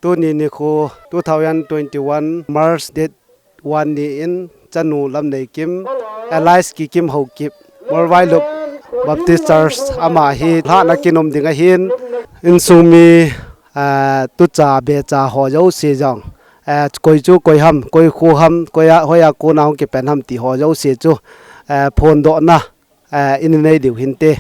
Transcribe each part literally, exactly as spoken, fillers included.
Tuni nikho two thousand twenty-one March date one ni in chanu Lamneikim, alias Kikim Haokip, Molvailup Baptist Church ama hi lhahna kin um ding ahin, insung mi, ah, tucha becha ho jouse jong, ah, koi chu koi ham, koi kho ham, koi a, hoiya kona hung kipen ham ti ho jouse chu, ah, phondohna, ah, in nei diu hinte.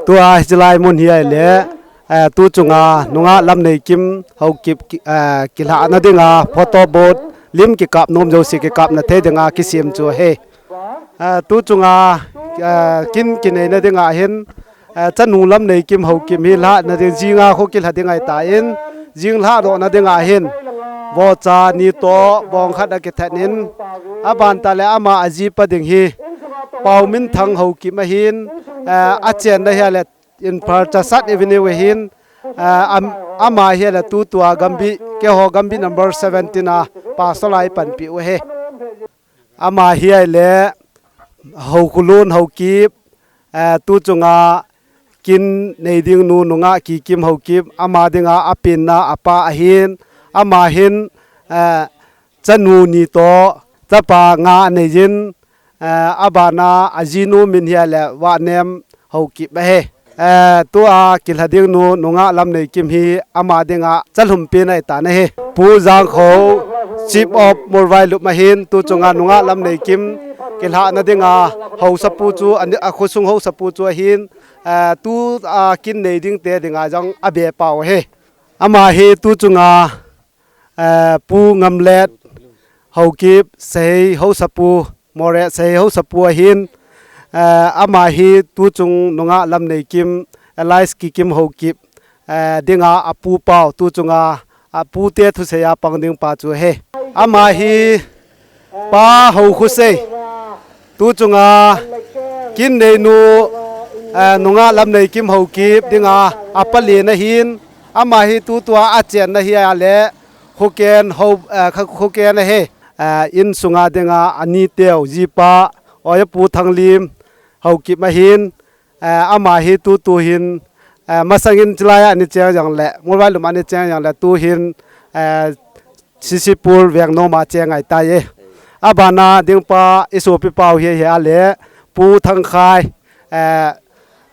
Tua hiche lai mun hi ahile, ah, tu chunga nungah Lamneikim Haokip ki, ah, kilhahna dinga photo booth, lim kikap nom jouse kikapna thei dinga kisem chu ahi. Ah, tu chunga, ah, kin kineina dinga hin, ah, chanu Lamneikim Haokip hi lhahna ding, jinga kho kilha ding ahitan, jing lhahdohna dinga hin vohcha ni toh bong khat akithat in, aban tah le ama ajipa ding hi Paominthang Haokip ahin, ah, achenna hi ahile Imphal Chasad Avenue ahin, ah, am-, ama hi ahile tutua Gambih, keiho Gambih number seventeen a pastor a ipanpi u ahi. Ama hi ahile Haokholun Haokip, ah, tu chunga kin nei ding nu nungah Kikim Haokip, ama dinga apenna apa ahin, ama hin, ah, chanu ni toh, chapa nga anei jin, ah, abana ajinu min hi ahile Vahnem Haokip ahi. Ah, tua kilha ding nu nungah Lamneikim hi ama dinga chalhum pen ahitan ahi. Pu Jangkho, Chief of Molvailup ahin, tu chunga nungah Lamneikim kilhahna dinga haosapu chu, ani, akhosung haosapu chu ahin, ah, tua kin nei dingte dinga jong abepau ahi. Ama hi tu chunga, eh, Pu Ngamlet Haokip, Sahei haosapu, Moreh Sahei haosapu ahin, eh, ama hi tu chung nungah Lamneikim, alias Kikim Haokip, eh, dinga apupau, tu chunga apute thusei a pang ding pa chu ahi. Ama hi Pa Haokhosei, tu chunga kin nei nu, eh, nungah Lamneikim Haokip dinga apa len ahin, ama hi tutua achenna hi ahile Khoken ho, eh, kha-, Khoken ahi, eh, insunga dinga aniteu jipa, oipu Thanglim Haokip ahin, eh, ama hi tutu hin, eh, masangin chilai a ani cheng jongle, Molvailup a ani cheng jongle, tu hin, eh, C C Pur Vengnom a cheng ahitai. Abana dingpa isopipau hi, hi ahile Pu Thangkhai, eh,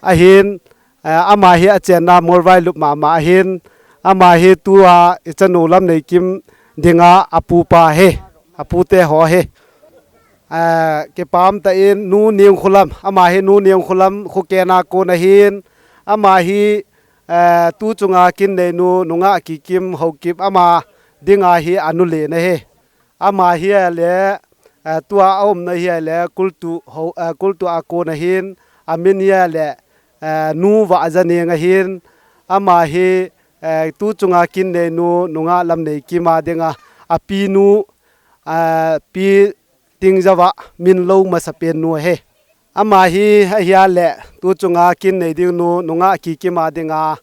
ahin, eh, ama hi achenna Molvailup mama ahin, ama hi tua ichanu Lamneikim dinga apupa ahi, apute ho ahi. Eh, kipah tah in Nu Nengkholam, ama hi Nu Nengkholam Khoken a kon ahin, ama hi, eh, tu chunga kin nei nu nungah Kikim Haokip ama dinga hi anu len ahi. Ama hi ahile, eh, tua aumna hi ahile Kultu ho, eh, Kultu a kon ahin, amin hi ahile, eh, Nu Vahjaneng ahin, ama hi, eh, tu chunga kin nei nu nungah Lamneikim a dinga apinu, eh, Pi Tingjava min lo masapen nu ahi. Ama hi ahi ahile tu chunga kin nei ding nu nungah Kikim a dinga,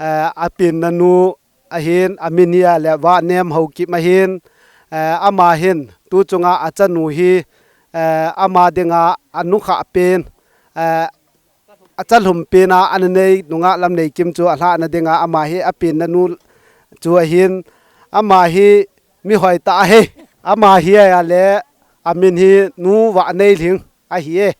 eh, apenna nu ahin, amin hi ahile Vahnem Haokip ahin, eh, ama hin tu chunga achanu hi, eh, ama dinga anukhah pen, eh, achalhum pen a ana nei nungah Lamneikim chu alhahna dinga ama hi apenna nu chu ahin, ama hi mihoi tah ahi. Ama hi ahile amin hi Nu Vahneilhing ahi e.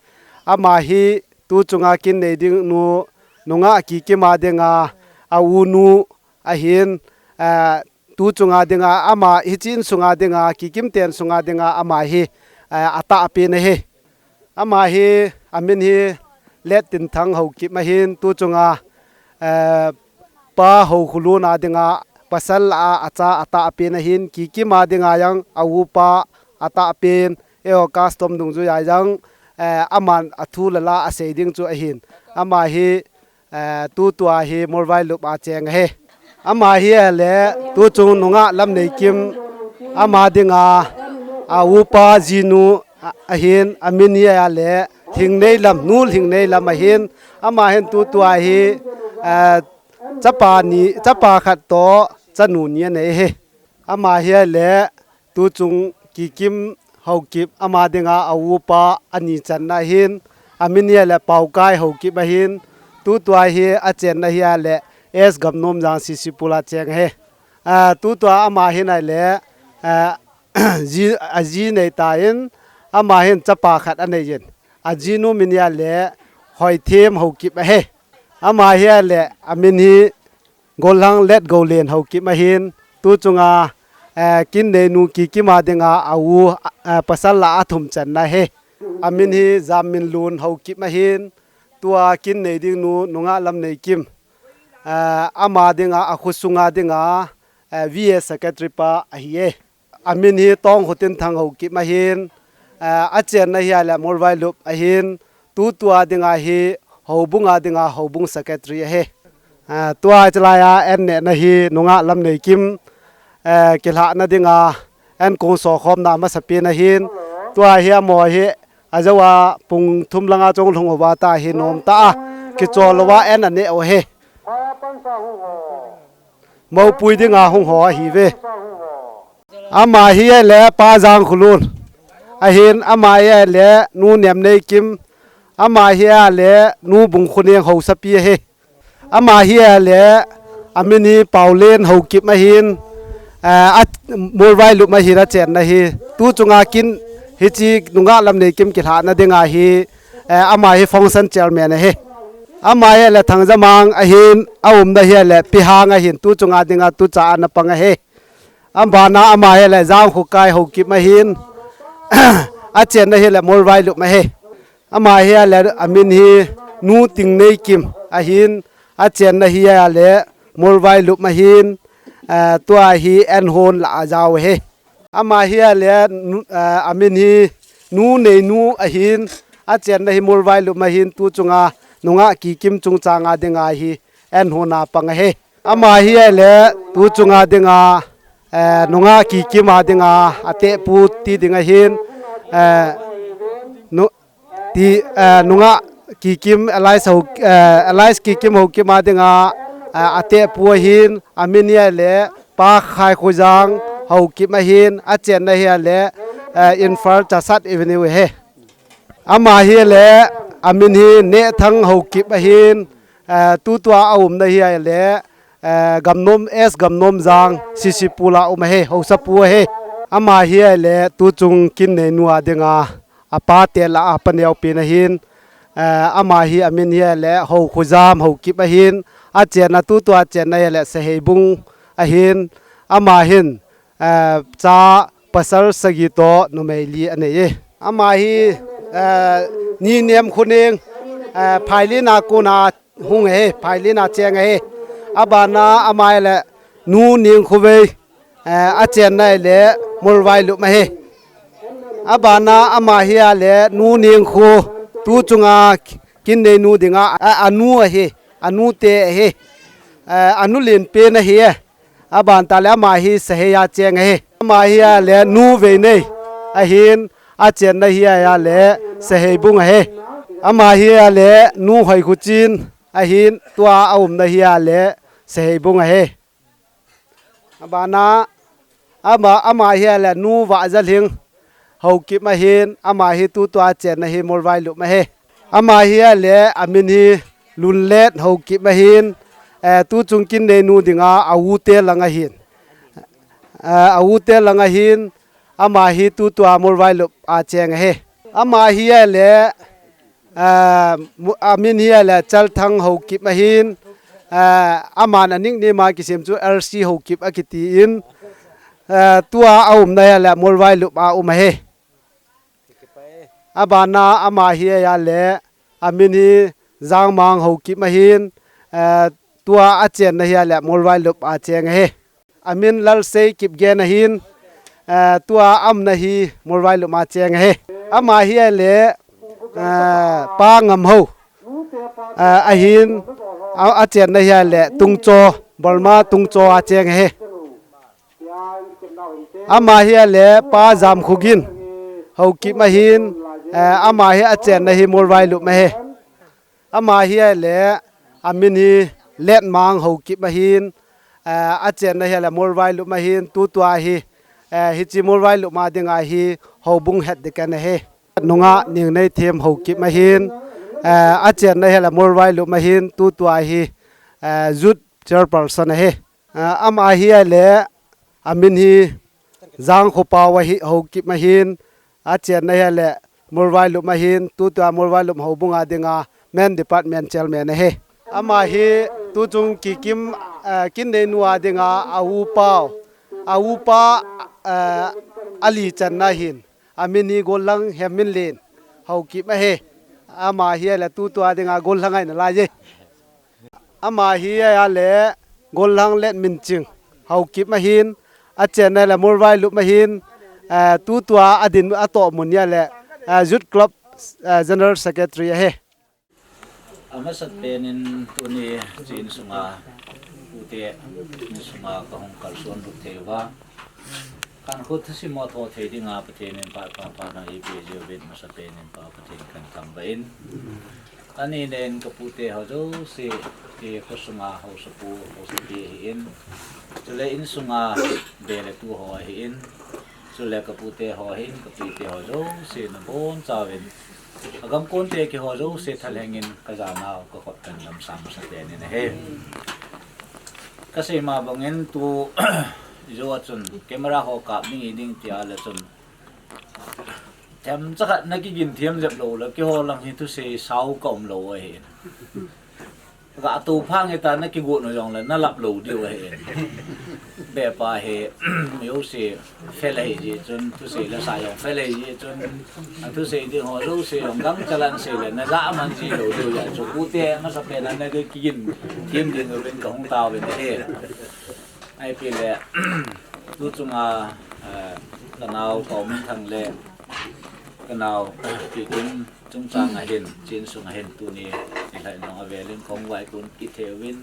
Ama hi tu chunga kin nei ding nu nungah Kikim a dinga a u nu ahin, eh, tu chunga dinga ama hiche insunga dinga Kikim te insunga dinga ama hi, eh, atahpen ahi. Ama hi amin hi Lettinthang Haokip ahin, tu chunga, eh, Pa Haokholun a dinga pasal a acha atahpen ahin, Kikim a dinga jong a upa atahpen, eiho custom dungjui a jong, eh, aman athu le la asei ding chu ahin. Ama hi, eh, tutua hi Molvailup a cheng ahi. Ama hi ahile tu chung nungah Lamneikim ama dinga a upa jinu a, ahin, amin hi ahile Lhingneilam, Nu Lhingneilam ahin, ama hin tutua hi, eh, chapa ni, chapa khat toh chanu ni anei ahi. Ama hi ahile tu chung Kikim Haokip ama dinga a upa ani channa ahin, amin hi ahile Paokai Haokip ahin, tutua hi achenna hi ahile S Gamnomjang C C Pur a cheng ahi. Tutua ama hin ahile, ji, aji nei tan, ama hin chapa khat anei in. Ajinu min ahile Hoithem Haokip ahi. Ama hi ahile amin hi Golhang Letgoulen Haokip ahin, tu chunga, kin neinu Kikim a dinga a u, pasal lah a athum channa ahi. Amin hi Jamminlun Haokip ahin, tua kin nei ding nu nungah Lamneikim, ama dinga, a khosunga dinga, V A secretary pa ahi e. Amin hi Tongkhotinthang Haokip ahin, achenna hi ahile Mualvailup ahin, tutua dinga hi houbunga dinga houbung secretary ahi. Tua chalai a an nehna hi nungah Lamneikim, kilhahna dinga an kong sokhomna amasapen ahin, tua hi amaho hi ajou a pung thum langa chong lhung uva tah hi nomtah a kichol louva an aneh u ahi. Moupui dinga hung ho ahiuve. Ama hi ahile Pa Jangkholun ahin, ama hi ahile Nu Nemneikim, ama hi ahile Nu Bungkhoneng haosapi ahi. Ama hi ahile amin hi Paolen Haokip ahin, Mualvailup ahin achenna hi. Tu chunga kin, hiche nungah Lamneikim kilhahna dinga hi, ama hi function chairman ahi. Ama hi ahile Thangjamang ahin, aumna hi ahile Pihang ahin, tu chunga dinga tucha ana pang ahi. Abana ama hi ahile Jangkhokai Haokip ahin, achenna hi ahile Mualvailup ahi. Ama hi ahile amin hi Nu Tingneikim ahin, achenna hi ahile Mualvailup ahin, tua hi an hon lah a ajao ahi. Ama hi ahile, amin hi Nu Neinu ahin, achenna hi Mualvailup ahin, tu chunga nungah Kikim chungchanga dinga hi an hon a pang ahi. Ama hi ahile tu chunga dinga, nungah Kikim a dinga atehpu ti ding ahin, nungah Kikim, Alice Kikim Haokip a dinga atehpu ahin, amin hi ahile Pa Khaikhojang Haokip ahin, achenna hi ahile Imphal Chahsat Avenue ahi. Ama hi ahile amin hi Nehthang Haokip ahin, tutua aumna hi ahile Gamnom, S Gamnomjang, Sisipul a um ahi, haosapu ahi. Ama hi ahile tuchung kin neinu a dinga apa te lah a paneopen ahin, ama hi amin hi ahile Houkhojam Haokip ahin, achenna, tutua chenna hi ahile Saheibung ahin, ama hin cha pasal sagi toh numei li anei e. Ama hi Nu Nemkhoneng, Phailen a kona hung ahi, Phailen a cheng ahi. Abana ama hi ahile Nu Nengkhovei, achenna hi ahile Mualvailup ahi. Abana ama hi ahile Nu Nengkho, tu chunga kin neinu dinga anu ahi, anu te ahi. Anu lenpen ahi e. Aban tah le ama hi Sahei a cheng ahi. Ama hi ahile Nu Veinei ahin, achenna hi ahile Saheibung ahi. Ama hi ahile Nu Hoikhochin ahin, tua aumna hi ahile Saheibung ahi. Abana ama hi ahile Nu Vahjalhing Haokip ahin, ama hi tutua chenna hi Mualvailup ahi. Ama hi ahile amin hi Lunlet Haokip ahin, tuchung kin neinu dinga a u te lang ahin, a u te lang ahin, ama hi tutua Mualvailup a cheng ahi. Ama hi ahile amin hi ahile Chalthang Haokip ahin, aman a nickname a kisem chu L C Haokip akitin, tua aumna hi ahile Mualvailup a um ahi. Abana ama hi ahile amin hi Jangmang Haokip ahin, tua achenna hi ahile Mualvailup a cheng ahi. Amin Lalsei Kipgen ahin, tua aumna hi Mualvailup a cheng ahi. Ama hi ahile Pa Ngamhou ahin, achenna hi ahile Tungcho, Burma Tungcho a cheng ahi. Ama hi ahile Pa Jamkhogin Haokip ahin, ama hi achenna hi Mualvailup ahi. Ama hi ahile amin hi Letmang Haokip ahin, achenna hi ahile Mualvailup ahin, tutua hi hiche Mualvailup a dinga hi houbung head deacon ahi. Nungah Nengneithem Haokip ahin, achenna hi ahile Mualvailup ahin, tutua hi youth chairperson ahi. Ah, ama hi ahile, amin hi Jangkhopao ahi, Haokip ahin, achenna hi ahile Molvailup ahin, tutua Molvailup houbunga dinga Men Department Chairman ahi. Ama hi tuchung kikim, ah, kinnei nua dinga a upau, a upa, ah, ali channa ahin. Amin hi Golhang Hemminlen, Haokip ahi. Ama hi ahile tutua dinga Golhang ahi nalaiye. Ama hi ahile Golhang Letminching, Haokip ahin, achenna le Molvailup ahin, eh, tutua adin atoh mun hi ahile, eh, Youth Club, eh, General Secretary ahi. Amasapen in tuni chu insunga, pute insunga kahung kalson lut thei uva, khankho thusim ho tho thei dinga Pathen in phat pha pha na eipeh jeh uvin amasapen in Pa Pathen kahin thangvah in. Anina in kapute ho jouse, ti khosunga haosapu, haosapi ahin. Chule insunga be le tu ho ahin. Chule kapute ho ahin, kapite ho jouse nabonchauvin, agamkonte kiho jouse thalhengin kajanau kakhut kahin damsang masapen in ahi. Kasei ma bangin tu, ijou a chun camera ho kap ding iding tia le chun, themcha khat nakigin them jep lou le, keiho lang hi thusei sao kaum lou ahi. Ga tou phang hita nakigot u jongle nalap lou diu ahi. Bepa hi, mi jouse fail ahi jeh chun, thusei le sa jong fail ahi jeh chun, athusei ding ho jouse jong gangchal a sei le najah man ji lou diu jeh chun, pute amasapen a nakigin them ding uvin kahung tauvin ahi. Ahipeh le, tuchunga, eh, kanao Paominthang le kanao Kikim chungchang ahin, chu insung ahin tuni nilhah in jong avel in kahung vaikun kit thei uvin.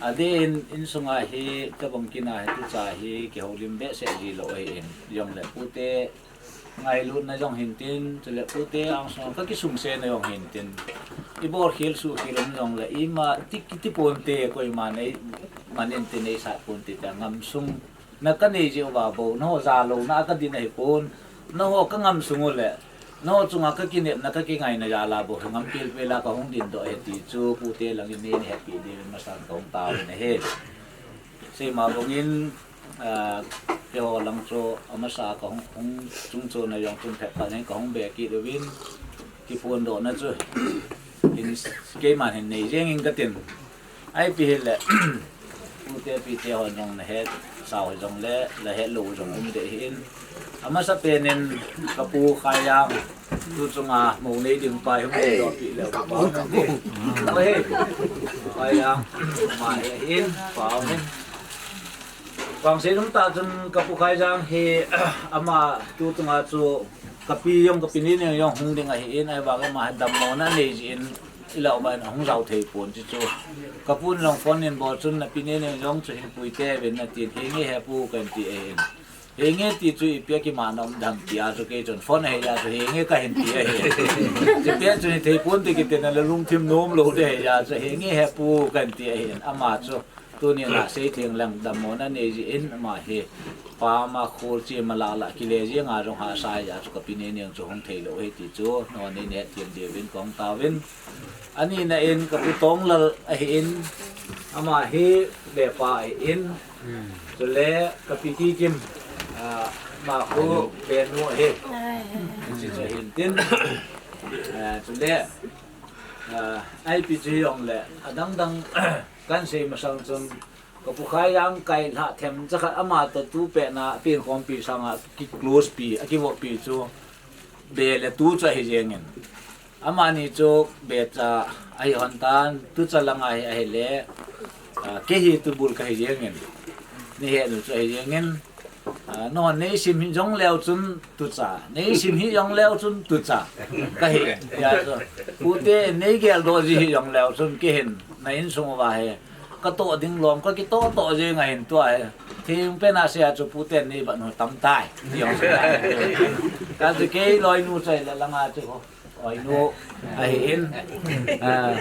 Adeh in insunga hi, kabang kit na hi tucha hi kihoulim behseh ji lou ahin, jongle pute ngailutna jong hintin, chule pute angsunga kakisungsena jong hintin, ibolkhel suhkhel um jongle ima ti kiti ponte, koiman eiman intin eisat ponte tia ngamsung na kanei jeh uva bou, nangho jalouna a kadin ahipon, nangho kangamsung u le nangho chunga kakinepna kakingaina jal a bou hi ngam pelpel a kahung dindoh ahi ti chu pute langin neihetpeh diuvin masan kahung taovin ahi. Seima bangin, ah, keiho lang chu amasa kahung, hung chungchon a jong chun phat phat in kahung be kit uvin, kiphondohna chu in, keiman hin nei jengin katin. Ahipeh hile, pute pite hon jong nahet sao hijongle, nahet lou jong um deh ahin. Amasapen in kapu Khaijang, tuchunga mou nei ding pa hi hung dingdoh peh leu kipa um e. Khaijang, ama hi ahin, pa ahin. Vangset umtah chun kapu Khaijang hi, ama tuchunga chu kapi jong, kapi Neneng jong hung ding ahin, ahivangin ama hi damlona nei jeh in, ilah uva in ahung jao thei pon chu chu. Kapun jong phone in bol chun, napi Neneng jong chu hin puite uvin natin, henge hepu kahin ti ahin. Henge ti chu ipi a kimana um dem tia chu kei chun phone ahei a chu henge kahin ti ahin. Chupet chun hithei ponte kitina le lungthim nom lou ding ahei a chu henge hepu kahin ti ahin. Ama chu tunin asei theng leng damlona nei jeh in ama hi pam a khol chim a lah lah kile jeng a jong hahsa ahei a chu kapi Neneng chu hung theilou ahi ti chu nangho nei hethem diuvin kahung taovin. Anina in kapu Tonglal ahin, ama hi bepa ahin, chule kapi Kikim, ah, ama khu benu ahi. Hiche chu ahin tin, ah, chule, ah, ipi chu hijongle adang dang kahin sei masang chun, kapu Khaijang kailhah themcha khat ama toh tu pehna apenkhompi sanga ki close pi, akivoppi chu be le tu chu ahi jengin. Amani chu becha ahi lhon tan, tucha langa hi ahile, ah, kei hi tubul kahi jengin. Neihet u chu ahi jengin. Ah, nangho neisim hih jong leu chun tucha, neisim hih jong leu chun tucha kahi. Hijeh chun pute neigeldoh ji hih jong leu chun kei hin na insung uva hi katoh ding lom, kakitoh toh jeng ahin tua hi. Thingpen a sei a chu puten neibat u tamtai. Jong sei a. Kachu kei loinu chu ahile langa chu, loinu ahin, ah,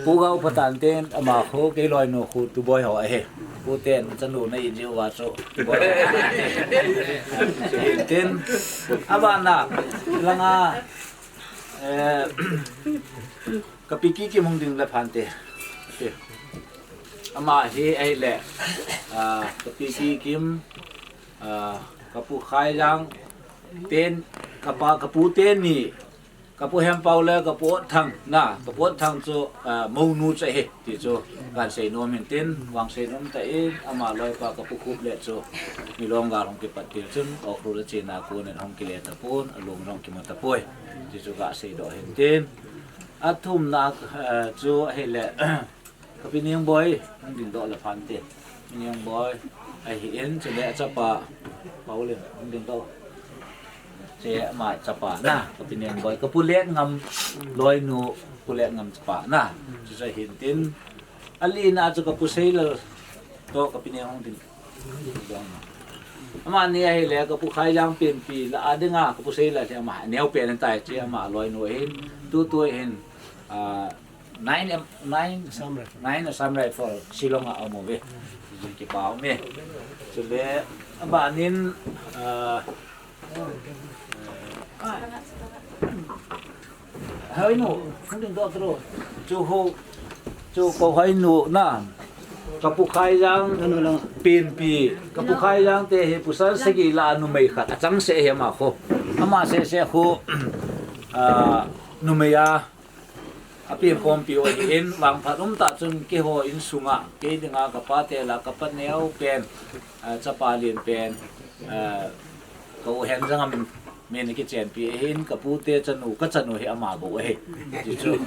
Pu Gaopatan ten ama khu kei loinu khu tuboi ho ahi. Puten chanu na in jiu va chu tuboi ho ahi. Tin, abana langa, eh, kapi Kikim hung ding le phante. Ama hi ahile, ah, ka Pi Kikim, ah, ka Pu Khaijang ten, ka pa, ka pu teni, ka Pu Hempau le ka Pu Otthang, na, ka Pu Otthang chu, ah, mounu chu ahi, ti chu kan seinom in tin, vang seinom ta in, ama loipa ka Pu Khuplet chu, Milong gal hung kipat til chun, Ukhrul a chena kon in hung kile tapon, alung jong kimu tapoi, ti chu ka seidoh hin tin. Athumna, ah, chu ahile, Ka Pi Ningboi, hung dingdoh le phante. Pi Ningboi, ahin, chule achapa, Paulin, hung dingdoh. Che ama chapa na, ka Pi Ningboi, ka Pu Letngam, loinu, Pu Letngam chapa na. Chu chu ahin tin, alina chu ka Pu Seilal, toh ka Pi Ning hung ding. Amani ahile, ka Pu Khaijang Penpi, la a dinga, ka Pu Seilal, ama, neo pen tai, che ama loinu ahin, tutu ahin, ah, Nine, em, nine, Assam Rifle. Nine Assam Rifle, Shillong a um uve. Jin kipa ume. Chule, abanin, ah, Hoinu, hung dingdoh tro. Chu ho, chu ko Hoinu na. Ka Pu Khaijang, Ano lang. Penpi. Ka Pu Khaijang te hi pasal sagi la numei khat. Achangseh hi ama kho. Ama sehseh kho, ah, numei a. Api khompi u ahin, vangphat umtah chun keiho insunga, kei dinga ka pate la ka pa neo pen, ah, chapa lien pen, ah, ka u Henjangam min kichenpi ahin, ka pute chanu, ka chanu hi ama bou ahi. Ti chu,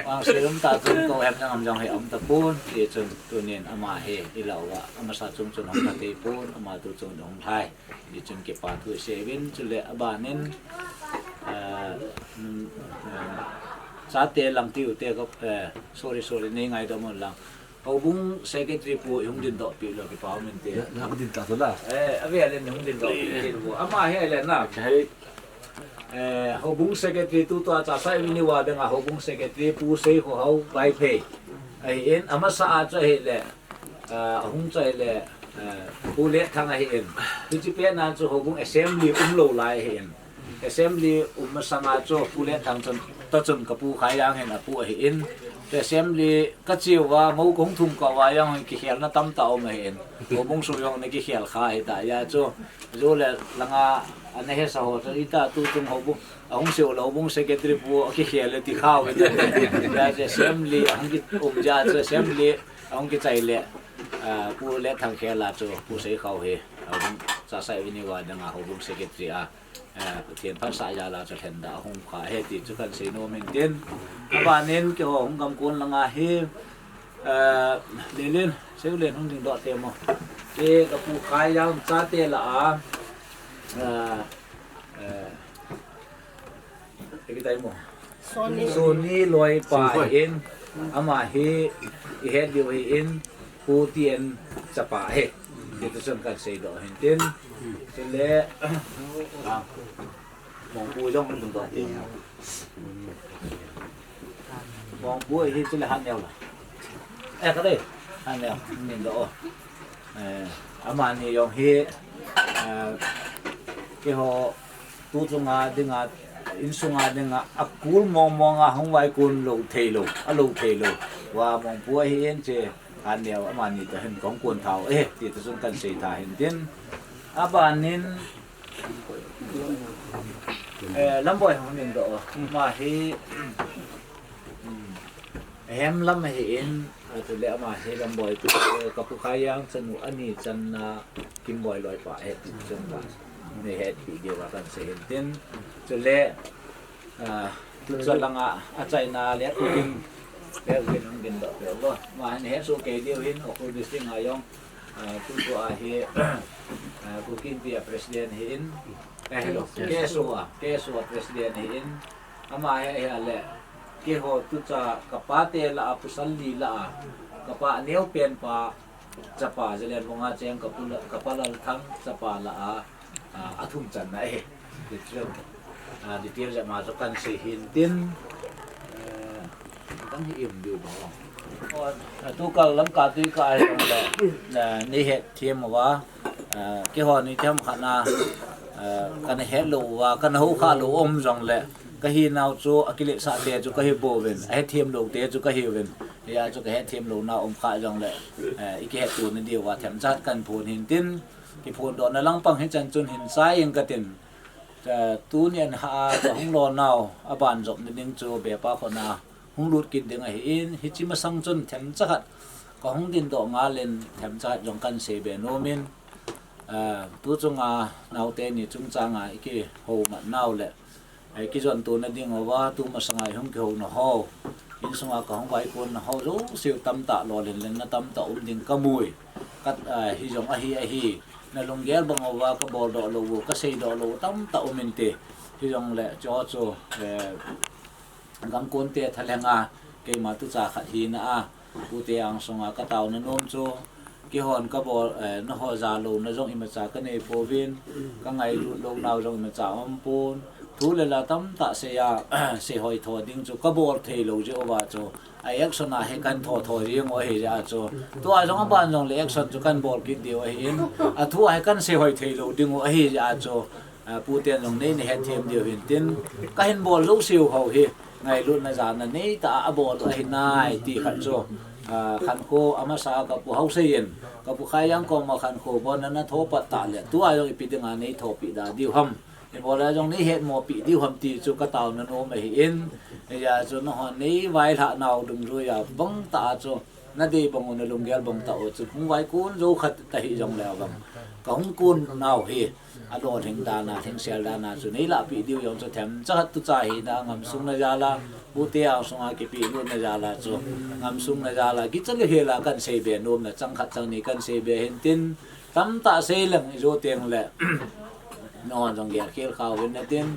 vang sei umtah chun ka u Henjangam jong hi aum tapon, ti chun tunin ama hi, ilah uva, amasa chung chun hung phatei pon, ama tu chun hung lhai. Hichun kipa thu isei uvin, chule abanin, ah, mm, ah, chate lang tiu te ko, eh, sorry, sorry, nei ngaidam un lang. Houbung secretary pu hung dingdoh pi lou kipa um inte. Na, na ding ta to la. Eh, avel in hung dingdoh pi ti lou. Ama hi le na. Ka hei. Eh, Houbung secretary tutua Chahsai Avenue a dinga Houbung secretary Pu Seikhohao Vaiphei. Ahin, amasa a chu ahile. Ah, ahung chai le, ah, Pu Letthang ahin. Hiche pet nan chu Houbung assembly umlou lai ahin. Assembly um masanga chu Pu Letthang chun, toh chun ka Pu Khaijang hin apu ahin. Assembly ka cheuva, mo kong thum kah uva jong kikhelna tamtah um ahin. Houbung sung jong ana kikhel kha hita ja chu. Ju le langa ana hesa ho chu ita tu chung Houbung. Ahung seu lou Houbung secretary pu akikhel le ti khao ve. Ja chu assembly, ahung ki um ja chu assembly, ahung kichai le, ah, Pu Letthang khel a chu Pu Seikhao hi, Houbung Chahsai Avenue a dinga Houbung secretary a, ah, Pathen phatsah jal a chu lhen da ahung kha ahi ti chu kan seinom in tin. Abanin keiho hung gamkon langa hi, ah, Lelen, Seilen hung dingdoh temo. Kei ka Pu Khaijang chate la a, ah, Eh, ipi tai mo? Sony. Sony loipa Sony. Hin, ama hi, ihet diu hin, Pu Tien chapa hi. Hichu chun kan seidoh hin tin. Chule, ah, Mongpu jong hung dingdoh tin. Mongpu hi chule Hatneo la. Eh, ka dei. Hatneo, hung dingdoh. Eh, amani jong hi, eh, keiho tu chunga dinga, insunga dinga, akul mong monga hung vaikun lou thei lou, alou thei lou. Wa Mongpu ahin che, Hatneo amani toh hin kong kun thau, eh, ti toh chun kan sei tha hin tin. Abanin, eh, Lamboi hung dingdoh, ama hi, hmm, Hem lam ahin, a, chule ama hi Lamboi pu, eh, ka Pu Khaijang chanu ani channa Kimboi loipa ahi ti chun ka nei hetpi diu a kan sei hin tin. Chule, ah, tucha langa achaina le Kukin, le Kukin hung dingdoh peh uvo. Ama hin hesoh kei diu hin, Ukhrul district a jong, ah, tutua hi, ah, Kukin pi a president ahin, eh, hello, K S O a, K S O a president ahin, Ama hi, hi le, keiho tucha, ka pate la a, pasal li la a, ka pa aneopen pa, chapa, Zalenbung a cheng ka pu la, ka pa Lalthang, chapa la a, a, athum channa ahi. Detail, a, detail jeh ma chu kan sei hin tin, eh, kan hi im diu ba. O, a, tukal lam ka tui ka ai le, eh, nei het them uva, eh, keiho ni them khat na, eh, kan het lou uva, kan hou kha lou um jong le, Ka hinau chu akiletsah te chu kahi bouvin, ahethem lou te chu kahiuvin. Hijeh chun kahet them louna um kha jongle, eh, ikihet tona diuva themcha khat kaphon hintin, kiphondohna langpang hichan chun hin chai ing katin. Eh, tuni ahin kahung lonau, aban jopna ding chu Bepa khutna hung lut kit ding ahin, hiche masang chun themcha khat kahung dindoh ngal in themcha khat jong kahin seibe nom in, eh, tu chunga naote ni chungchanga ikihoumat nau le, eh, kijon tona diuva, tu masanga ihung kihouna ho, insunga kahung vaikon na ho jouse tamtah lolhin lenna tamtah um ding kamu e. Kat, eh, hijong ahi ahi, nalunggel bang uva kaboldoh lou u, kaseidoh lou u tamtah um inte. Hijongle chuho chu, eh, gangkonte thalhenga keima tucha khat hina a, pute angsunga kataona nom chu, keihon kabol, eh, nangho jalouna jong imacha kanei pouvin, kangailut lounau jong imacha aumpon, thu le la tamtah seiya, seihoi tho ding chu kabol thei lou jeh uva chu, a action a hi kahin thotho jeng u ahijeh a chu, tua jong aban jongle action chu kahin bol kit diu ahin, athua hi kahin seihoi thei lou ding u ahijeh a chu, ah, puten jong neina hetthem diu hintin, kahin bol jouseu ho hi ngailutna jana neitah a abol u ahinai ti khat chu, ah, khankho amasa kapu Haosei in, kapu Khaijang koma khankho bolna nathopat tah le, tua jong ipi dinga neithopi da diu ham, ibol a jong neihetmopi diu ham ti chu kataona nom ahin, hijeh a chu nangho neivailhah nau dungjuiya bangtah a chu, nadei bang u nalunggel bang tah u chu hung vaikon jou khat ta hijongle vang, kahung kon nau hi alolhing dan a, lhingsel dan a chu neilahpeh diu jong chu themcha khat tucha hina ngamsungna jal a, pute angsunga kipehlutna jal a chu ngamsungna jal a, kicha le hel a kahin seibe nomna chang khat chang ni kahin seibe hintin, tamtah seileng ijo tengle nangho jong gelkhel khauvin natin,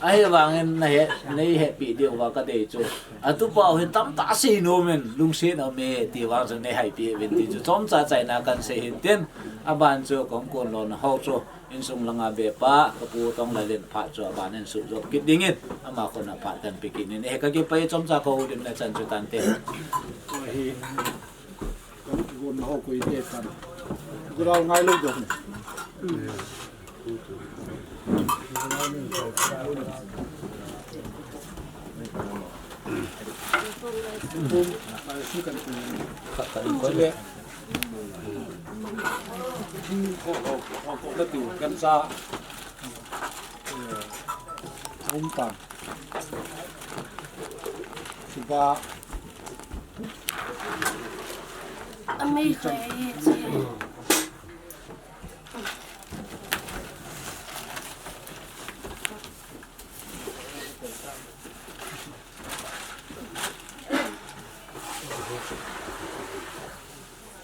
ahivangin nahet, neihetpeh diuva kadei chu, atupau hin tamtah sei nom in, lungset aume ti vang chu neihaipeh uvin ti chu chomcha chaina kahin sei hintin, aban chu kahung kon lona ho chu insung langa Bepa kapu Tonglalin phat chu aban in sutjop kit dingin, ama khutna phat kahin pe kit in, eh, kakipah e, chomcha kahoulimna chan chu tante. Gol na ho koi te tan. Gol ngai lou dong. Suba. Amei khai chi.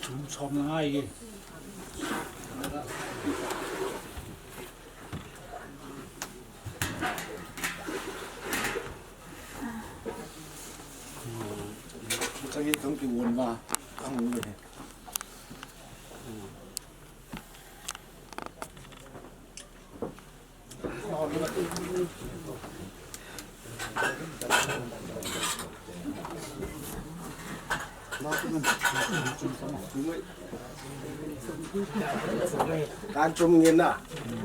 Chum chom ngai. Changi kang ki won ma, kang won. Kan chum ngin na.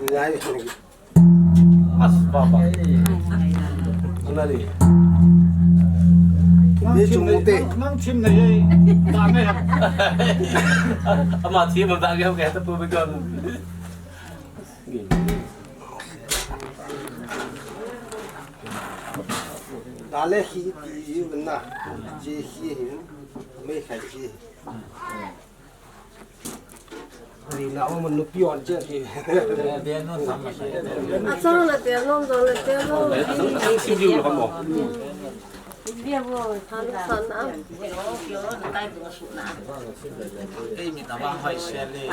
Ngai. As baba. Ana ni. Ni chung te. Nang chim na ye. Da ngai ha. Ama chim da ngai ha, ta pu bi kon. Dale hi ti na. Je hi hin. Me khai ji. Ri na o man nupi on che ki. Achang le te nom, jong le te nom. Ang sim diu lo mo. Dia bo, than san na. Ei, mi ta bang hoi se le.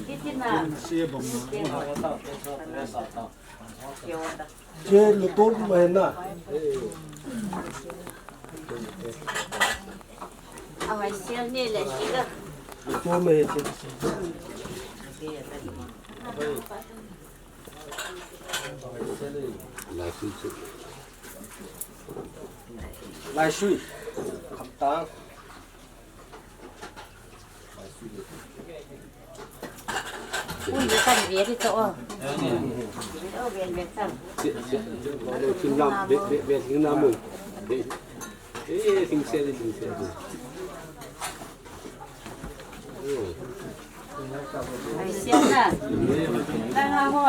Kitina. Se bang. Che luton ma na. Awai sel ni le sila. Luton ma che. Lai sui. Lai sui. Kham tang. Kun le kan ve di to. O, ven ve chang. Sim lam, ve, ve, ve, sim lam mun. Ve. Eh, sim se di, sim se di. Ai, sim na. Tang ha ho.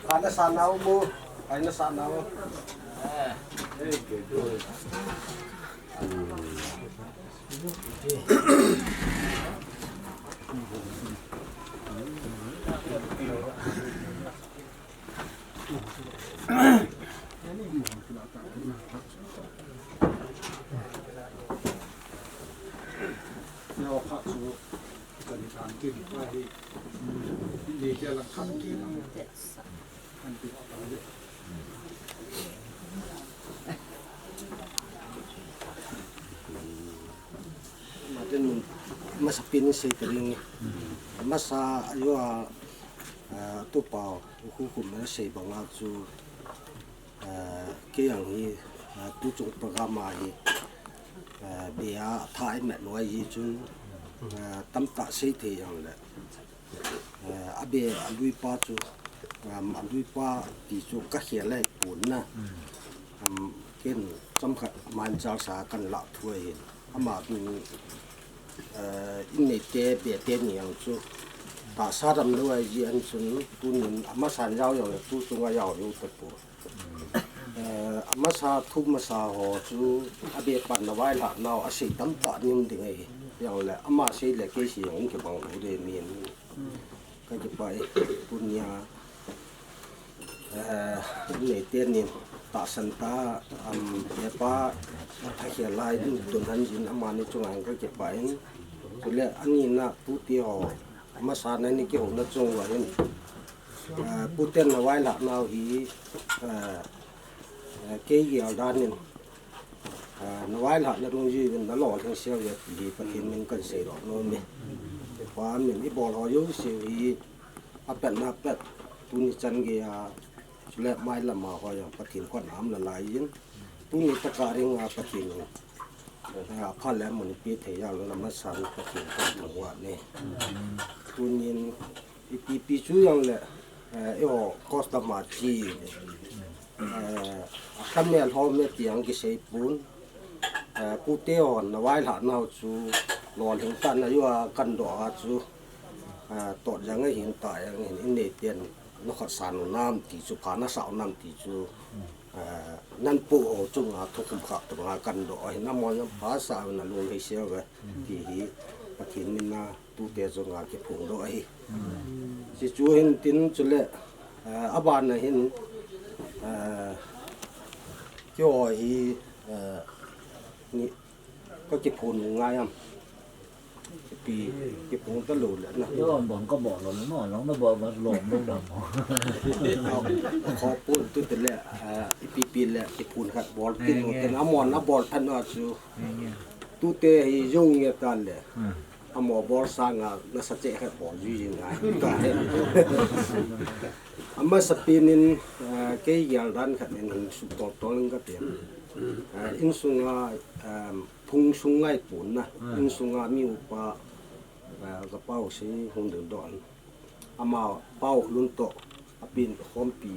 Ana sa nau mo, ana sa nau. Matin, masa pin sei ka ding. Masa yo a, a, tu pau, u khu khu ma sei banga chu, a, kei ang hi, a, tu chung program a hi, a, be a tha i met lo a hi chun, a, tam ta sei thei ang le. Eh, a be a lui pa chu, um, a lui pa ti chu ka khel lai pon na. Um, ken chomkhat man chal sa kan la thu ahin. Ama tu, eh, in nei te be te ni ang chu. Ta sa dam lo ai ji an chun tunin ama san jao jao le tu chunga jao lo te po. Eh, amasa thu masa ho chu a be pan na vai la nau a sei tam ta ning ding ahi. Yang le ama sei le kei sei ang ke bang lo de min. Ka ki pa e punya. Eh, nei te nin ta san ta am e pa ta khia lai din tun han jin ama ni chung ang ka ki pa in. Tu le ani na tu ti ho amasa na ni ki ho na chung wa hin. Eh, pu ten na vai la nau hi, eh, eh, kei gi al dan in, eh, na vai la na dung ji na lo thang sia ya ti hi Pathen min kan sei lo no mi. Pa min i bol ho yo si hi a pet na pet tu ni chan ge a chule mai la ma ho ya Pathen kon am la lai yin. Tu ni ta ka ring a Pathen. Eh, a pha le mun pi thei ya lo na ma sa Pathen kon thang wa ni. Tu nin Ipi pi chu yang le, eh, eiho custom a chi, eh, a kamel ho me ti ang kisei pun, eh, pu te hon na vai la nau chu lo lhing ta na yo a kan do a chu, eh, to jang a hin ta yang hin in nei ten no khat sa no nam ti chu pha na sa nam ti chu, eh, nan pu ho chung a thu kum kha tu nga kan do a hin na mo na pha sa na lo le se ve ti hi Pathen min na tu te chu nga ki phung do a hi. Si chu hin tin chu le, eh, a ban na hin, eh, ki ho hi, eh, ni ka ki phung ngai am. Ki pi, ki phung ta lo le na. Yo, bang ka bol lo no, long na bol ba lo mo dam. Kho pu tu te le, eh, ipi pi le ki phung khat bol tin no, ten a mo na bol than na chu. Tu te hi yo nge ta le. Amo bol sanga nasa che khat bol jui jing ngai. Ka he. Amasa pinin, eh, kei yal dan khat nin hin su tol tol ning ka ti. Eh, insunga, em, phung sung ngai pun na. Insunga mi upa, eh, ka pau si hung ding don. Ama pau lun to, a pin khompi,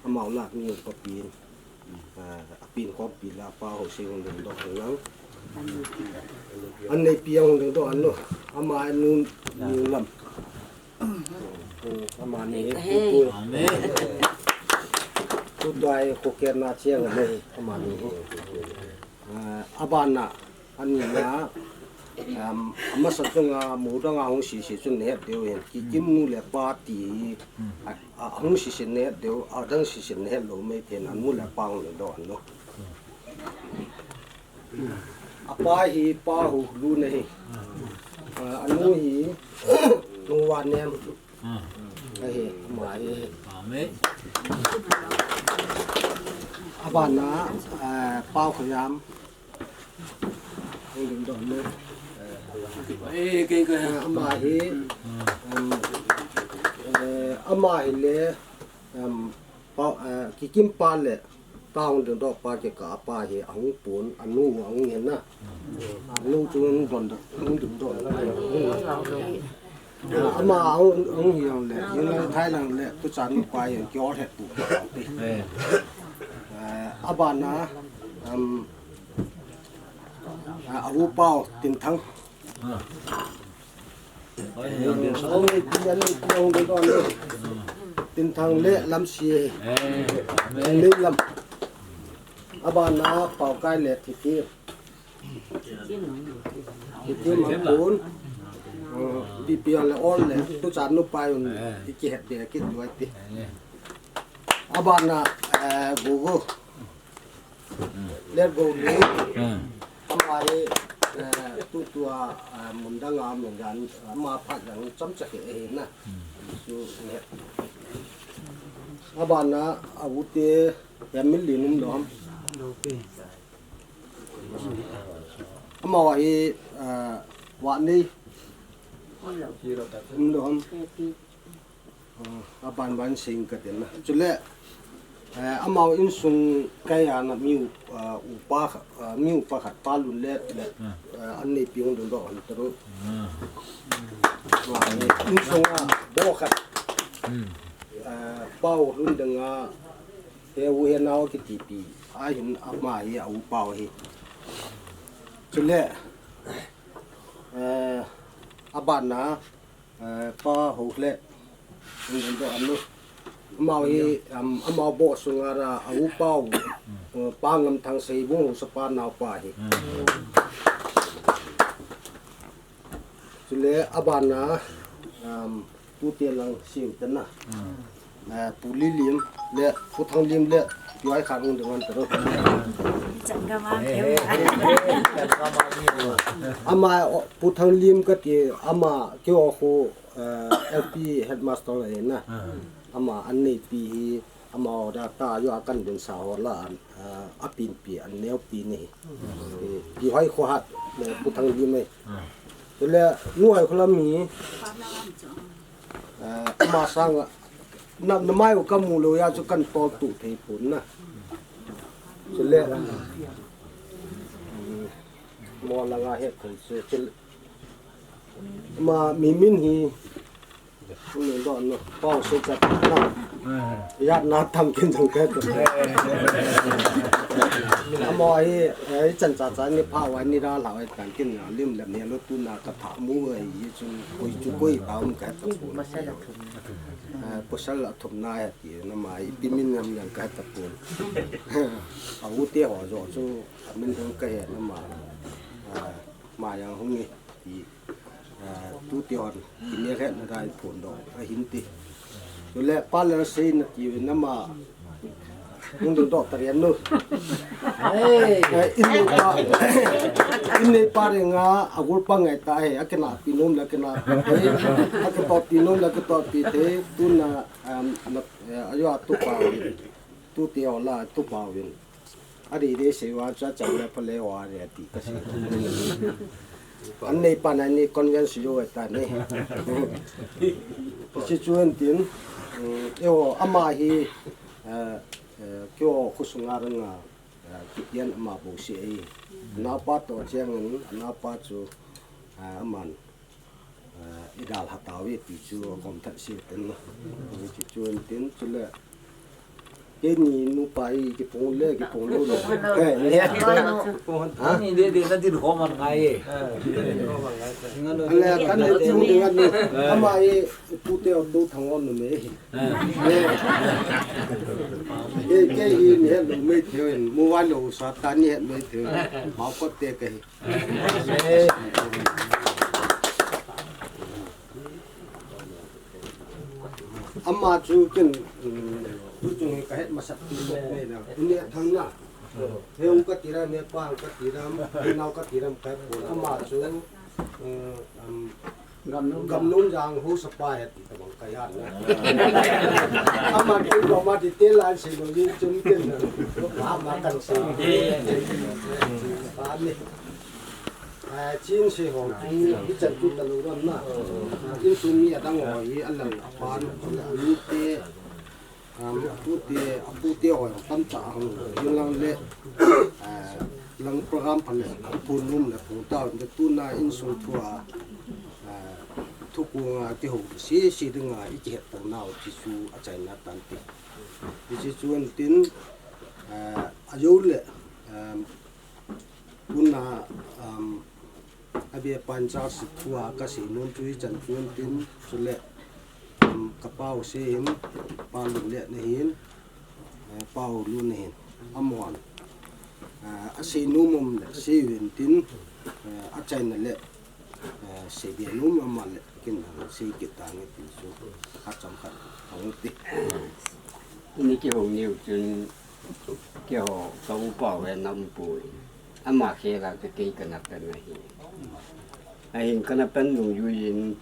ama la mi upa pin. Ah, a pin khompi la pa ho se hung ding do an lang. An nei pi hung ding do an lo. Ama nu, nu lam. Ama ni he pu pu. Amen. Tu dai ko ker na chiang nei ama ni he. Ah, abana Ani na, um, amasa chunga mu danga hung sisi chun na het deu hin. Ki, ki mu le pa ti, a, a, hung sisi na het deu, a dang sisi na het lo mai ten, an mu le pa hung le do an lo. A pa hi, pa hu lu na hi. A, anu hi, nu wa nem. Ahi, ama hi. Amen. Abana, eh, Pau Khoyam. Hung ding don le. Eh, kei, kei. Eh, ama hi, um, eh, ama hi le, um, Pau, eh, Kikim pa le, ka hung ding don pa kikah pa hi, ahung pon, anu, ahung hen na. Anu chu hung don, hung ding don. Ama ahung, ahung hi jong le, Union Thailand le, tuchan nu pa jong kihol het tu. Eh. Eh, abana, um, ah, a u pau, Tinthang. Ah. Oi, eh, jong le, pi, pi, pi, hung ding don le. Tinthang le Lamsi. Eh. Lam. Abana Pau Kai le Thiti. Kitim a pon, eh, B P L le ol le, tuchan nu pa jong, eh, i kihet be kit lou ai ti. Eh. Abana, eh, Gogo. Let go ni. Hmm. Ama hi, eh, tutua, eh, mun dang a mun dan, ama phat dan chomcha khe ahi na. Hmm. Chu ne. Abana, a u te, ya mil li num dom. Amau hi, ah, Vanei. Um, dom. Ah, aban ban sing ka tin na. Chule, eh, amau insung kei a na mi u, ah, upa kha-, ah, mi upa khat pa lun le, le, ah, an neipi hung ding doh han taru. Ah. Ah, insung a bo khat. Hmm. Ah, pau lun ding a, He u he nao kitipi, ahin ama hi a u pau hi. Chule, eh, abana, eh, pa ho le, in do anu. Amau hi, um, amau bo sunga ra a u pau, eh, pa Ngamthang Seibung ho sapa nao pa hi. Chule abana, um, tute lang siu tena. Hmm. Eh, Pu Lilim le, Pu Thanglim le, Pi Wai Khan hung ding an tero. Changkam a, eh, keu. Eh, eh, changkam a ni. Ama, o, Pu Thanglim kati, ama, keo khu, eh, L P headmaster le na. Hmm. Ama an neipi hi, Amau da ta yo akan din sa ho la an, ah, apin pi an neo pi ni. Eh, Pi Hoi Kho Hat le Pu Thanglim e. Chule Nu Hoi Kho Lam hi, ah, ama sanga, na, na mai u kamu lou ya chu kan tol tu thei pon na. Chule, mo langa he thei chu, chule, ama mi min hi, Ni do no, pau se chat na. Eh. Ya na tam kin jong ka to. Eh. Amo ai, ai chan cha cha ni pha wa ni ra la ai tan kin na lim lem ni lo tu na ka tha mu ai yi chu koi chu koi pa um ka ta pu. Eh, pasal a thum na ya ti na ma i pi min nam yang ka ta pu. A u te ho jo chu a min dong ka he na ma. Ah, ma yang hung ni ti. Ah, tu ti hon, ti me khe na dai phun do, a hin ti. Tu le pa le sei na ti na ma, hung ding do ta rian nu. Hey. Eh, in nei pa, in nei pa ri nga, a gul pa ngai ta he, a kena pi nom la kena pi the, a ke to pi nom la ke to pi the, tu na, um, na, eh, ayo a tu pa, tu ti ho la, tu pa win. A dei dei sei va chu a chang le pha le va le ti ka sei. An nei pa na ni convince yo ta ni. Ka sei chu an tin, um, eiho ama hi, eh, eh, keiho khosunga ranga, eh, kitian ama bou sei ei. Napa to chiang in, napa chu, eh, aman. Ah, i dal ha tau e ti chu kom that si ten lo. Ti chu an tin chu le. Keini nupa hi kipung le, kipung lo lo. He, le. Kipung han. Ha? Ni de de na din ho man ngai e. Ale kan le ti mu de ngan ni. Ama e tu te o tu thang on me. He, ke hi ni he lo me theu, mu wa lo sa ta ni he me theu. Ma ko te ke hi. Ama chu ken, um, tu chung hi ka het masat tu sok nei na. Tuni a thang na. He u ka ti ra, me pa ka ti ra, me nau ka ti ra, ka pon. Ama chu, um, um, Gamnom Jang ho sapa he ti tabang ka ya na. Ama kei ko ma ti te lan si lo yin chun ken na. Ama kan si. Pa ni. Ah, chin si ho tu, hi chan tu ta lo ram na. Insung mi adang ho hi alang apan, ani te, um, apute, apute ho tamtah hung, hilang le, ah, lang program pha le, phun nom le, phun ta, le tuna insung thua, ah, thukunga kihou, si, si dinga, i kihet to nau, ti chu achaina tan ti. Ti chu chun tin, ah, ajo le, um, Tuna, um, abe panchal si thua kasei nom chu hichan chun tin chule, um, ka pau se hin, Pa Lunlet na hin, eh, Pau Lu na hin, amon, eh, asei nom um le sei uvin tin, eh, achaina le, eh, sei be nom ama le kin dang sei kit tange ti chu achom khat hung ti. Ni kihou niu chun, keiho ka upa u he nam pui. Ama khel a chu kei kana pen ahi. Ahin kana pen dungjui in,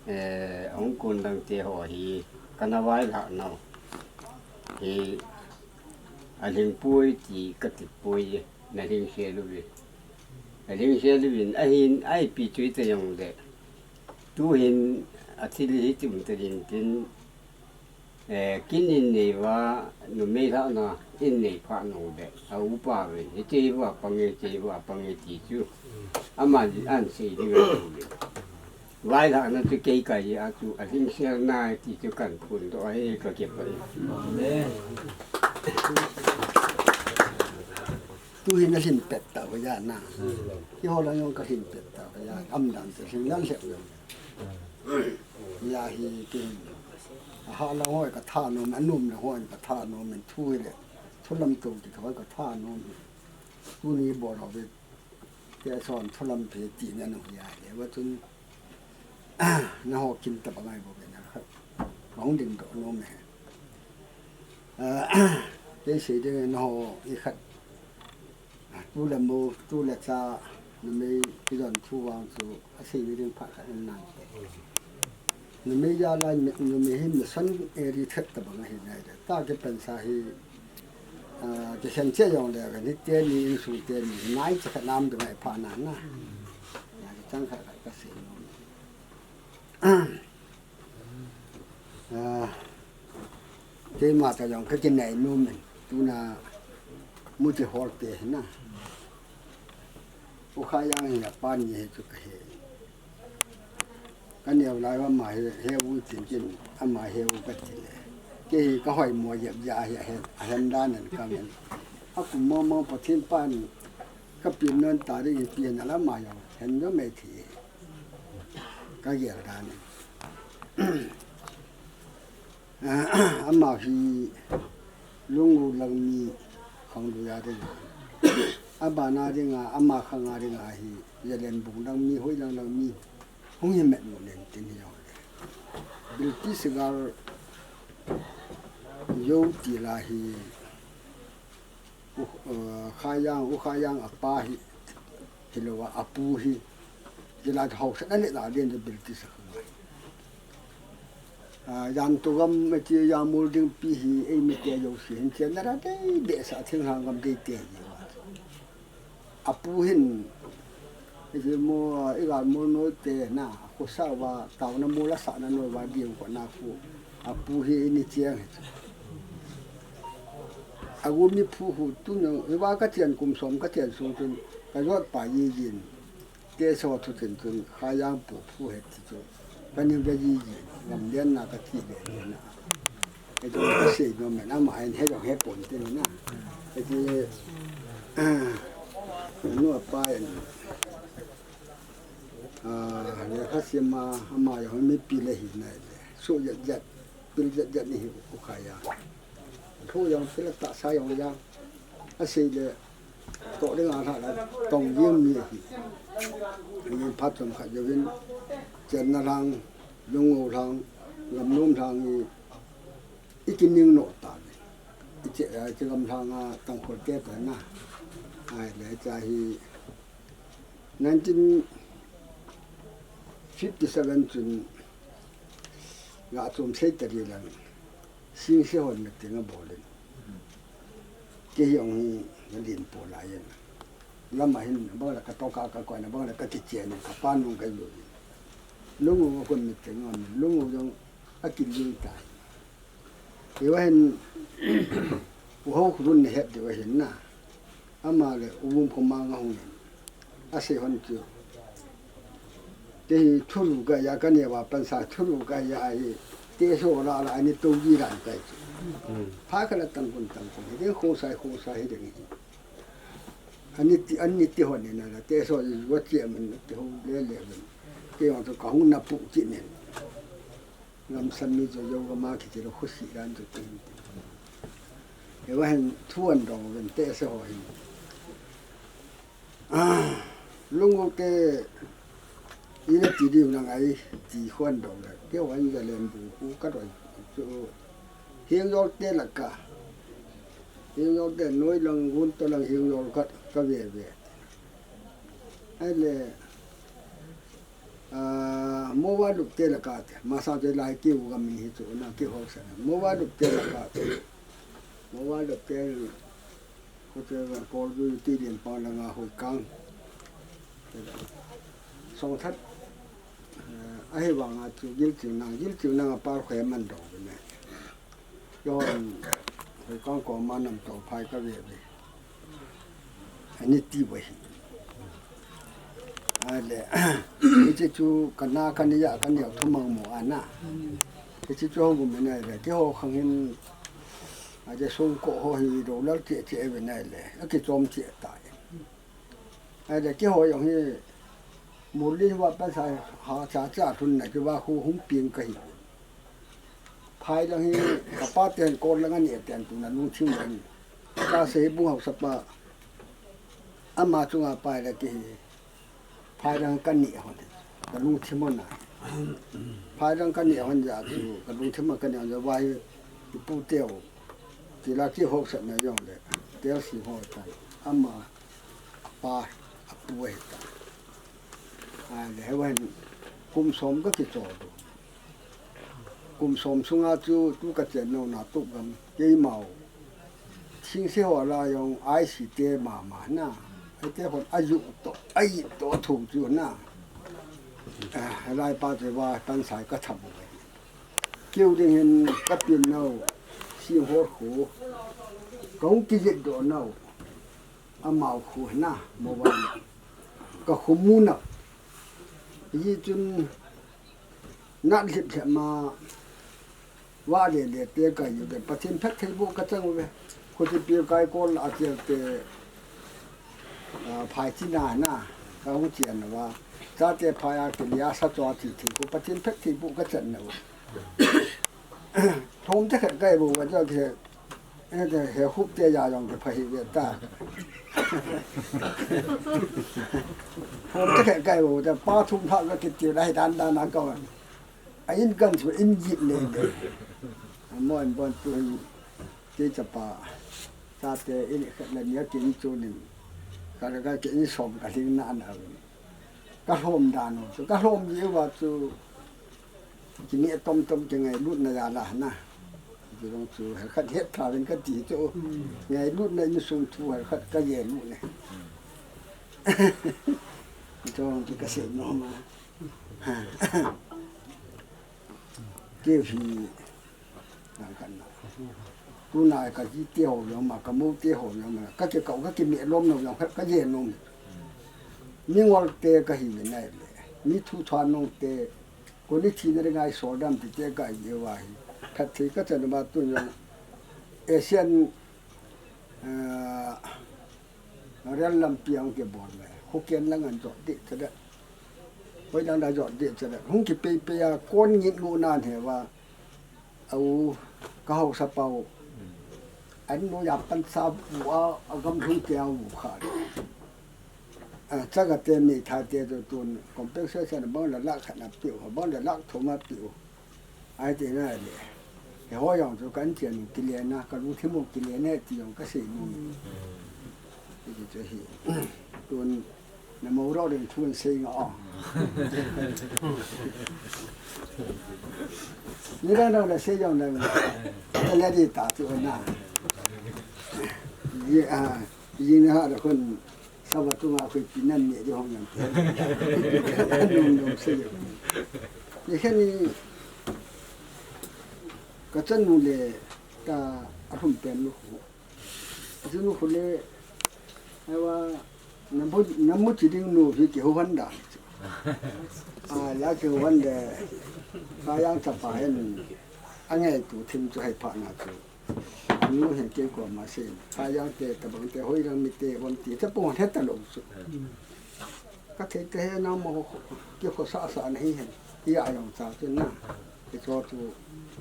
eh, hung kun dang te ho hi kana vailhah nau hi alhing pui ti kati pui, na lhing khel uve. Alhing khel uvin, ahin a ipi chu hita jong le. Tuhin athil hi ti um ta din tin, Eh, kin in nei uva, numei lhahna in nei phat nung le, a upa uvin, hiche hi uva pang e, hiche hi uva pang e ti chu, aman an sei ding ahi uvin. Vailhahna chu kei kahi a chu, alhingselna ti chu kan phondoh ahi ka kipah e. Amen. Tuhin alhin pet tauve na. Keiho lang jong kalhin pet tauve, amdan te lhin lang lheh jong. Hia hi kei, ahat lang hoi ka thanom, anom lang hoi ka thanom in thu hile, thu lamtou kiti hoi ka thanom in. Tuni bol ho ve, kei son thu lam phe ti na nu hia le, va chun, nangho kin tabang ahi bou ve na khat. Hung dingdoh nom e. Kei sei ding nangho i khat. Tu le mo, tu le cha, numei, kidon thu vang chu, asei ni ding phat khat in nante. Numei jal a, numei hi mission area thet tabang ahi nai le. Ta kipensa hi, ah, kikhen che jong le, kani teni, insung teni, nai che khat nam ding ahi pha na na. Ya, kichang khat khat kasei nom. Ah, keima ta jong ka kinai nom in, tuna muti hol te na. U Kha Jang hi apa ni hi chu ka he. Ka neo lai uva ama he, he u tin kin, ama he u ka ti le. Kei hi ka hoi mo jep ja hi a he, a hen dan an ka men. A kum mo mo Pathen pan ka pin non ta ding hi pin a la ma jong, hen jong mei thi. Ka gel dan in. Ama hi Lungou lang mi, Khanglui a ding a. Abana ding a, ama khang a ding a hi, Jalenbung lang mi, Hoilang lang mi. Hung hi met mu len tin hi jong le. Bilti Segal Jou ti la hi, U, eh, Kha Jang, U Kha Jang apa hi, hilou a, apu hi, jila haosa na le na den de British a khang ahi. Ah, Jantogam, eh, ti Jangmol ding pi hi, ei mi te jouse hin, ti na ra dei, dei sa thinglhang gam dei te hi wa. Apu hin, Iti mo, i gal mo noi te na, khosa uva, taona mo la sa na noi uva, diu ko na khu, apu hi ini chiang hi. Agu mi phu hu tu no, i va ka chian kum som ka chian sung tun, ka jot pa yi yin. Te so thu tin tun, Kha Jang pu phu het ti chu. Ka ning ka yi yi, ngam lian na ka ti le le na. Ka ti ka sei nom na ma en he jong he pon te na. Ka ti, ah, nu apa en. Ah, le kha sim a, ama jong mi pi le hi na le. So jat jat, pil jat jat ni hi u kha ya. Thu jong pil ta sa jong ya. A sei le, toh ding a lha la, tong ding mi ahi. Min phat chom khat jouvin, Chenna lang, Lungou lang, Gamnom lang i, i kining no ta le. I che, i che gam lang a Tangkhul te ta na. Ai le cha hi, nineteen, Fifty seven chun ga chom sei tadi lang. Singse hon meeting abol in. Kei jong hi na lin po lai in. Lam a hin bang la ka toka ka koi na bang la ka kichen ka pa nung ka yu. Lungu ko meeting on lungu jong a kin yu tai. Iwa hin u ho khun ne het de wa hin na. Ama le u um ko ma nga hung. A sei hon chu. Te hi thuru ka ya ka ne wa pan sa thuru ka ya hi. Te so la la ni to ji ran kai chu. Pha ka la tang kun tang kun. Hi ding khosai khosai hi ding hi. Ani ti ani ti hon ni na la te so ji wa chi man ti ho le le. Te wa to ka hung na pu chi ne. Lam san mi jo jo ka ma ki ti lo khusi ran jo ti. Iwa hin thu an dong ven te se ho hin. Lungu te ina ti diu na ngai ti khon dong le. Ke wan ja lem bu ku ka doi chu. Hiang jol te la ka. Hiang jol te noi lang gun to lang hiang jol ka ka ve ve. Ai le. Mowa lup te la ka te. Masa te lai ki u ga mi hi chu na ki ho sa. Mowa lup te la ka te. Mowa lup te. Ko te ga kol du ti lien pa la nga hoi kang. Song that. A hi wa nga chu gil ching nang gil ching nang a par khoi man do ne. Yon hoi kang ko ma nam to phai ka ve ve. Ani ti wa hi. A le. Ichi chu ka na ka ni ya ka ni thu mang mo ana. Ichi chu ho gu me na le ki ho khang hin. A je song ko ho hi do lal che che ve na le. A ki chom che ta. Ai le keiho jong hi Murli hi va pan sa ha cha cha thun na ki va khu hung ping ka hi. Phai lang hi ka pa ten kor lang ani ten tu na lungthim lang. Ka se hi bung hausa pa. Ama chunga pai la ki hi. Phai lang ka ni hon. Ka lungthim hon na. Phai lang ka ni hon ja chu ka lungthim hon ka ni hon ja va hi. Ki pu teo. Ti la ki hok sat na jong le. Tel si ho ta. Ama. Apa, apu ahi ta. A le hewan kum som ka kichol tu. Kum som sunga chu tu ka chen no na tup gam keimau. Singse ho la jong I C te mama na. Ai te hon a ju to, ai to thu chu na. A, lai pa te va tan sai ka thap u. Keu ding hin ka pin no. Sing hor khu. Ka hung kijit do no. Amau khu na, mo va. Ka khu mu na. Yi chun nat lhip lhip ma. Va le le te ka yu de. Pathen phet thei bu ka chang ve. Khu ti pi kai kol a tel te. A, phai chi na na. Ka hung chi an va. Cha te phai a ki lia sa cho chi thi khu Pathen phet thei bu ka chan na. Thom te khat kai bu va jo ke. E te he khup te ya jong ke pha hi ve ta. Thom te khat kai bu ta pa thum pha ga ki ti lai dan dan na ka. A in kan chu in ji le le. A mo in bon tu hi. Ke cha pa. Cha te in khat la nia ki in chu nin. Ka la ka ki in som ka hing na na. Ka hlom dan u chu, ka hlom ji uva chu, kini tom tom kingailutna jal a na. Kijong chu, hel khat het tha vin ka ti chu, ngailutna insung thu hel khat ka ye lut ne. Kijong chu ka sei nom a. Kei hi, Nang khat na. Tuna ka ji te ho jong ma, ka mo te ho jong ma, ka ke kau, ka ke me lom no jong, ka je nom. Mi ngol te ka hi le nai le. Mi thu thua nong te, ko ni thi na ri ngai so dam ti te ka ye wa hi. Phat thei ka chan ma tu jong. Asian, eh, Rel lampi ang ke bol le. Hoken lang an jot di chada. Hoi lang da jot di chada. Hung ki pei pei a kon ngit lu nan he va. Au ka hausa pau. An no ya pan sa bu a, a gam lhung ke au kha. A chaga te mi tha te to tun. Compensation bang la lak khat na piu, bang la lak thum a piu. Ai te na le. He ho jong chu kan chen kile na, ka lungthim u kile na ti jong ka sei nu. Ti chu hi. Tun na mo ro den thun sei nga o. Ni da no la se yong na. Ala di ta tu na. Ye a, ye na ha da kon sa ba tu ma ko pi nan ne di hong yan. Nung nung se yong. Ni khen ni ka chan mu le ta a hum pen lu. Chu nu khu le, ai wa, namu, namu chi ding nu hi kihou hon da. A, la kihou hon le, Kha Yang chapa hin, a ngaitu thim chu hai pha na chu. Nu hin kei koma sei, Kha Yang te, tabang te, Hoilang mi te, vom ti, cha pon he ta lo chu. Ka thei te he na mo, kikhosa sa na hi hen. Hi a jong cha chu na. Kicho chu,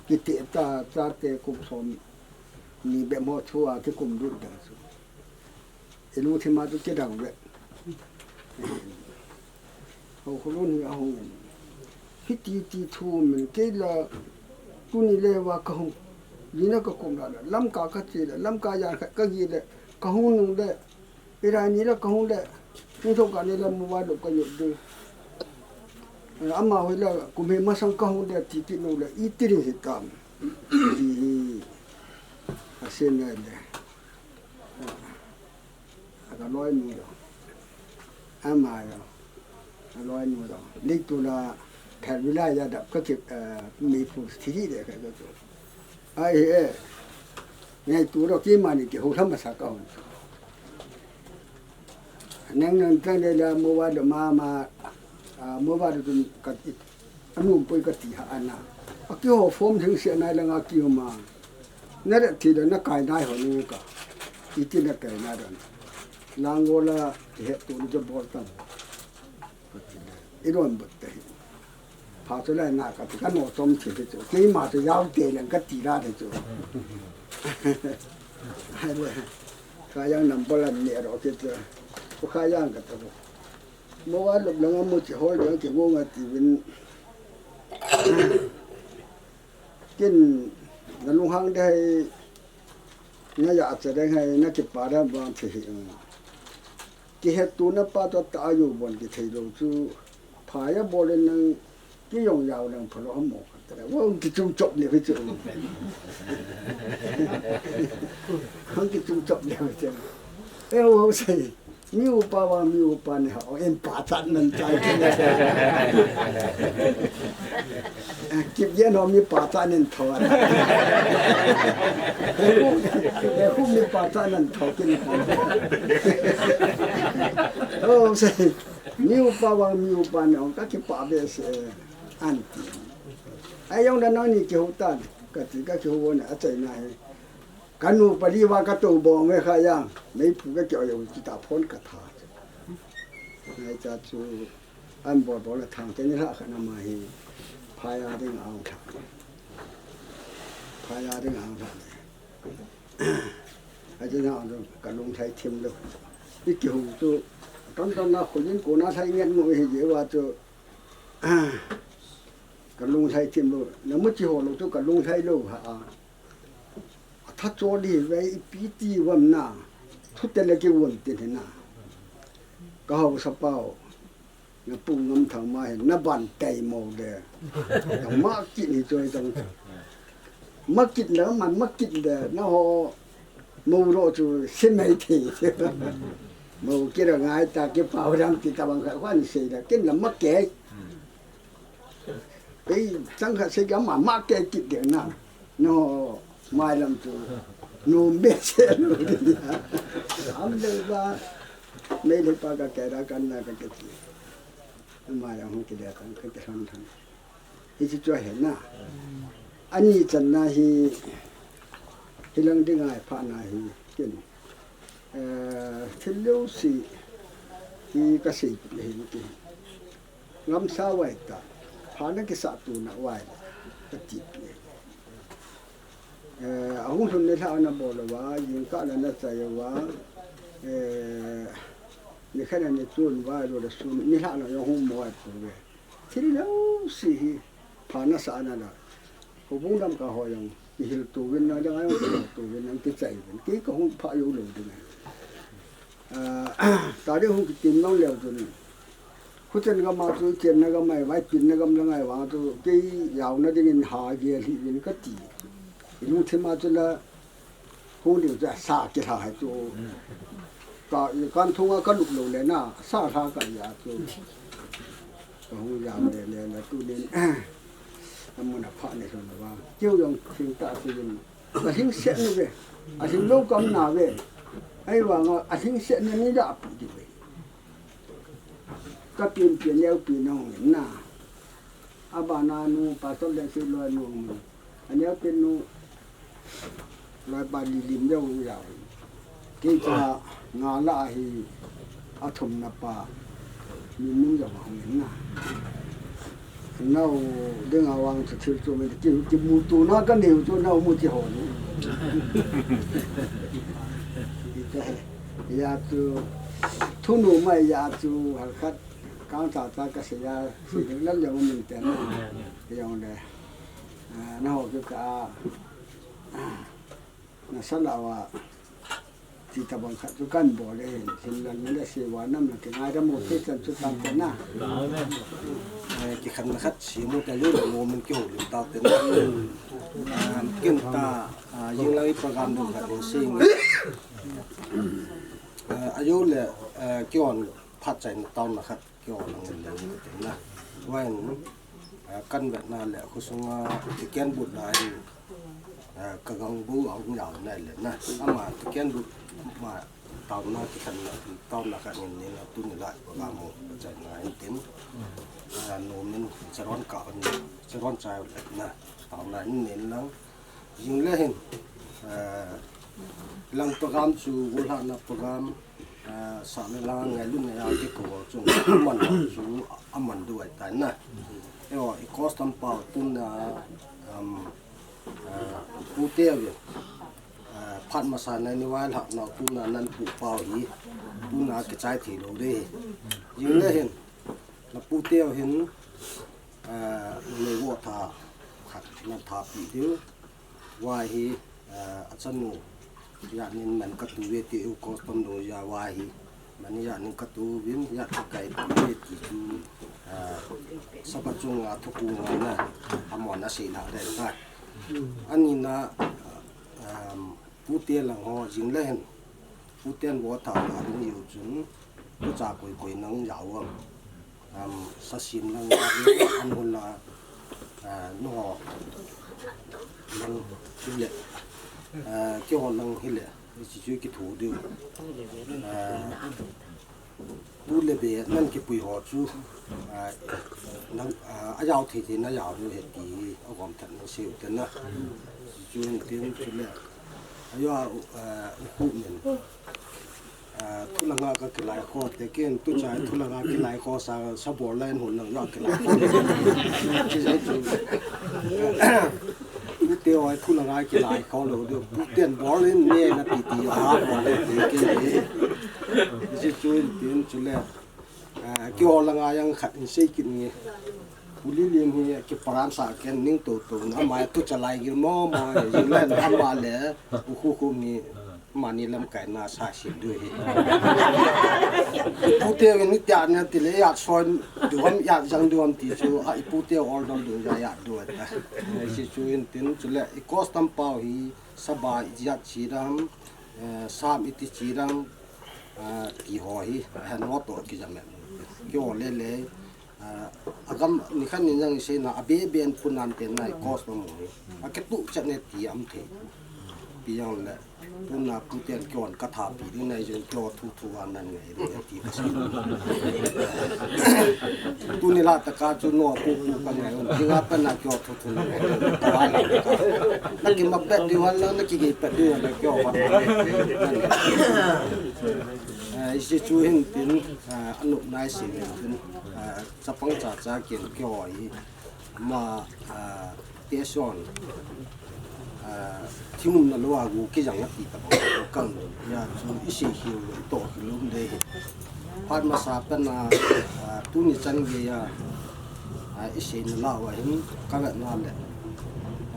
kiti ta, cha te kum som. Ni bep mo thu a kikum lut ding chu. I lungthim a chu kidang ve. Ho khu lun hi a hung in. Hiti ti thu min kei la tuni le va ka hung. Ni na ka kum la la. Lamka ka che le. Lamka yan khat ka gi le. Ka hung nung le. Ira ni la ka hung le. Ni thong ka ni la mu va lo ka yo de. Ama hoi la kum he masang ka hung le ti ti no le. I ti ring hi tam. Ti hi. A sen na le. A ka loi nu yo. Ama yo. A loi nu yo. Lik tu la thar vila ya dap ka ki, eh, mi pu thi hi de ka ka tu. Ai he. Ngai tu ro ki ma ni ki hu tham sa ka hon. Nang nang tang de la mo wa do ma ma. Ah, mo wa do ka Anum poi ka ti ha ana. A kiho form theng sia nai langa ki uma. Na re ti da na kai nai ho nu ka. I ti na kai na dan. Lang go la he tu ni jo bol tam. Ka ti na. I don bot te. Pha chu lai na ka ti ka no tom ti te chu. Ki ma chu yau te lang ka ti ra te chu. Hai le. Kha Yang number an ne ro ke chu. Kha Yang ka ta. Mo wa lop langa mo chi hol ding ki mo nga ti vin. Kin na lunghang ding hai, na ya cha ding hai, na kipa ding bang thi hi. Kihet tu na pa to ta ayu bon kithei lo chu, pha ya bol in nang kiyong yau nang phalo ham mo ka ta. Wa ki chung chop le hi chu. Hang ki chung chop le hi chu. E wo sei. Mi upa vang mi upa ni ho, in pa chat nan chai kit na. Kip yen ho mi pa chat nin tho. Khu mi pa chat nan tho kit ni pa. Oh, sei. Mi upa vang mi upa ni ho, ka kipa be se. An ti. Ai yong da no ni kihou tan. Ka ti ka kihou na a chai na he. Ka nu pali va ka to bong e Kha Yang. Mei pu ka kyo yo ki ta phon ka tha. Ngai cha chu an bol bol la thang te ni la kha na ma hi. Pha ya ding ang tha. Pha ya ding ang tha. A ji na ang ka lung thai thim lo. I ki hu chu. Tam tam na khu yin ko na thai ngen mo hi je wa chu. Ka lung thai thim lo. Na mu chi ho lo chu ka lung thai lo ha a. A tha cho di ve ipi ti vam na. Thu te le ki won ti na. Ka hausa pau. Na pu ngam thang ma hin na ban tai mo de. Ka ma ki ni choi tang. Ma ki la man ma ki de na ho. Mo ro chu si mai thi. Mo ki ra ngai ta ki pau ram ki ta bang kha kwan sei da kin la ma ke. Ei, chang kha se ga ma ma ke kit de na. No, mai lam tu. No me se lo de ya. Am de ba. Me le pa ka ke ra kan na ka ke ti. Mai lam hung ki de kan ka ke han han. Hi chi chu he na. Ani chan na hi. Hi lang ding ai pha na hi. Kin. Eh, thil leo si hi ka sei le hin ki. Lamsa vai ta, pha na kisa tu na vai ta ti pi. Eh, a hung lhun ni lha na bol va, yin ka la na chai va, eh, ni kha na ni chun va lo da sun, ni lha na yo hung mo ai pu ve. Thil leo si hi, pha na sa na la. Ko bung dam ka ho yang, ni hil tu vin na, dang ai tu vin na, ki chai vin, ki ka hung pha yo lo ding. Ah, ta ding hung ki tin nong leo tu ni. Khuchen gam a chu, chenna gam a, vai pinna gam lang a vang chu, kei jaona dingin ha gel hih uvin kati. Ilungthim a chu la, hung ding chu sa kilha hai chu. Ka, kan thung a ka lup lou le na, sa lha ka ja chu. Ka hung jam le le la tunin, amun a pha ne lhon va. Keu jong thing ta chu yin. Ka hing se nu ve. A hing lou kam na ve. Ahivang a, a hing se ne ni ja pi di ve. Ka pin pin neo pin hong in na. A ba na nu, Pastor Lensui loi nu. A neo pin nu. Loi ba li lim neo ya. Kei cha nga la hi a thum na pa. Min min ya hong in na. Nau ding a vang chu thil chu min ki, kimu tu na ka neu chu nau mu ti ho ni. Ita he. Ya chu, thunu mai ya chu, halkhat, kang cha cha ka se ya, se ding lal jong min te na. Jong le. Ah, na ho ke ka, ah, na sa la wa, ti ta bang khat chu kan bol le, sin la na le se wa nam la ke ngai da mo te chan chu tam te na. Eh, ki khan na khat si mo te lu mo min ki ho lu ta te na. Ah, kin ta, ah, jing la i program dong khat lo sing. Eh, ajo le, eh, kihon phat chai na taona khat kihon lang le na. Wen, eh, kan vet na le khosung a tiken but na in, eh, ka gang bu a hung yau na le na. Ama tiken but ma taona kikhan na, taona khat ngin ni na tuni la program mo chai na in tin. Eh, no min charon ka ni, charon chai le na. Taona in nin lang. Jing le hin, eh, lang program chu, gulhana program, eh, sa le lang ngai lun ngai a ke ko chu, man chu, aman du ai tai na. Eo, i custom pau tun na, um, eh, pu te ve. Eh, phat masa na ni wai lha na tun na nan pu pau hi, tun na ke chai thi lo de. Jing le hin, na pu te hin, eh, le wo tha, khat na tha pi diu. Wa hi, eh, a chanu, ya nin man ka tu ve ti u custom do ya wa hi. Man ya nin ka tu vin, ya ka kai tu ve ti chu, eh, sapa chunga thuku nga na, a mo na sei na re ta. Ani na, eh, um, pu te lang ho jing le hen. Pu ten bo ta na ding yu chun, tu cha koi koi nang ya wa. Am, sa sim lang, an hon la, ah, no, nang hile, ah, kihon lang hile, si chu ki thu diu. Ah, tu le be, nan ki pui ho chu, ah, nang, ah, a yau thei thei na yau diu he ti, a gom that nang siu te na. Si chu hin tin chu le, a yau, ah, u khu min. Ah, thu langa ka kilai kho te kin, tu chai thu langa kilai kho sa, sa bol line hon lang ya kilai kho. Ki jai chu. Pu te oi thu langa kilai kho lo de. Pu ten bol in ne na pi ti ha bol le ti ki. Ji chu in tin chu le. Ah, ki ho langa yang khat in sei kin ni. Pu Lilim hi ki paran sa ken ning to to na mai tu chalai gil mo mo, jing le na ma le, u khu khu ni. Mani lamkai na sa sim du hi. Pu te ni tia na ti le ya soi du ham ya jang du ham ti chu a i pu te order du ya ya du ta. Si chu in tin chu le i custom pau hi saba i jat chi dam, eh, sam i ti chi dam, eh, ti ho hi, eh, no to ki jam. Ki ho le le, Ah, a gam ni khan ni jang i sei na, a be be an pun an ten na i custom mo hi. A ke tu chat ne ti am thei. Pi jang le, tun na pu ten kihon ka tha pi ding na i jong kihon thu thu an nan ngai ru ti ka sei. Tuni la ta ka chu no pu pu ka ngai un. Ti nga pa na kihon thu thu na ngai. Ka wa la ka. Na ki ma pet di wan la, na ki gei pet di wan la kihon wa. Eh, i si chu hin tin, eh, a nup nai si hin tin, eh, Chapang cha cha kin kihoi. Ma, ah, te son. Ah, thingum na lo a gu ki jang a ti ta bang. Kang ya chu i sei hi lo to ki lum de. Phat masa pen na, ah, tuni chan ge ya. Ah, i sei na la wa hin ka vet na le.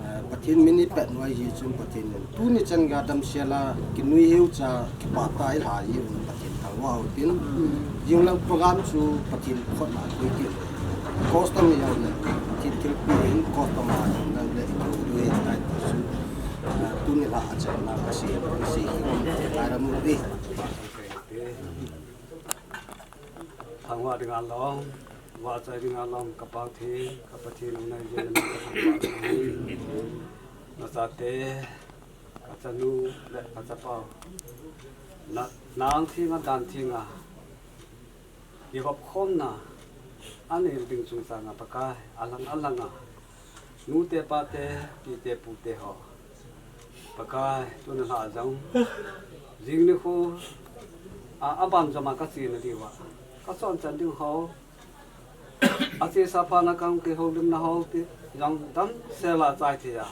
Ah, Pathen min i pet noi hi chun Pathen min. Tuni chan ga dam sia la ki nui hiu cha ki pa ta i la hi Pathen ta Wow, tin. Jing lang program chu Pathen khut a koi tin. Custom ya le, Pathen thilpeh in custom a jing lang le, koi tai chu. Tuni la a chan na ka si, ka si hi om ka ra mu di. Thangvah dinga long, vahchoi dinga long, ka Pathen, ka Pathen u nai je na ka thangvah. Na chate, ka chanu le ka chapau. Na, nang thinga, dan thinga. Kivop khomna, anei ding chungchanga Pakai, alang alanga. Nute pate, pite pute ho. Pakai, tuni la jong. Jing nikho, a, aban joma ka chena diuva. Ka chon chan ding ho. Achesa pha na kang kihoulimna ho ti jong damsel a chai thei a.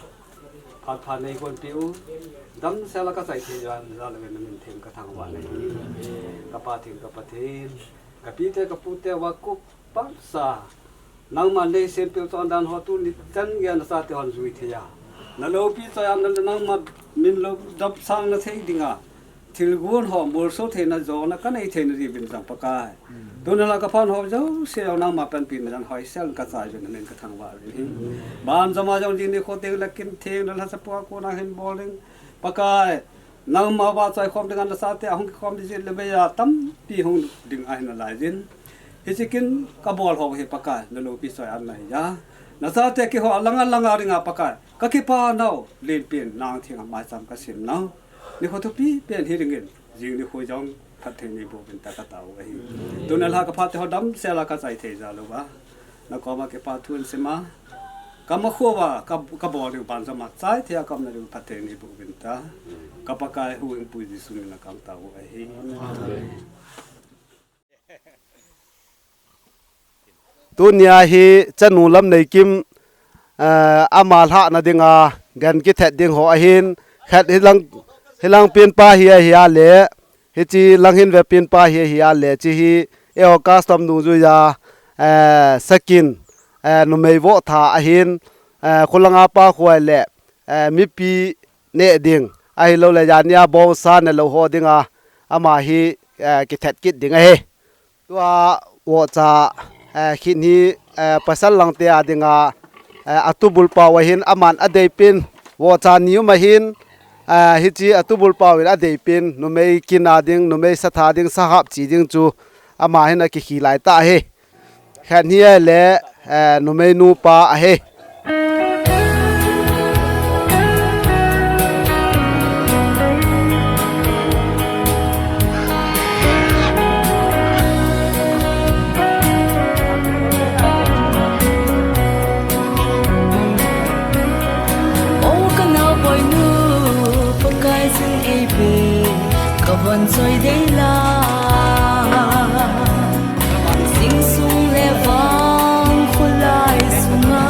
Phat pha nei gonpeh u. Damsel a ka chai thei a, ja le na min them ka thangvah le. Ka Pathen, ka Pathen. Ka pite, ka pute, va kup pamsa. Nangma nei sem pil chon dan ho tuni chan gei a na chate hon jui thei a. Na loupi choi a na nangma min lou dap sang na thei dinga. Thilgon ho molso theina jona ka nei theina diuvin jong Pakai. Tuni la ka phan ho jouse jong nangma panpina jong hoisel ka chai uvin amen ka thangvah uvin hi. Ban joma jong jing nikho teng le kin theng le lhasapua kona hin bol ding. Pakai, nangma vahchoi khom dinga na chate ahung kikhom di jit le vei a tampi hung ding ahi nalai jin. Hiche kin ka bol ho hi Pakai, na loupi choi a na hi a. Na chate keiho alang alang a dinga Pakai. Ka kipah nau, lenpen nang thinga maicham ka sem nau. Nikho thupi pen hi dingin, jing nikho jong phatthei nei boh uvin ta ka tao u ahi. Tuni la ka phate ho damsel a ka chai thei jal uva. Na koma kipathu in sema. Ka makho uva, ka, ka bol diu ban joma chai thei a ka umna diu phatthei nei boh uvin ta. Ka Pakai huhhingpu Jesu min a ka tao u ahi. Tunia hi chanu Lamneikim, eh, ama lhahna dinga gan kithet ding ho ahin, khat hilang, hilang penpa hi ahi a le, hiche lang hin ve penpa hi ahi a le, hiche hi eiho custom dungjuiya, eh, sakin, eh, numei voh tha ahin, eh, khulanga pa khoi le, eh, mipi neh ding, ahilou le jania bongsa nelou ho dinga, ama hi, eh, kithet kit ding ahi. Tua vohcha, eh, khin hi, eh, pasal langte a dinga, eh, atubul pau ahin aman adeipen, vohcha ni um ahin, eh, hiche atubul pau in adeipen, numei kin a ding, numei satha ding, sahap chi ding chu ama hin akikhih lai ta ahi. Khat hi le, eh, numei nupa ahi. O ka naoboinu, Pakai jin eipe, ka von choi dei la. Jing sung le vang kholai sunga,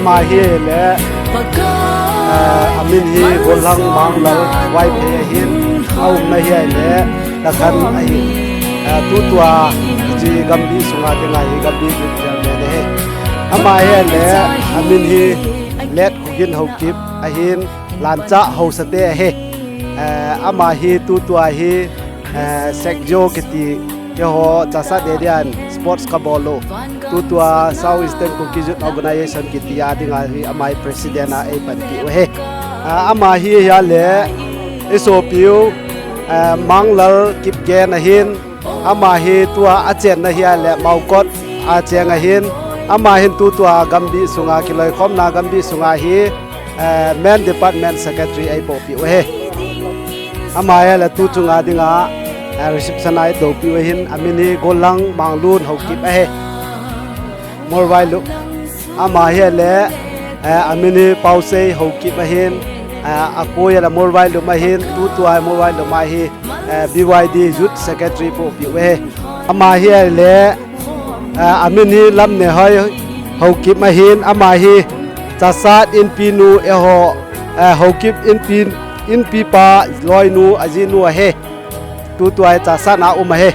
Ama hi le, eh, amin hi Golhang Manglal Vaiphei ahin, aumna hi le, Lakhan ahi, eh, tutua hiche gambi sunga dinga hi gambi chairman ahi. Ama hi le, amin hi Late Khogin Haokip ahin, Lancha Haosate ahi. Eh, ama hi tutua hi, eh, Sekjo kiti keiho Chassad area in sports kabol u. Tutua South Eastern Kuki Youth Organization kiti a dinga hi ama hi president a eipanpi u ahi. Ah, ama hi hia le isopiu, eh, Manglal Kipgen ahin, ama hi tua achenna hia le Maokot a cheng ahin, ama hin tutua gambi sunga kiloikhomna gambi sunga hi, eh, men department secretary eipohpi u ahi. Ama hi le tu chunga dinga, eh, reception a eidoupiu ahin, amin hi Golhang Manglun Haokip ahi. Molvailup. Ama hi le, eh, amin hi Paosei Haokip ahin, eh, akoi le Molvailup ahin, tutua Molvailup a hi, eh, B Y D Youth Secretary pohpiu ahi. Ama hi le, eh, amin hi Lamnehoi Haokip ahin, ama hi Chassad Inpi nu eiho, eh, Haokip Inpi, Inpipa loinu ajinu ahi. Tutua hi Chassad a um ahi.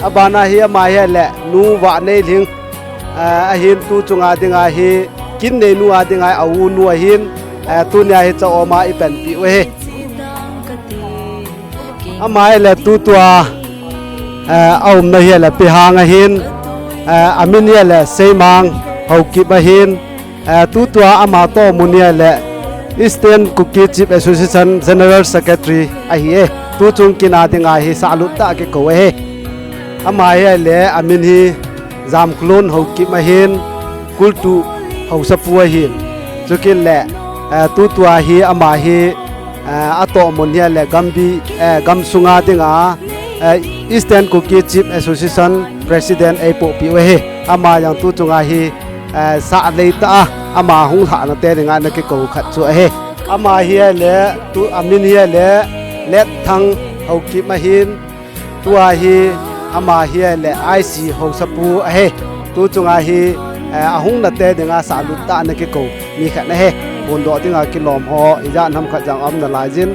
Abana hi ama hi le Nu Vaneilhing, eh, ahin tu chunga dinga hi kin neinu a dinga aunu ahin, eh, tunia hi cha-om a eipanpi u ahi. Ama hi le tutua, eh, aumna hi le Pihang ahin, eh, amin hi le Seimang Haokip ahin, eh, tutua ama tohmun hi le Eastern Kuki Chief Association General Secretary ahi e. Tu chung kin a dinga hi sahlut tah a kikou ahi. Ama hi le amin hi Jamkhulun Haokip ahin, kultu haosapu ahin. Chukit le, eh, tutua hi ama hi, eh, atohmun hi le gambi, eh, gamsunga dinga, eh, Eastern Kuki Chief Association President eipohpiu ahi. Ama jong tu chunga hi, eh, sahlei tah a ama hung lhahna te dinga ana kikou khat chu ahi. Ama hi le, tu amin hi le, Letthang Haokip ahin, tua hi ama hi le I C haosapu ahi. Tu chunga hi, eh, ahung nate dinga sahlut tah a ana kikou mi khat ahi. Phondoh dinga kilom ho, ijat ham khat jong aum nalaiyin,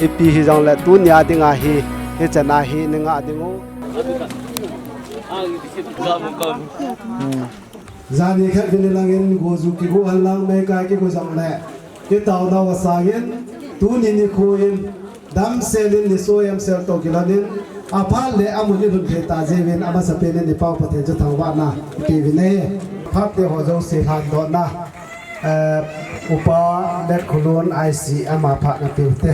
ipi hijongle tunia dinga hi, hichan a hi nei ngah diu. Jani khat vin langin goju kigo henlang, meikai kigo jongle, kitaonau asangin, tuni nikho in, damsel in, nisoh jamsel toh kilhonin, aphat le amun ilhun thei tah jeh uvin, amasapen in ipau Pathen chu thangvahna ipeuvin ahi. Phat teho jouse lhandohna, eh, Upa Letkhulun I C ama phat napeh ute.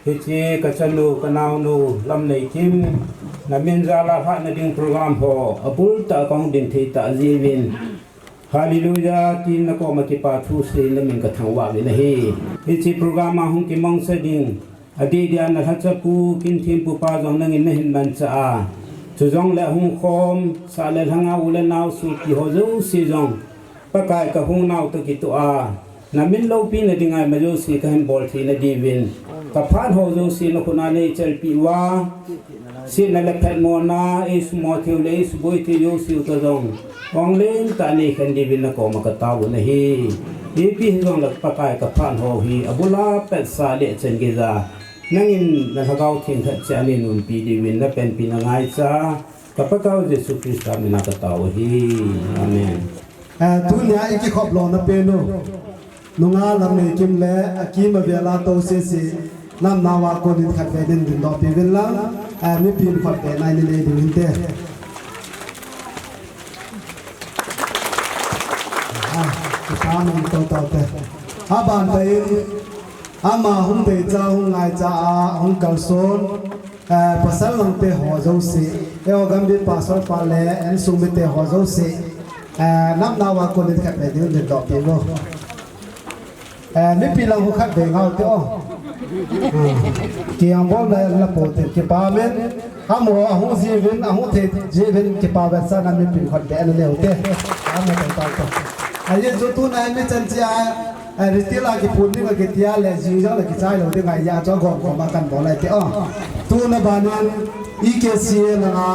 Hiche kachanu, kanaonu Lamneikim, namin jal a lhahna ding program ho abul tah a kahung din thei tah jeh uvin, Hallelujah, tin nakoma kipa thusei in namin kathangvah uvin ahi. Hiche program a hung kimangcha ding, adeh dia nalhachapu Kinthinpu pa jong nangin nahin manchah a, chujongle ahung khom sah le lhanga u le nao sopi ho jouse jong, Pakai kahung nau toh kitoh a, namin loupina dinga ima jouse kahin bol theina diuvin, kaphat ho jouse nakhut a neichelpeh uva, setna le phatmona, eisumo theiu le eisuboi theiu jouse u toh jong, ong lentah a neikhen diuvin nakoma katao u ahi. Ipi hijongle Pakai kaphat ho hi, abul a petsa le chan geija, nangin na Lhagao Theng khat cheh a neinompi diuvin napanpina ngaicha, ka Pakai u Jesu Christa mina katao u ahi. Amen. Eh, tunia ikikhop lona pen u, nungah Lamneikim le akim avel a tousese, namnauva konin khatvei nei dindoh piuvin lang, eh, mipin khatvei nei nei diu hinte. Ah, kipa mang tao tao te. Aban tah in, ama hung deicha, hung ngaicha a, hung kalson, eh, pasal langte ho jouse, eiho gambi pastor pa le insung mite ho jouse, eh, namnauva konin khatvei nei dindoh piuvo. Eh, mipi lang ho khatvei ngah ute o. Ah, kiang bol na la po te kipa men. Amaho ahung jiuvin, ahung thei jiuvin kipa vetsahna mipin khatvei ana nei ute. Amen, tao tao. Ajeh chu tuna mi chan cheh a, eh, retail a kipun ding a kitia le jing jong le kichai lou ding ahi a chu agom khom a kan bol ahi te o. Tuna ban in E K C A langa,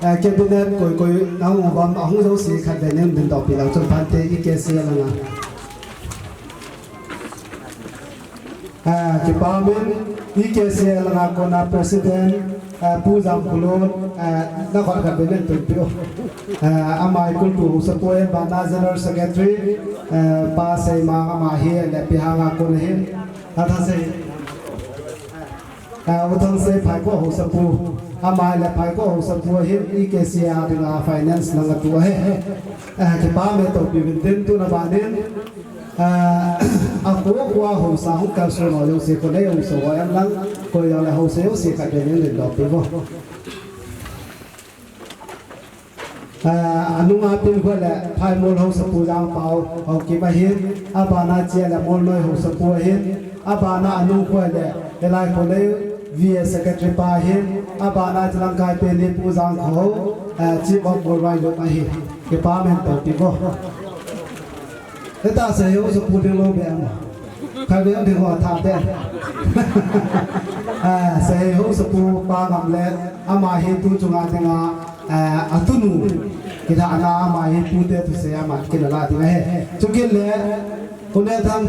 eh, cabinet koi koi nahung uvam ahung jouse khatvei nei dindoh pi lang chun phante E K C A langa. Ah, kipah in, E K C L a kona President, ah, Pu Jam Khulun, ah, na khat khat bel in tun piu. Ah, ama hi Kultu Hausapu ahin, abana General Secretary, ah, Pa Seimang, ama hi le Pihang a kon ahin. Athasei. Ah, U Thangsei Phaikho Hausapu, ama hi le Phaikho Hausapu ahin, E K C L a dinga finance langa tu ahi. Ah, kipah e, toupi uvin tin, tuna ban in, ah, akho kho a haosa hung kalson ho jouse, kholei haosa ho jong lang, koi jong le haosa jouse khat bel in lin doh piu vo. Ah, anunga pen kho le Phaimol Hausapu Jangpao Haokip ahin, abana Chia le Molnoi Hausapu ahin, abana anung kho le Elai kholei V A Secretary pa ahin, abana Chilang Kai pen hi Pu Jangkho, ah, Chief of Molvailup ahin. Kipah e, toupi vo. Heta Seihei Hausapu ding lou be ama. Khatvei ding ho tha be. Ah, Seihei Hausapu Pa Ngamlet, ama hi tu chunga dinga, ah, atunu. Kidana ama hi tute thusei ama kinala ding ahi. Chukit le, U Nethang,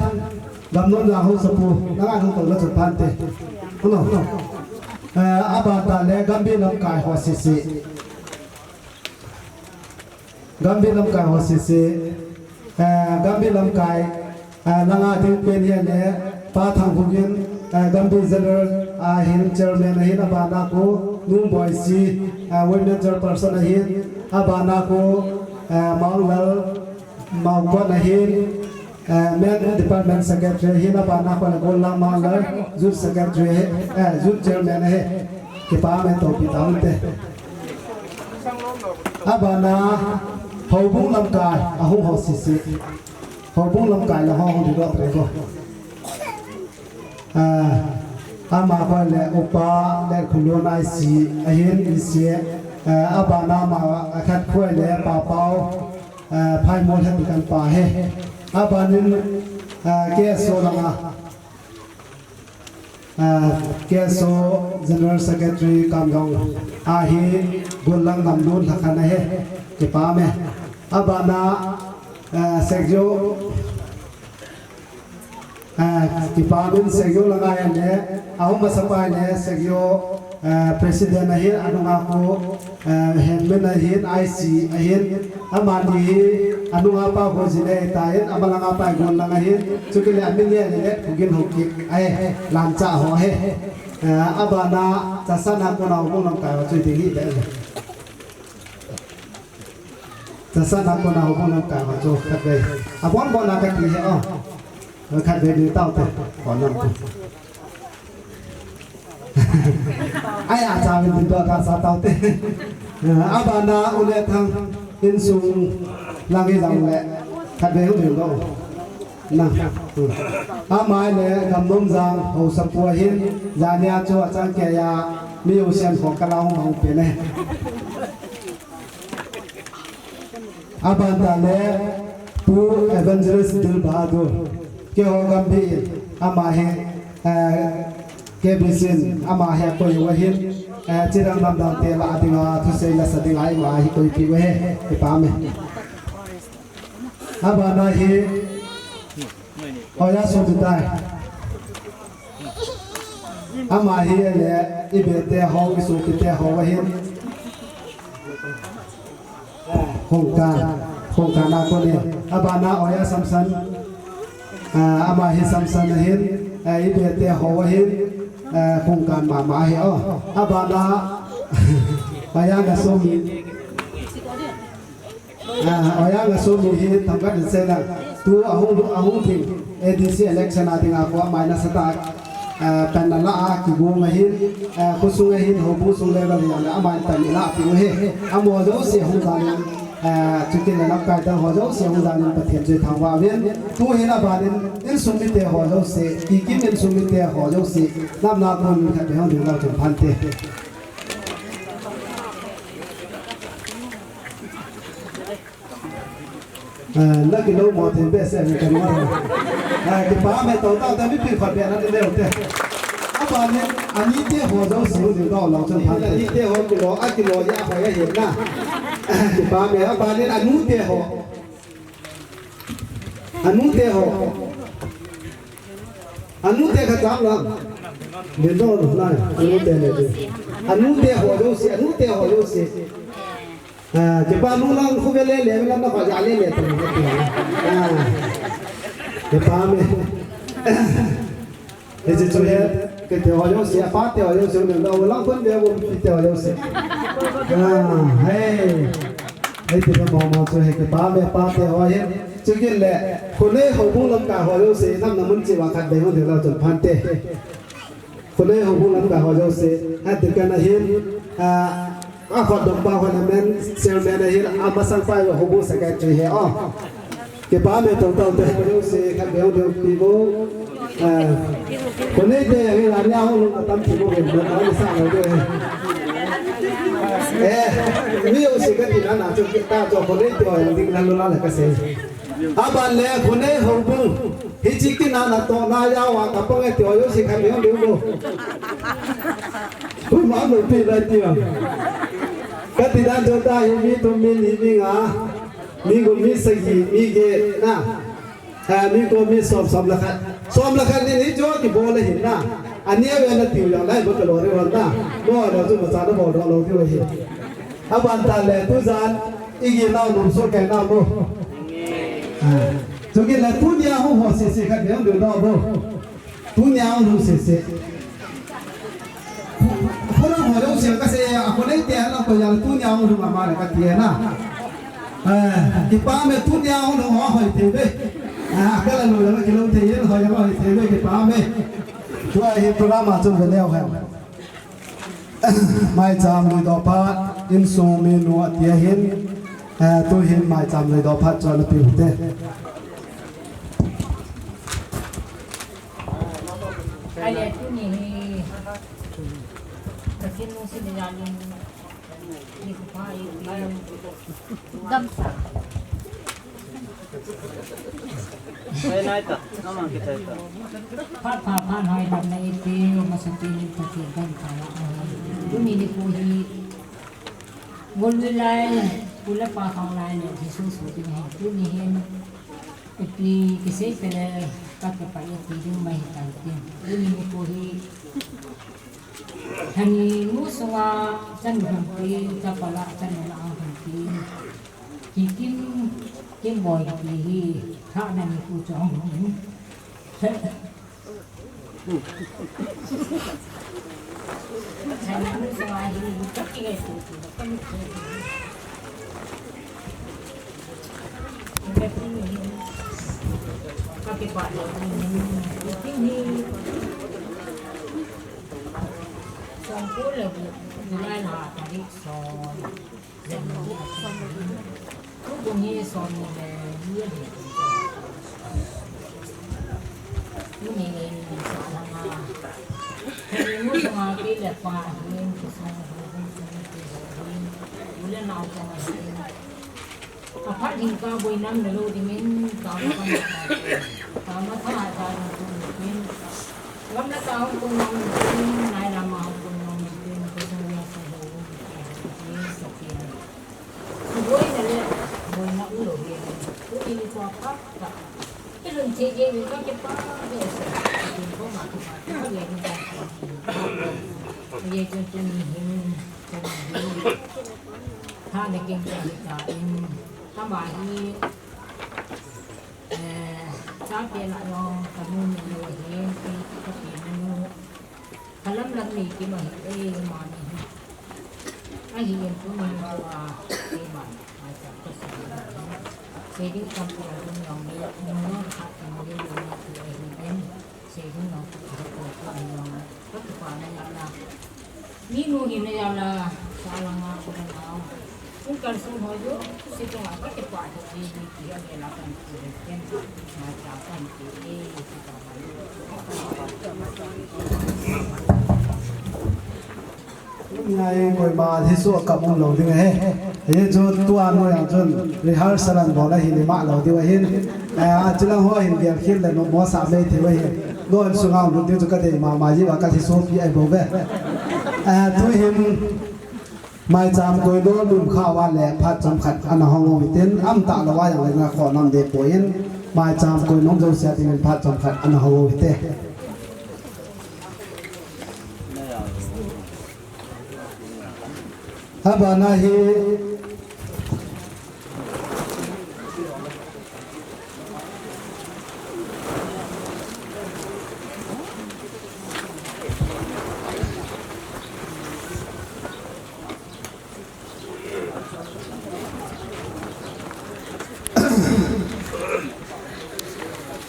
Gamnomjang Hausapu, nanga hung tong la chun phante. Uno. Ah, aban tah le Gambih lamkai ho sese. Gambih lamkai ho sese, eh, Gambih lamkai, eh, langa ding pen hi le Pa Thanghungin, eh, Gambih General, ah, ahin, Chairman ahin, abana khu Nungboisi, eh, Women Chairperson ahin, abana khu, eh, Manglal Maokon ahin, eh, Men Department Secretary ahin, abana khu le Gollang Manglal Youth Secretary ahi, eh, Youth Chairman ahi. Kipah e, toupi tauvinte. Abana, houbung lamkai, ahung ho sese. Houbung lamkai la ho hung ding doh tre vo. Ah, ama kho le Upa Letkhulun I C ahin, I C, ah, abana ama khat kho le Pa Pau, ah, Phaimol Hetikan pa ahi. Abanin, ah, K S O langa. Ah, K S O General Secretary Kamjong ahi, Gollang Namlun Lhakhan ahi, kipah e. Abana, ah, Sekjo, ah, kipah in Sekjo langa ahi le, ahung masa pa le Sekjo, ah, President ahin, anunga khu, eh, Henmin ahin, I C ahin, amani hi, anunga pa Hojin ahitan, amalanga pa Gollang ahin, chukit le amin le le Khugin Haokip ahi, Lamcha ho ahi. Eh, abana, Chassad a kona houbung lamkai ho chu ding hi be le. Chassad a kona houbung lamkai ho chu khatvei. Abon bon a kati hi o. Khatvei ding taute. Bon lam tu. Ai, achauvin tin to kasa taute. Abana U Nethang insung lang hijongle khatvei hung ding doh. Na. Ama le Gamnomjang Haosapu ahin, jania chu achangkeiya mi usen ho kala hung mang pen e. Aban tah le Pu Evangelist Dil Bahadur, keiho Gambih in, ama hi, eh, K B C in, ama hi akoi u ahin, eh, chidang damdang te lah a dinga, thusei lah sa dinga, ama hi koipiu ahi, kipah e. Abana hi, Oya Somitai. Ama hi le, i bete ho, i sopite ho ahin. Hungkan, hungkan a kon e. Abana Oya Samson. Ah, ama hi Samson ahin, eh, i bete ho ahin, eh, hungkan mama ahi o. Abana, Oya Ngasomi. Ah, Oya Ngasomi hi themkhat in seilang. Tu ahung, ahung ding A D C election a dinga khu ama in asatah, ah, pan ala a kigong ahin, ah, khosung ahin, houbung sung level hi ama in pan ala apiu ahi. Amaho jouse hung dalin, ah, chukit le lamkai dang ho jouse hung dalin Pathen chu ithangvah uvin. Tu hin abanin insung mite ho jouse, Kikim insung mite ho jouse, namna kon khat hung ding lau chun phante. Eh, na kilou mo thei behseh in ka ngai. Eh, kipah e, tou tau te mipi khat beh na ti leu te. Abanin, anite ho jouse hung ding doh lau chun phante. Anite ho kilou, akilou hi ahoi ahi na. Kipah e, abanin anute ho. Anute ho. Anu te kha cham la. Min do lo lai. Anu te le te. Anu te ho jouse, anu te ho jouse. Ah, kipa nu lang khu ve le le, mi lang na kho ja le le te. Ah. Kipa me. Hiche chu hi, kei te ho jouse, apa te ho jouse, ne lo lang khun ve bo te ho jouse. Ah, hey. Hei, ti mo mo chu hi kipa me pa te ho hi. Chu kin le, khonei houbung lamkai ho jouse, nam na mun chi va khat be ho de lo chun phan te. Khonei houbung lamkai ho jouse, a ti kan a hin, a, a khot dom pa ho na men, chairman a hin, a masang pa houbung secretary he, oh. Kipa me to to te ho jouse, khat be ho de pi bo. Ah, khonei te hi la nia ho lung atam ti mo ben mo ai sa lo de. Eh, mi u si ka ti na na chu ta chu khonei te ho ding na lo la ka se. Aban le khonei houbung. Hiche kin na na to na ya wa ka pang e ti ho jouse khat be ho de bo. Pu ma lo pi la ti wa. Ka ti dan jo ta hi mi thum mi li mi nga. Mi gup mi sagi mi get na. Ha, mi ko mi som, som le khat. Som le khat ni ni jo kibol le hin na. Ani a ve na tiu jong lai bo ka lo re wan na. Mo lo chu ma cha na bol do lo tiu hi. Aban ta le tu jan i gi nau num so ke na mo. Ha. Chu ki le tunia ho ho se se khat be ho de do bo. Tunia ho ho se se. Khonung ho jouse ka sei a, khonei te a la ko ya tunia ho lung ama le ka ti na. Eh, kipa me tunia ho lung ho hoi thei ve. Ah, ka la lo la ki lo thei yen hoi ma hoi thei ve kipa me. Tua hi program a chun ve leu hen. Maicham lui doh phat, insung minu ati a hin, eh, tu hin maicham lui doh phat chu ana pe u hite. Ahile tuni hi Pathen lungset le jalin nikho pha ipi gamsa. Phat pha phat hoi damna ipi masapen in Pathen gamsa la. Tuni nikho hi ngol lai, pu le pa khang lai le Jesu su ding hi. Tuni hin Ipi kisei pele ka kipah e ti ding mai hitan tin. Tuni nikho hi. Thani nu sunga chanu hung pi, chapala chanu la hung pi. Kikim kimboi pi hi. Thana nikho chong hung. Songkul le July lha tarik som. Tuni hi som ni le ni a hi. Tuni hi sa langa. Tuni mu sunga kei le pa hin, kisung hin, sung hin, u le nao chunga hin. Aphat hin ka boinam na lou dingin, ka ma ka ma ka. Ka ma tha ta na tu hin. Gam le ka hung kun nom hin, nai lam a hung kun nom hin, kisung ya sa ho hin, sa hin. Boina le, boina u lou hi. Tuni nikho phat ta. Ilung thei jeng in ka kipah behseh. Tuni ko ma ko ma ko ye ni ka. Ye chun tuni hin. Tuni hin. Tha le keng ka hi ta in. Ka ma hi. Eh, cha ke la yo ka nu ni lo hi. Ka pi na nu. Kalam lam ni ki ma hi, eh, ma ni hi. Ahi em tu ni ma wa, eh, ma ni. Ai, ta ko sa ni. Sei ding kam pi a ding yong ni, ni no kha ki mo ni ni ki, eh, ni em. Sei ding no ki, ki, ki, ki, ni yong. Ko ki pa na ya la. Ni nu hi na ya la, sa la nga ko na. Ung kal sung ho jo, si ko nga ka ke pa ho ji ji ki ya ne la kan ki ken ma cha kan ki e si ka ma. Ngai koi ma hi su ka mun lo ding he. Hi chu tua no yang chun rehearsal an bol a hi ni ma lo ding hin. Eh, a chilang ho hin gel khil le no mo sa mei thei hin. No an sunga lut ding chu ka dei ma ma ji wa ka hi su pi ai bo ve. Eh, tu hin Maicham koi nom lum kha uva le phat chomkhat ana hong u hitin, amtah louva jong le na kho nom ding poi in, maicham koi nom jouse a dingin phat chomkhat ana hong u hite. Abana hi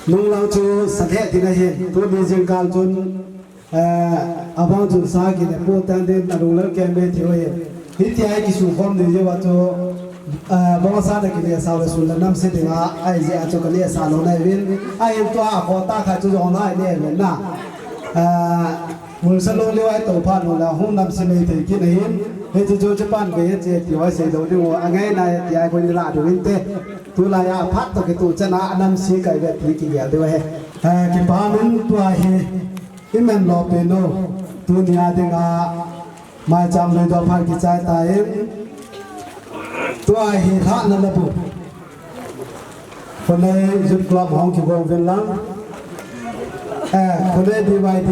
Nunglang chu sa lheh ding ahin, tuni jingkal chun, eh, abang chun sa kile pu tan din alunglel kei me thei u ahin. Hitia i kisu khom ding jeh uva chu, eh, bangsa na kile sa le sun le nam se ding a, ahi jeh a chu kale sa lou na uvin. Ahin tua a kho ta kha chu jong na i le uvin na. Eh, Mulsa lou leu a i to phat u le hung nam se mei thei kit ahin. Hichu chu chupan ve hiche ti u a sei dou ding u a ngai na ti a koi ni la ding inte. Tulai a phat toh kituh chan a anam si kai ve ti kigel diu ahi. Eh, kipa min tua hi i men lou pen u. Tuni a ding a maicham lui doh phat kichai ta in. Tua hi lhahna labu. Khonei Youth Club hung kigon uvin lang. Eh, Khonei B Y D.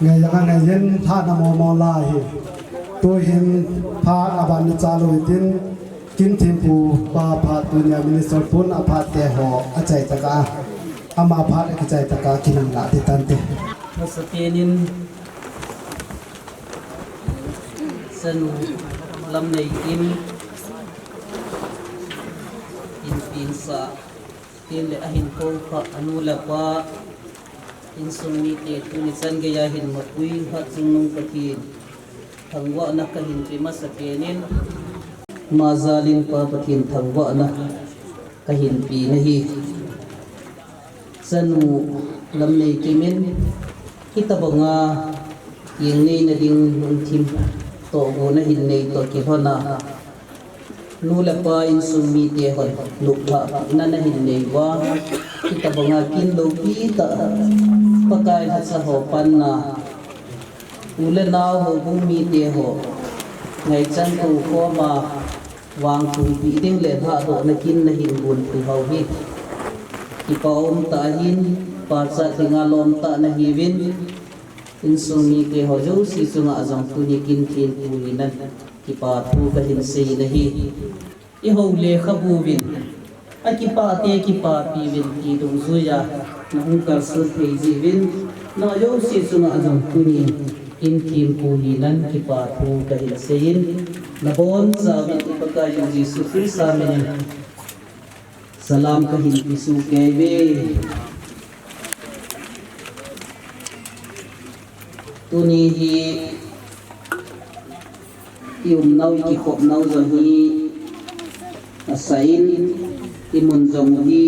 Ngai jang a ngai jen tha na mo mo la hi. Tu hin phat aban ni cha lo tin kin thim pu pa phat tu nia minister pun a phat te ho a chai taka. Ama phat a kichai taka kinang la ti tan te. Masa tenin sanu lam nei in in pin sa. Tin le ahin ko kha anu le pa, insung mite tuni chan geiya hin mapui Hatchungnung Pathen. Thangvahna kahin pe masa penin, ama jalin Pa Pathen thangvahna kahin pe nahi. Chanu Lamneikim in hitabanga jing neina ding lungthim tohgon ahin nei toh kilhona, nu le pa insung mite hon nopna nahin nei uva, hitabanga kin loupi tah Pakai lhacha ho panna, u le nao houbung mite ho ngaichan kou khoma vangtunpi ding le lhadohna kin nahin gonpui hou hi kipa umtah ahin, pachat dinga lomtah nahiuvin, insung mite ho jouse chunga jong tuni kin thempu hinan kipa thu kahin sei nahi. Ihou lekhabuvin, akipah te kipapi uvin ti dungjuiya nahung kalsut thei jeh uvin, najouse chunga jong tuni kin thempu hinan kipa thu kahin seiyin, nabonchauvin i Pakaiyu Jesu Christa minin salam kahin pesoh keive. Tuni hi i umnau, i kikhopnau jong hi asah in, i mun jong hi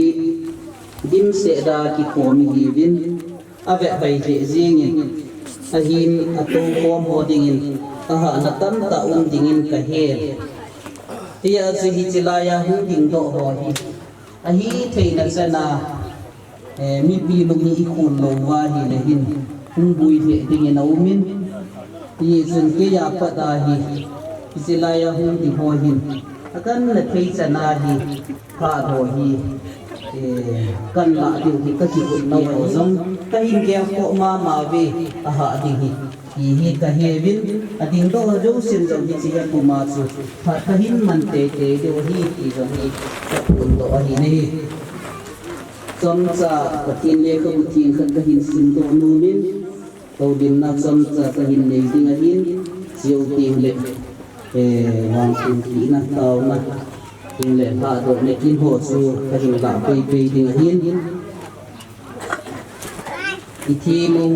dimset a kikhom ihiuvin, avet bai lheh jengin, ahin atoukhom ho dingin ahahna tamtah um dingin kahe. Hijeh chun hiche laiya hung dingdoh ho hi ahitheina chana, eh, mipi lung hi i khol lou uva ahile hin hung boi lheh dingin aumin, hijeh chun keiya pat a hi hiche laiya hung ding ho hin akanna thei chana hi phat ho hi, eh, kanlah diu hi kakigotnau ho jong kahin gelkhoh mama uve, ahah ding hi. Hihi kaheuvin, adingdoh ho jousen jong hiche hi puma chu phat kahin man teitei diu ahi ti jong hi kaphondoh ahi nahi. Chomcha Pathen lekhabu theng khat kahin simdoh nomin, houlimna chomcha kahin nei ding ahin, chujou tengle, eh, vangtunpina, taona, tengle lhadohna kin ho chu kahin lah peipei ding ahin. I thempu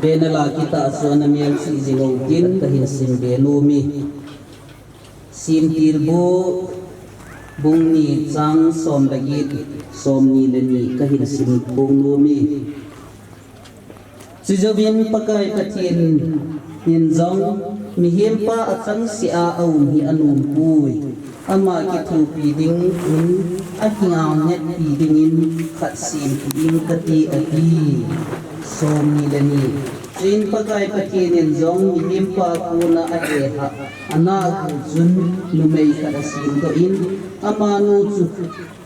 banner a kitah chu ana melchih jing utin kahin simbe nomi. Semtilbu bung ni chang som le get, somni le ni kahin simphong nomi. Chujouvin Pakai Pathen in jong mihempa achangseh a aum hi anompoi. Ama kithopi ding un akingaongetpi dingin khat sempeh ing kati, ati. Somni le ni. Chuin Pakai Pathen in jong mihempa kona ahehah, anah gu chun numei khat asemdoh in, amanu chu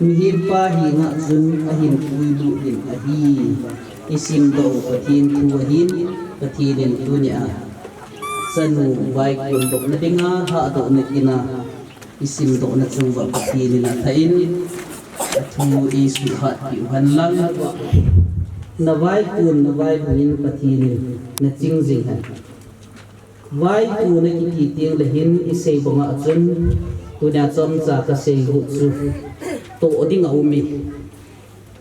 mihempa henga chun ahin puilut in ahi. I simdoh u Pathen thu ahin, Pathen in tunia chanu vaikon dohna dinga lhadohna kina i simdohna chu uva Pathen in athahin, athu eisukhatpeh u henlang. Na vaikon, na vaihungin Pathen in naching jing hen. Vaikon akiti tengle hin isei banga chun, tunia chomcha kasei u chu toh ding aume.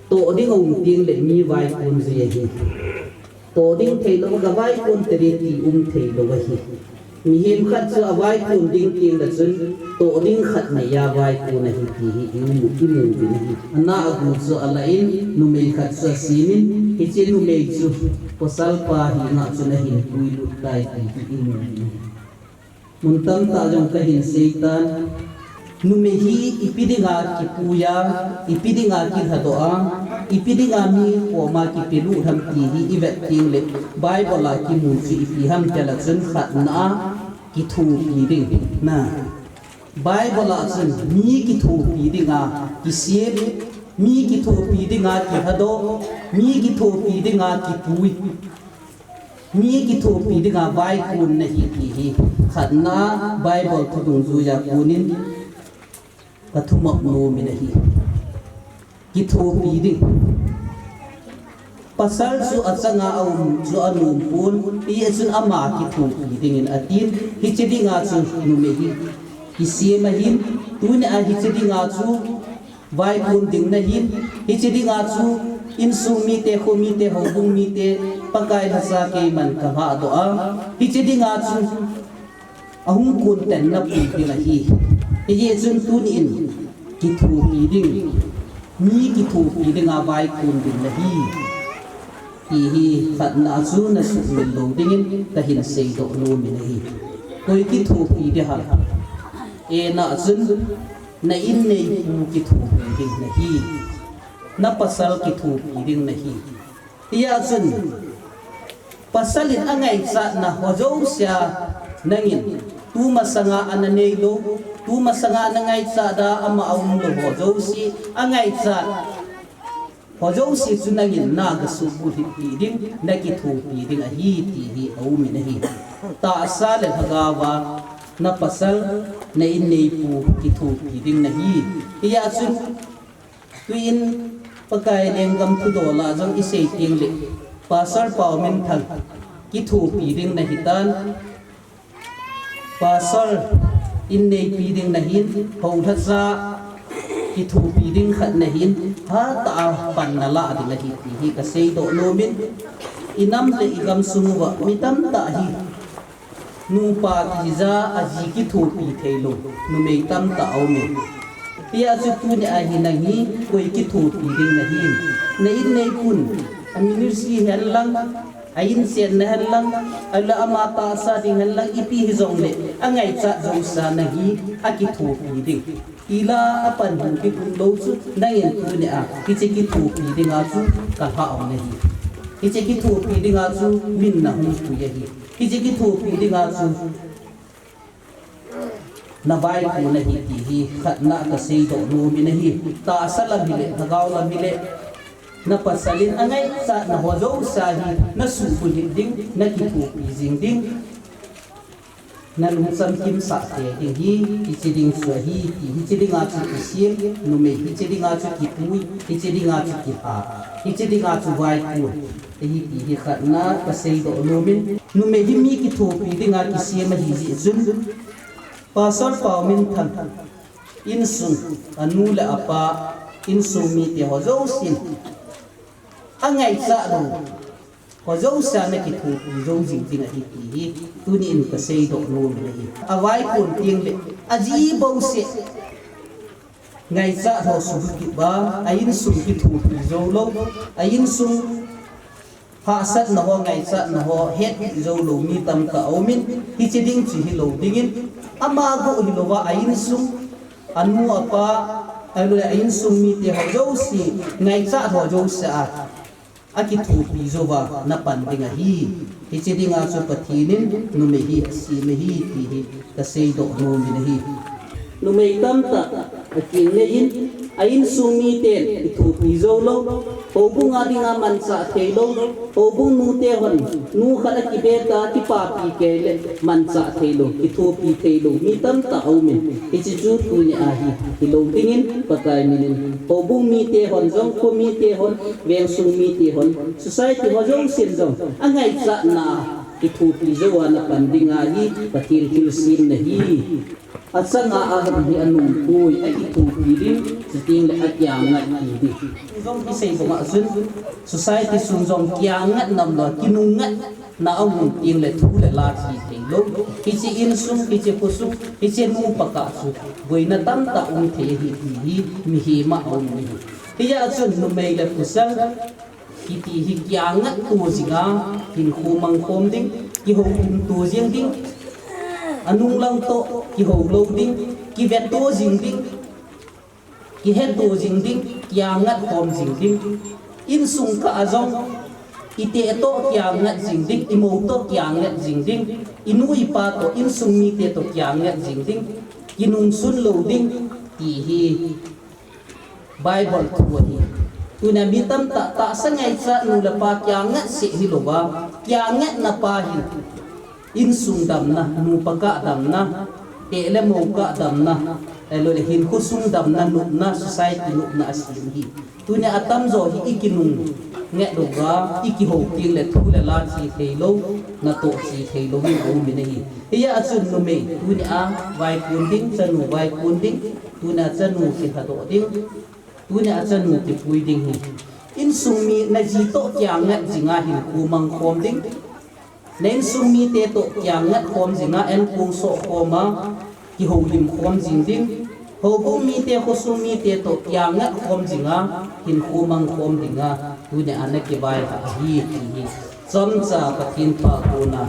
Toh ding aum tengle mi vaikon ji ahi. Toh ding theilou, ka vaikon tadi ti um theilou ahi. Mihem khat chu avaikon ding tengle chun, toh ding khat neiya vaikon ahi ti hi imu, imu uvin ahi. Anah agu chu alah in, numei khat chu asemin, hiche numei chu pasalpa henga chun ahin puilut tai ti hi imu uvin ahi. Mun tamtah jong kahin seitan, numei hi ipi dinga kipuiya, ipi dinga kilhadoh a, ipi dinga mi koma kipelut ham ti hi ivet tengle, Bible a kimu chu ipi ham tile chun khatna a kithopi ding. Na, Bible a chun mi kithopi dinga kisem, mi kithopi dinga kilhadoh, mi kithopi dinga kipui, mi kithopi dinga vaikon nahi ti hi khatna Bible thu dungjuiya konin kathumop nomin ahi. Kithopi ding. Pasal chu achanga aum chu anompon, hijeh chun ama kithopi dingin atin, hiche dinga chu numei hi kisem ahin, tunia hiche dinga chu vaikon ding nahin, hiche dinga chu insung mite, kho mite, houbung mite, Pakai lhacha keiman kalhadoh a, hiche dinga chu Ahung kun tenna pu ding ahi. Hijeh chun tuni in kithopi ding, mi kithopi dinga vaikun ding nahi, ti hi khatna a chu nasuhmil lou dingin kahin seidoh nom in ahi. Koi kithopi ding ham? Ena a chun na inneipu kithopi ding nahi. Na pasal kithopi ding nahi. Hijeh chun pasal in angaichatna ho jousea nangin, tumasanga ana neilou, tumasanga ana ngaichat a ama aumlou ho jouse angaichat ho jouse chu nangin naga suhbulhit ding, nakithopi ding ahi ti hi aum in ahi. Tahsa le lhagaova na pasal, na inneipu kithopi ding nahi. Hijeh chun tuin Pakai lenggam thudol a jong isei tengle, Pastor Paominthang kithopi ding nahitan, Pastor inneipi ding nahin, houlhacha kithopi ding khat nahin, hatah a pan nalah ding ahi ti hi kaseidoh nom in, inam le igam sung uva mi tamtah hi nupa kija aji kithopi theilou numei tamtah aume. Hijeh chun tuni a hi nang hi koi kithopi ding nahi? Na inneipun, a ministry hen lang, a inchen na hen lang, ahilou le ama tahsa ding hen lang, ipi hijongle angaichat jousea nang hi akithopi ding. Hila apan hung kikum lou chu nangin tuni a hiche kithopi dinga chu kalhah u nahi. Hiche kithopi dinga chu min nahung pui ahi. Hiche kithopi dinga chu navaikun ahi ti hi khatna kaseidoh nom in ahi. Tahsa lam hile, lhagao lam hile, na pasal in angaichatna ho jousea hi nasuhbulhit ding, nakithopi jing ding. Nalung chamkimsah tei ding hi, hiche ding chu ahi ti, hiche dinga chu kisem, numei hiche dinga chu kipui, hiche dinga chu kihap, hiche dinga chu vaikun ahi ti hi khatna kaseidoh nom in, numei hi mi kithopi dinga kisem ahi jeh chun, Pastor Paominthang insung, anu le apa, insung mite ho jousen angaichat lou ho jousea nakithopi jou jing ding ahi ti hi tuni in kaseidoh nom in ahi. Avaikun tengle aji bouseh ngaichat ho suhbulhit uva, a insung kithopi joulou, a insung hahsatna ho, ngaichatna ho hetpeh joulou mi tamtah aumin, hiche ding chu hilou dingin, ama bou hilouva a insung, anu apa, ahilou le a insung mite ho jouse, ngaichat ho jousea akithopi jouva napan ding ahi. Hiche dinga chu Pathen in numei hi asem ahi ti hi kaseidoh nom in ahi. Numei tamtah akingneiyin, a insung miten kithopi joulou, houbunga dinga manchah theilou, houbung nute hon nu khat akibeta kipapi keile manchah theilou, kithopi theilou mi tamtah aumin, hiche chu tunia hi hilou dingin Pakai minin, houbung mite hon jong, kho mite hon, vengsung mite hon, society ho jousen jong angaichatna kithopi jouva napan dinga hi Pathen thilsem ahi. Achanga ahung hi anungpoi, akithopi ding, chutengle akiangat ding. Jong kisei banga chun society sung jong kiangat namlou, kinungngatna ahung tengle thu le la thi theilou. Hiche insung, hiche khosung, hiche nupa kah chu boina tamtah um thei ahi ti hi mihem a aum ahi. Hijeh chun numei le pasal kiti hi kiangat to jinga, hinkho mangkhom ding, kihoulim to jing ding, anunglang toh kihoulou ding, kiveto jing ding, kiheto jing ding, kiangat khom jing ding. Insung kah a jong ite toh kiangat jing ding, imou toh kiangat jing ding, inu ipa toh, insung mite toh kiangat jing ding, kinungsun lou ding, ti hi Bible thu ahi. Tunia mi tamtah tahsa ngaichat nu le pa kiangat seh hilouva, kiangatna pa hi insung damna, nupa kah damna, teh le mou kah damna, ahiloule hinkho sung damna, nopna, society nopna asem ahi. Tunia atamjo hi ikinungngat louva, ikihou tengle thu le la thi theilou, natoh thi theilou in aumin ahi. Hijeh chun numei tunia vaikun ding, chanu vaikun ding, tunia chanu kilhadoh ding, tunia chanu kipui ding hi insung mi naji toh kiangat jinga hinkho mangkhom ding, Na insung mite toh kiangat khom jinga, enkong soh khoma, kihoulim khom jing ding. Houbung mite, khosung mite toh kiangat khom jinga, hinkho mang khom dinga, tunia na kivai ahi, ti hi. Chomcha Pathen thu a kona.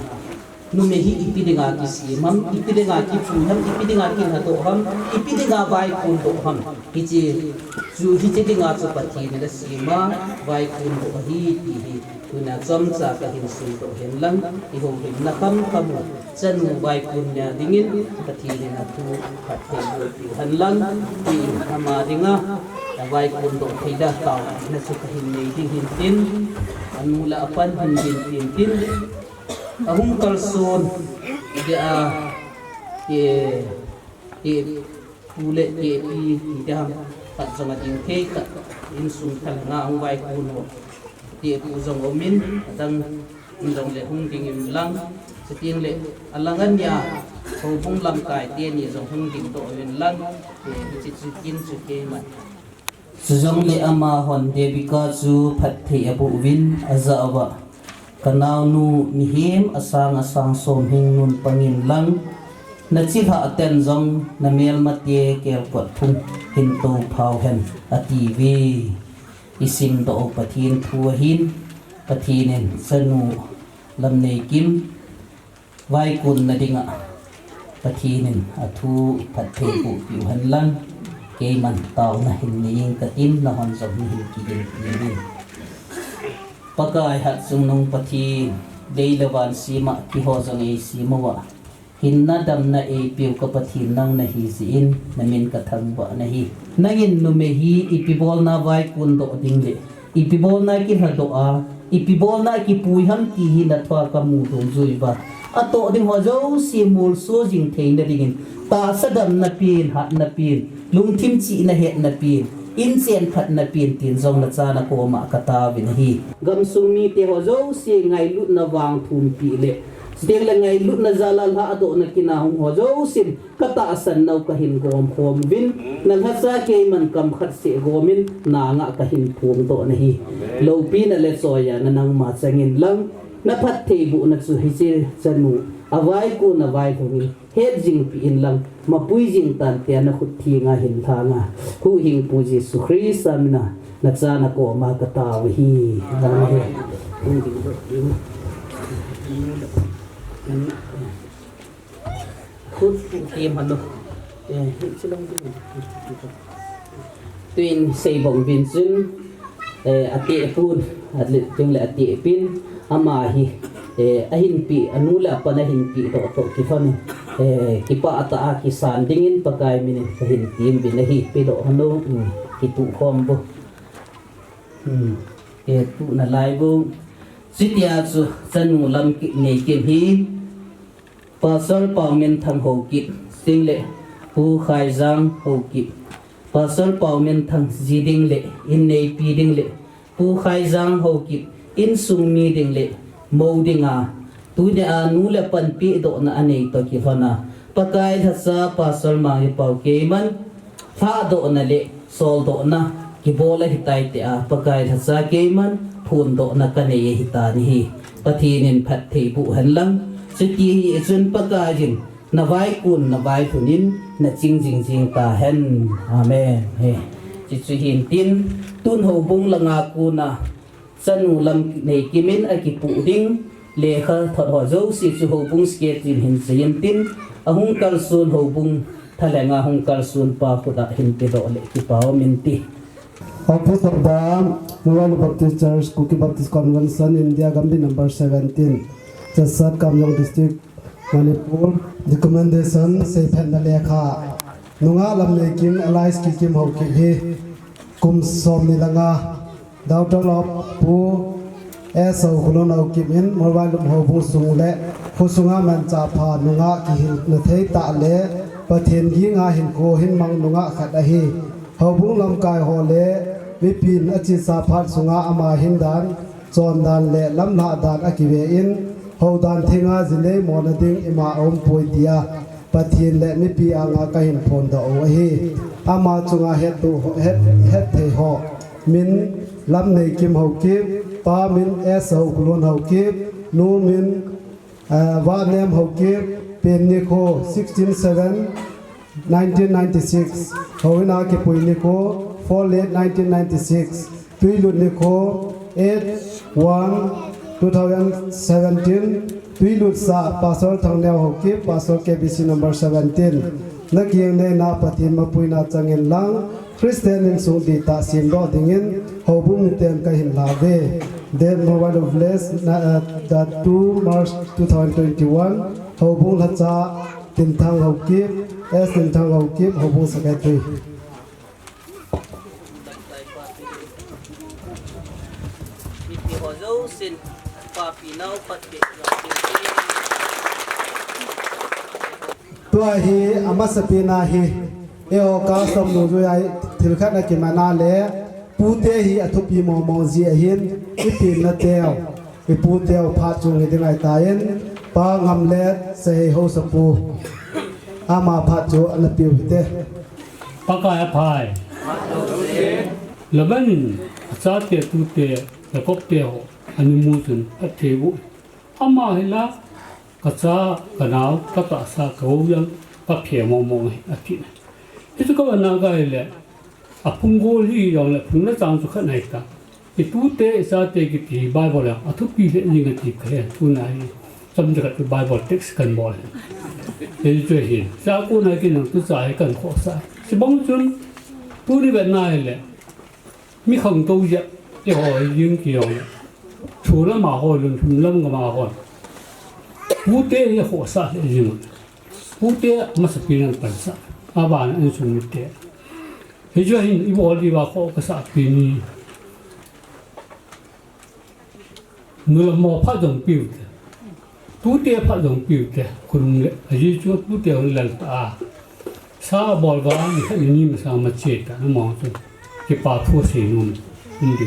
Numei hi ipi dinga kisem ham, ipi dinga kipui ham, ipi dinga kilhadoh ham, ipi dinga vaikun doh ham. Hiche, chu hiche dinga chu Pathen in asema, vaikun doh ahi, ti hi. Tunia chomcha kahin seidoh hen lang, ihoulimna khamkham u. Chanu vaikun nia dingin, Pathen in athu phattheiboh peh hen lang, ti ama dinga, vaikun doh thei dia taona chu kahin nei ding hin tin, anu le apa hin din tin tin, ahung kalson dia, e, e, pu le e pi ti dia, khat jong ading thei khat, insung thalheng a hung vaikun u. Ti pu jong umin, adang in jongle hung ding in lang, chuteng le, alang ania, houbung lamkai teni jong hung ding doh uvin lang, e, hiche chu kin chu keiman. Chujongle amahon Debika chu phatthei aboh uvin ajah uva, ka naonu mihem asang asang som hing nun pangin lang, na chilhah ten jong na melmate kelkot thum hin tophau hen atiuve. Isimdoh u Pathen thu ahin, Pathen in chanu Lamneikim vaikunna dinga Pathen in athu phattheiboh peh u hen lang, keiman taona hin nei ing katin, nahon jong nahin kiginpi uvin. Pakai hatchungnung Pathen, lei le van sema keiho jong eisem uva, hinna damna eipeu ka Pathen nang nahi jeh in, namin kathangvah nahi. Nangin numei hi ipi bolna vaikun doh ding le, ipi bolna kilhadoh a, ipi bolna kipui ham ti hi nathua kamu dungjuiva, atoh ding ho jouse molso jing theina dingin, tahsa damna pen, hatna pen, lungthim chihna hetna pen, inchen phatna pen tin jong nachan a koma kataovin ahi. Gamsung mite ho jouse ngailutna vang thumpeh le, chuteng le ngailutna jal a lhadohna kin a hung ho jousen, katahsan nau kahin gom khom uvin, nalhacha keiman kam khat seh gomin, nanga kahin phongdoh nahi. Loupina le choiyana nangma changin lang, naphattheibohna chu hiche chanu, avaikun availhungin, hetjingpeh in lang, mapui jing tan tia nakhut thenga hin lhanga, Huhhingpu Jesu Christa mina, nachan a koma katao ahi. Amen. Khut kihemlou. Eh, hi chilong ding. Tuin seibong uvin chun, eh, atehpun, alet chungle atehpin, ama hi, eh, ahinpeh, anu le apan ahinpeh doh toh kilhonin, eh, kipah tah a kisan dingin Pakai minin kahin temuvin ahi, pedoh hon, um, kituh khom uvin. Hmm. Eh, tuh nalai uvin. Chutia chu, chanu Lamneikim hi, Pastor Pauminthang Haokip, chuteng le Pu Khaijang Haokip. Pastor Pauminthang ji ding le, inneipi ding le, Pu Khaijang Haokip, insung mi ding le, mou dinga, tunia nu le pan pehdohna anei toh kilhona, Pakai lhacha Pastor Manglipao keiman, lhadohna le, soldohna, kibol ahitai tia, Pakai lhacha keiman, phondohna kanei ahitan ahi. Pathen in phattheiboh hen lang. Chuti hi chun Pakai in, navaikun, navailhunin, naching jingjing tahen. Amen. He. Chuchu hintin, tun houbung langa kona, chanu Lamneikim in akipoh ding, lekhathot ho jouse chu houbung secretary in hin seiyin tin, ahung kalson houbung thalhenga hung kalson pa khut a hin pedoh le kipa um inte. Office of the Mobile Baptist Church, Kuki Baptist Convention, India, Gambih number seventeen, Chassad, Kamjong District, Manipur. Recommendation, seiphetna lekha. Nungah Lamneikim alias Kikim Haokip hi kum somni langa, daughter of Pu S Haokholun Haokip in Molvailum houbung sung le khosunga manchah pha nungah kihinna thei tah le Pathen ginga hinkho hin mang nungah khat ahi. Houbung lamkai ho le mipin achesa phat sunga ama hin dan, chon dan le lamlhah dan akive in, houdan thenga jilei mona ding ima aumpoi tia Pathen le mipi anga kahin phondoh u ahi. Ama chunga hettu, het, hetthei ho min Lamneikim Haokip, pa min S Haokholun Haokip, nu min Ah, Vanem Haokip, pen nikho sixteen seven nineteen ninety-six. Houin a kipui nikho four eight nineteen ninety-six. Tuilut nikho eight one two thousand seventeen. Tuilut sah Pastor Thangneo Haokip, Pastor K B C number seventeen. Nakiang neina Pathen mapuina chang inlang, Christian insung dihtah semdoh dingin houbung miten kahin lhah uve. Date mobile of less, na, uh, the two March two thousand twenty-one, houbung lhacha Tinthang Haokip, S Tinthang Haokip, houbung secretary. Mipi ho jousen, papi nao phat pe. Tua hi amasapen a hi, eiho custom nungjui a thil khat ana kiman a le, pute hi athupi mong mong jeh ahin, ipi nateu, iputeu phat chung hi ding ahitai, Pa Ngamlet Sehei Haosapu. Ama phat chu ana piu hite. Pakai aphai. Laban in achate, atute, Jacob te ho ana mu chun phatthei boh. Ama hi la, kacha, kanao, katahsa, ka-u jong, kaphe mong mong hi, ati. Hichu ka-u ana gai le, aphung gol hi jong le, phung le chang chu khat ahitai. Itute, ichate kiti Bible a, athupi lheh jing ati kahe, tuna hi, chomcha khat chu Bible text kan bol. Hichu hi, cha kona kin jong tucha hi kan khohsah. Chubang chun, tuni vetna hi le, mi khangtou jeh, eiho hi jing kiti jong le, thu lam a ho, lungthim lam gam a ho. Pute hi khohsah lheh jing. Pute masapen in pansah. Aban insung mite. Hichu hin ibol diuva kho kasah pen hi. Nulam mo phat jong piu te. Tute phat jong piu te. Khonung le. Ajeh chu tute hung lal ta a. Sa bol uva, ni khat ni ni masang ma che ta, na mong chu. Kipa thu sei nom. Indi.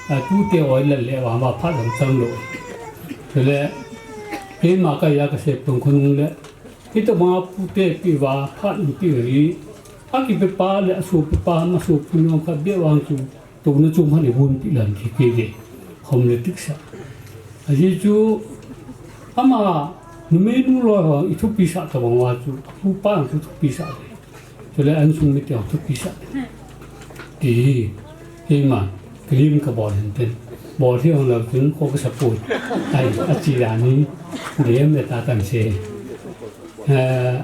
A tute oi lal le uva, ma phat jong chang lou. Chule, keima kaja kasei pon khonung le. Hitobanga pute pi uva, phat jong piu hi. Akipepa le, asopipa, masopi nom khat beh vang chu. Tuna chom khat ni hun ti lam ti kei de. Hom le tiksa. Ajeh chu ama numei nu loi ho ithupi sah tabang uva chu. Pupa ang chu thupi sah de. Chule insung mite ho thupi sah de. Ti hi. Keima. Keima kabol hin ten. Bol hi hung lou chun kho kasa poi. Ai, achi la ni. Dem le ta kan sei. Eh,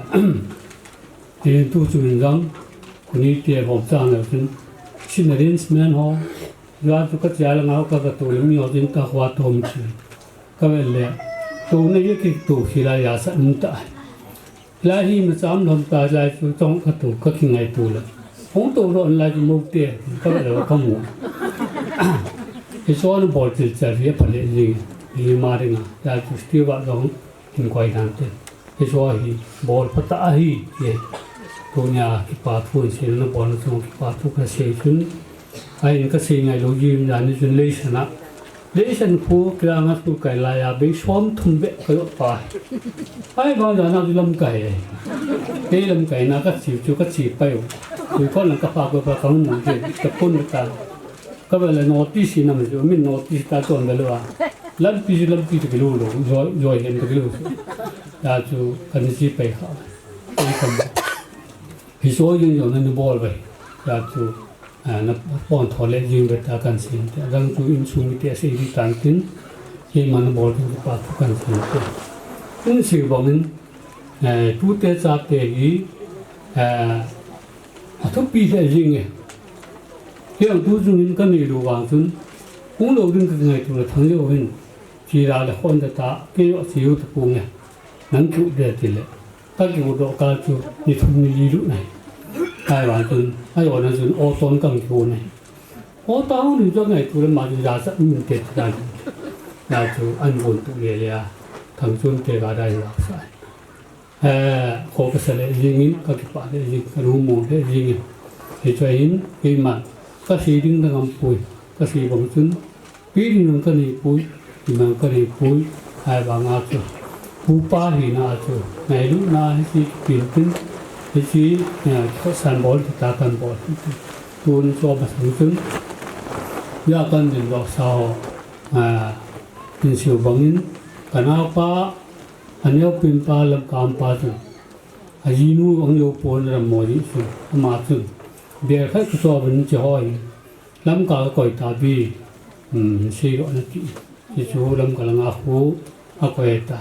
Tin tu chu min jong, kuni te hom chang le chun, sin arrangement ho, jua chu ka chia le ngau ka, ka tu le mi ho tin ka khua tom chu. Ka vel le, tu ne ye ki tu khi la ya sa um ta. La hi ma cham lom ta la chu tong ka tu ka ki ngai tu le. Hong tu lo la chu mo te, ka vel le ka mu. Hi so na bol til cha ri pha le ni, ni ma ri nga, la chu sti wa jong. Hin koi dan te. Hichu hi, bol phatah ahi, e. Tunia kipa thu in sei na bol na chung kipa thu ka sei chun. Ai in ka sei ngai lou ji na ni chun leiset na. Leiset khu kila nga khu kai la ya bei som thum be ka lo pa. Ai ba na na lam kai. Ei lam kai na ka chi chu ka chi pa yo. Ku ko na ka pa ko pa ka mo je ta pon ta. Ka ba la notice na me min notice ta ton be lo a. Lampi chu lampi chu kilou lou, joi, joi hen ta kilou. Ya chu kan ji pai kha. Ei kan. Hi so jing jong na bol bai. Ya chu, a, na pon tho le jing bai ta kan sin te. Dang chu insung mite sei di tan tin. Keima na bol tu pa tu kan sin te. Insung bang in, eh, tute chate hi, eh, athupi lheh jing e. Hiang tu jung in ka nei lou vang chun, hung lou ding ka ngaito le Thangjou hin, chi la le khon ta ta, kei o chi u ta pung e, nang kiu de ti le, ka kiu doh kal chu, ni thum ni li lou nai. Ai vang chun, ai o na chun, o ton kang kiu nai. O ta hung ni chu ngaito le ma chu ja sa min te ta. Na chu an bon tu le le a, Thangchon te ga dai la sa. Eh, kho ka sa le jing in, ka kipah le jing, ka lungmong le jing in. Hichu hin, keiman, ka sei ding dang um poi, ka sei bang chun, pi ding dang ka nei poi, pi ding dang ka nei poi, ai bang a chu. Pupa hina chu, ngailutna hiche kipin tin, hiche, eh, khohsah bol, kita kan bol. Tun chu masang chun, ya kan din lo sa ho, ah, tin siu bang in, ka naopa, Aneopen pa Lamka um pa chun, ajinu ahung jou pon ram mo ji chun, ama chun, bel khat kacho uvin hiche ho hi Lamka kakoi ta bi, um, sei lo nati. Hichu Lamka langa khu akoi ta.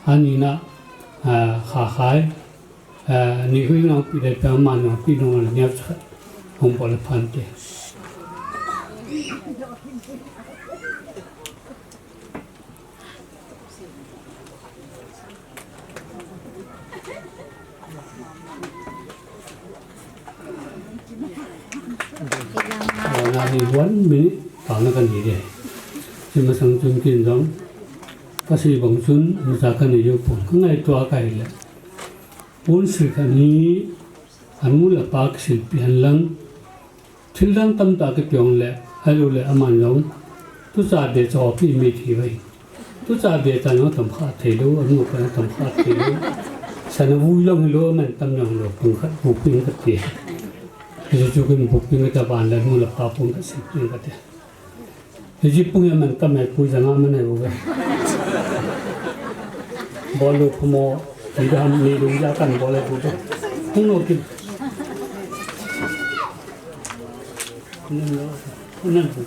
Ani na, ah, kha khai, ah, ni hui nang pi le pa ma nang pi nang le neo cha. Hung bol le phan te. Aw, na ni one minute, pa na kan ni de. Hiche masang chun kin jong, kasei bang chun, mi cha kan ni jou pon, kangaito a kahi le. Pon sil kan ni, anu le apa kisil pi hen lang, thil dang tamtah kiti jong le, ahilou le aman jong, tucha be cha ho pi mi thi vai. Tucha be cha jong tam kha thei lou, anu apa jong tam kha thei lou. Sana vui jong hilou, aman tam jong lou, pung khat bu ping kati. Hichu chu kin bu ping kati ban le, anu le apa pung khat sil ping kati. Hiche pung aman tam e, pui janga man e bu ve. Bol lou pha mo, ti dam ni lung ja kan bol e bu ve. Pung lou kin. Nan lou, nan bu.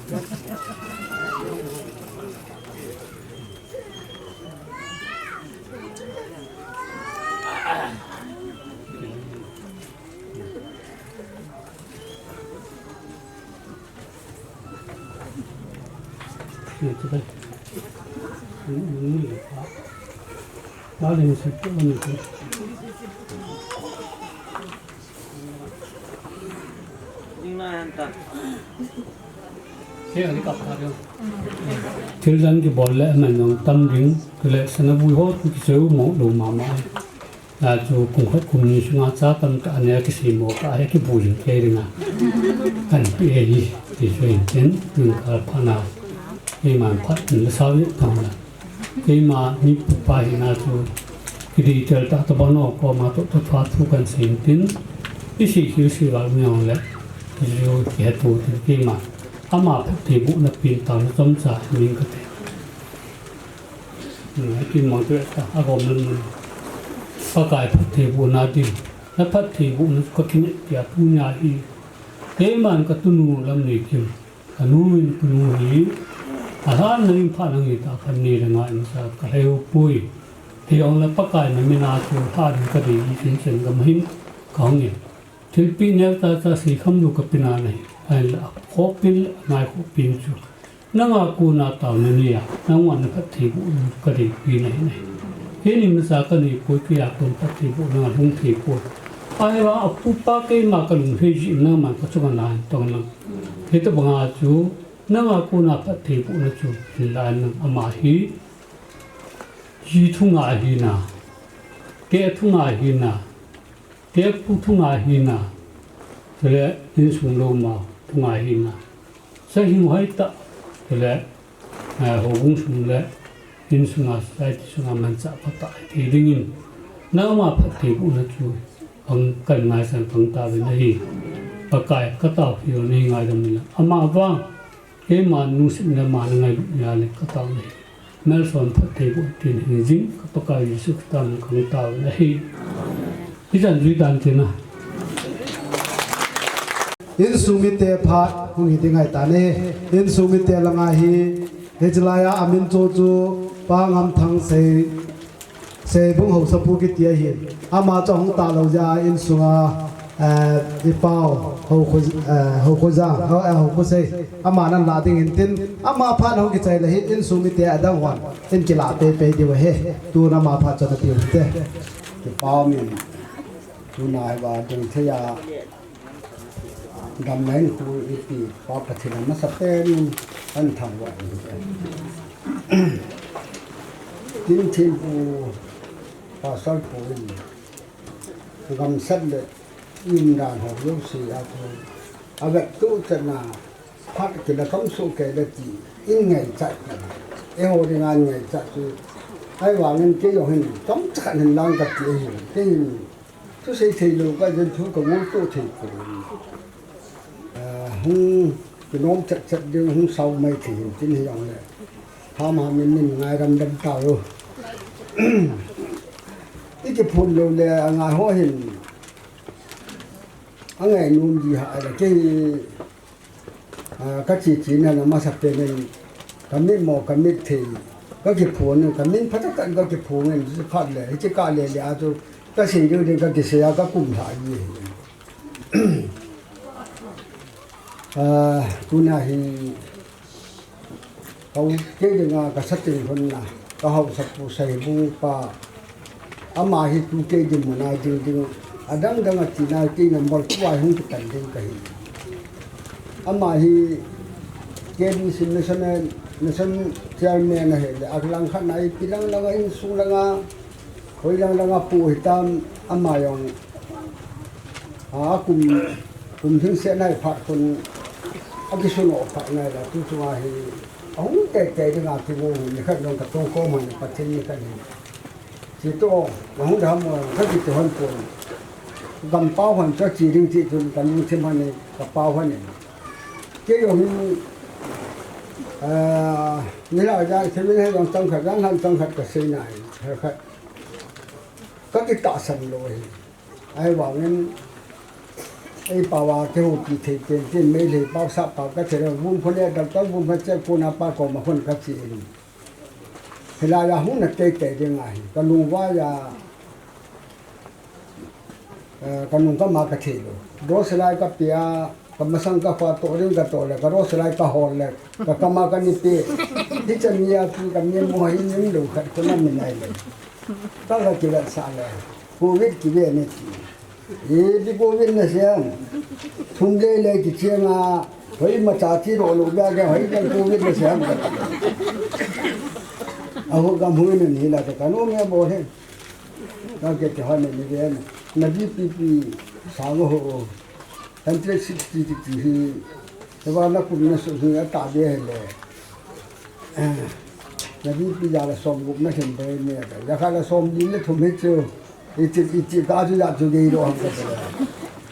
Thil dang kibol le aman jong tam ding, chule sana vui ho tu kisei u mo lou mama. A chu kum khat kum ni sunga cha tamtah anei a kisei mo kah a hi kibu jing kei ding a. Kan pi e hi, ti chu hin tin, ning kal phat na. Keiman phat in la sao jeh tah la. Keima mi pupa hina chu, kidei tel tah tobang ho koma toh, toh thua thu kan sei in tin, isei khel sei val mi jong le, ti chu kihet u tin keima. Ama phattheibohna pen taona chomcha min kati. Hmm, ati mo tu ta, agom nan mun. Pakai phattheibohna ding. Na phattheibohna chu kakinep tia tunia hi. Keiman katunu Lamneikim. Kanu in kunu hi. Alhan na in pha nang hi ta khan ni le nga in sa kalhei u pui. Ti jong le Pakai na mina chu lhan kadei hi chin chen gam hin kahung in. Thilpeh neo tah tah sei kham lou kapi na nahi. Ahinla, khohpeh le ngai khohpeh chu. Nanga kona taona nei a, nangma na phattheiboh u kadeipi nahi nahi. Keini masa kanei poi, keiya kon phattheiboh nanga lhung thei poi. Ahivang apupa keima kalung hei jin nangman kachunga nahin tong lang. Hitabanga chu, nanga kona phattheibohna chu, hinla nang ama hi, ji thunga hina, te thunga hina, Tepu thunga hina, chule insung lou ma thunga hina. Sa hing hoi ta, chule, eh, houbung sung le insunga society sunga manchah phatah thei dingin. Nangma phattheibohna chu, ang kan ngaisang kang tauvin ahi. Pakai katao hi nei ngaidam in lang. Ama vang, Keima nungsetna ma na ngailut nia le ka tao nahi. Melson phattheiboh tin hing jing ka Pakai Jesu Christa min kang tao nahi. Hichan jui dan tina. Insung mite phat hung hi ding ahi tane. Insung mite langa hi, hichelai a amin chu chu Pa Ngamthang Sei Seibung Haosapu kiti ahin. Ama chu ahung talou jeh a insunga, eh, i pau, Haokho, eh, Haokho Jang, Hao, eh, Haokho Sei. Ama nan la ding in tin, ama phat hung kichai le hi insung mite adang hon. In kila pei pei diu ahi. Tun ama phat chu na tiu te. Kipah min. Tuna hi va ding thei a. Damna in khu ipi, Pa Pathen a masapen in an thangvah in. Tin thempu, Pastor pu in, gamsat le in dan ho jouse a khu, avet tu chana, phat kila kamsuh kei le ti, in ngaichat, eiho dinga ngaichat chu, ahivangin kei jong hin, chomcha khat hin lang kati ahi, kei hin, Thusei thei lou ka jong thu ka ngol to thei ko. Ah, hung kinom chet chet ding hung sao mai thei hin tin hi jong le. Ham ham in min ngaidam dam tao. I kiphun lou le angai ho hin. Angai nom ji ha le kei, ah, ka chi chi na na masa pen in. Ka mit mo, ka mit thei. Ka kiphun in, ka min phatah tah in ka kiphun in, phat le, hichi ka le le a chu, ka sei ding ding ka kisei a ka kum lha ji. Ah, tuna hi, Ka u kei dinga ka sa ting hon na, ka hausa pu Saibung pa. Ama hi tu kei ding mun a ding ding. Adang dang a tina kei number two a hung kipan ding ka hi. Ama hi K B C national, national chairman a hi le, a lang khat na ipi lang lang a insung lang a, hoi lang lang a pu hi tam ama jong. A kum, kum thing se nai phat khun, a kisun o phat nai la, tu chunga hi, a hung tei tei dinga kimu, ni khat jong ka tong ko man, Pathen ni khat ni. Chi to, a hung dam mo, ka ki te hon pon. Gam pau hon cho chi ding chi chun, ka lungthim hon ni, ka pau hon ni. Kei jong hi, ah, ni la ja, kei ni jong chang khat, jang han chang khat ka sei nai, khat khat. Ka kitahsan lou hi. Ahivangin, ei pao a kihoupi thei pen tin, Meitei pao sap pao ka thei lou, vun khun e, doctor vun khun che, kona pa koma khun ka che in. Hilai a hung na tei tei ding ahi, ka lungvai a, eh, ka nung kama ka thei lou. Rose lai ka pia, ka masang ka kha toh ding ka toh le, ka rose lai ka hol le, ka kama ka ni pe. Hichan ni a tu ka mi mo hi ning lou khat ko na mi nai le. Ka ka kivet sa le. Covid kive ne ti. E, bi Covid na siam. Thum le le kichia nga. Hoi ma cha ti ro lo bia ga hoi kan Covid na siam. A ho gam hui na ni la ka no me bo he. Ka ke te ha ne ni ve na. Na bi pi pi sa ngo ho. Hundred sixty ti ti hi. Te va na kum na su hi a ta be he le. Na bi pi ya la som gup na hin be ne ka. Ya ka la som li le thum hi chu. Iti, iti ka chu ya chu gei lo ham ka chu.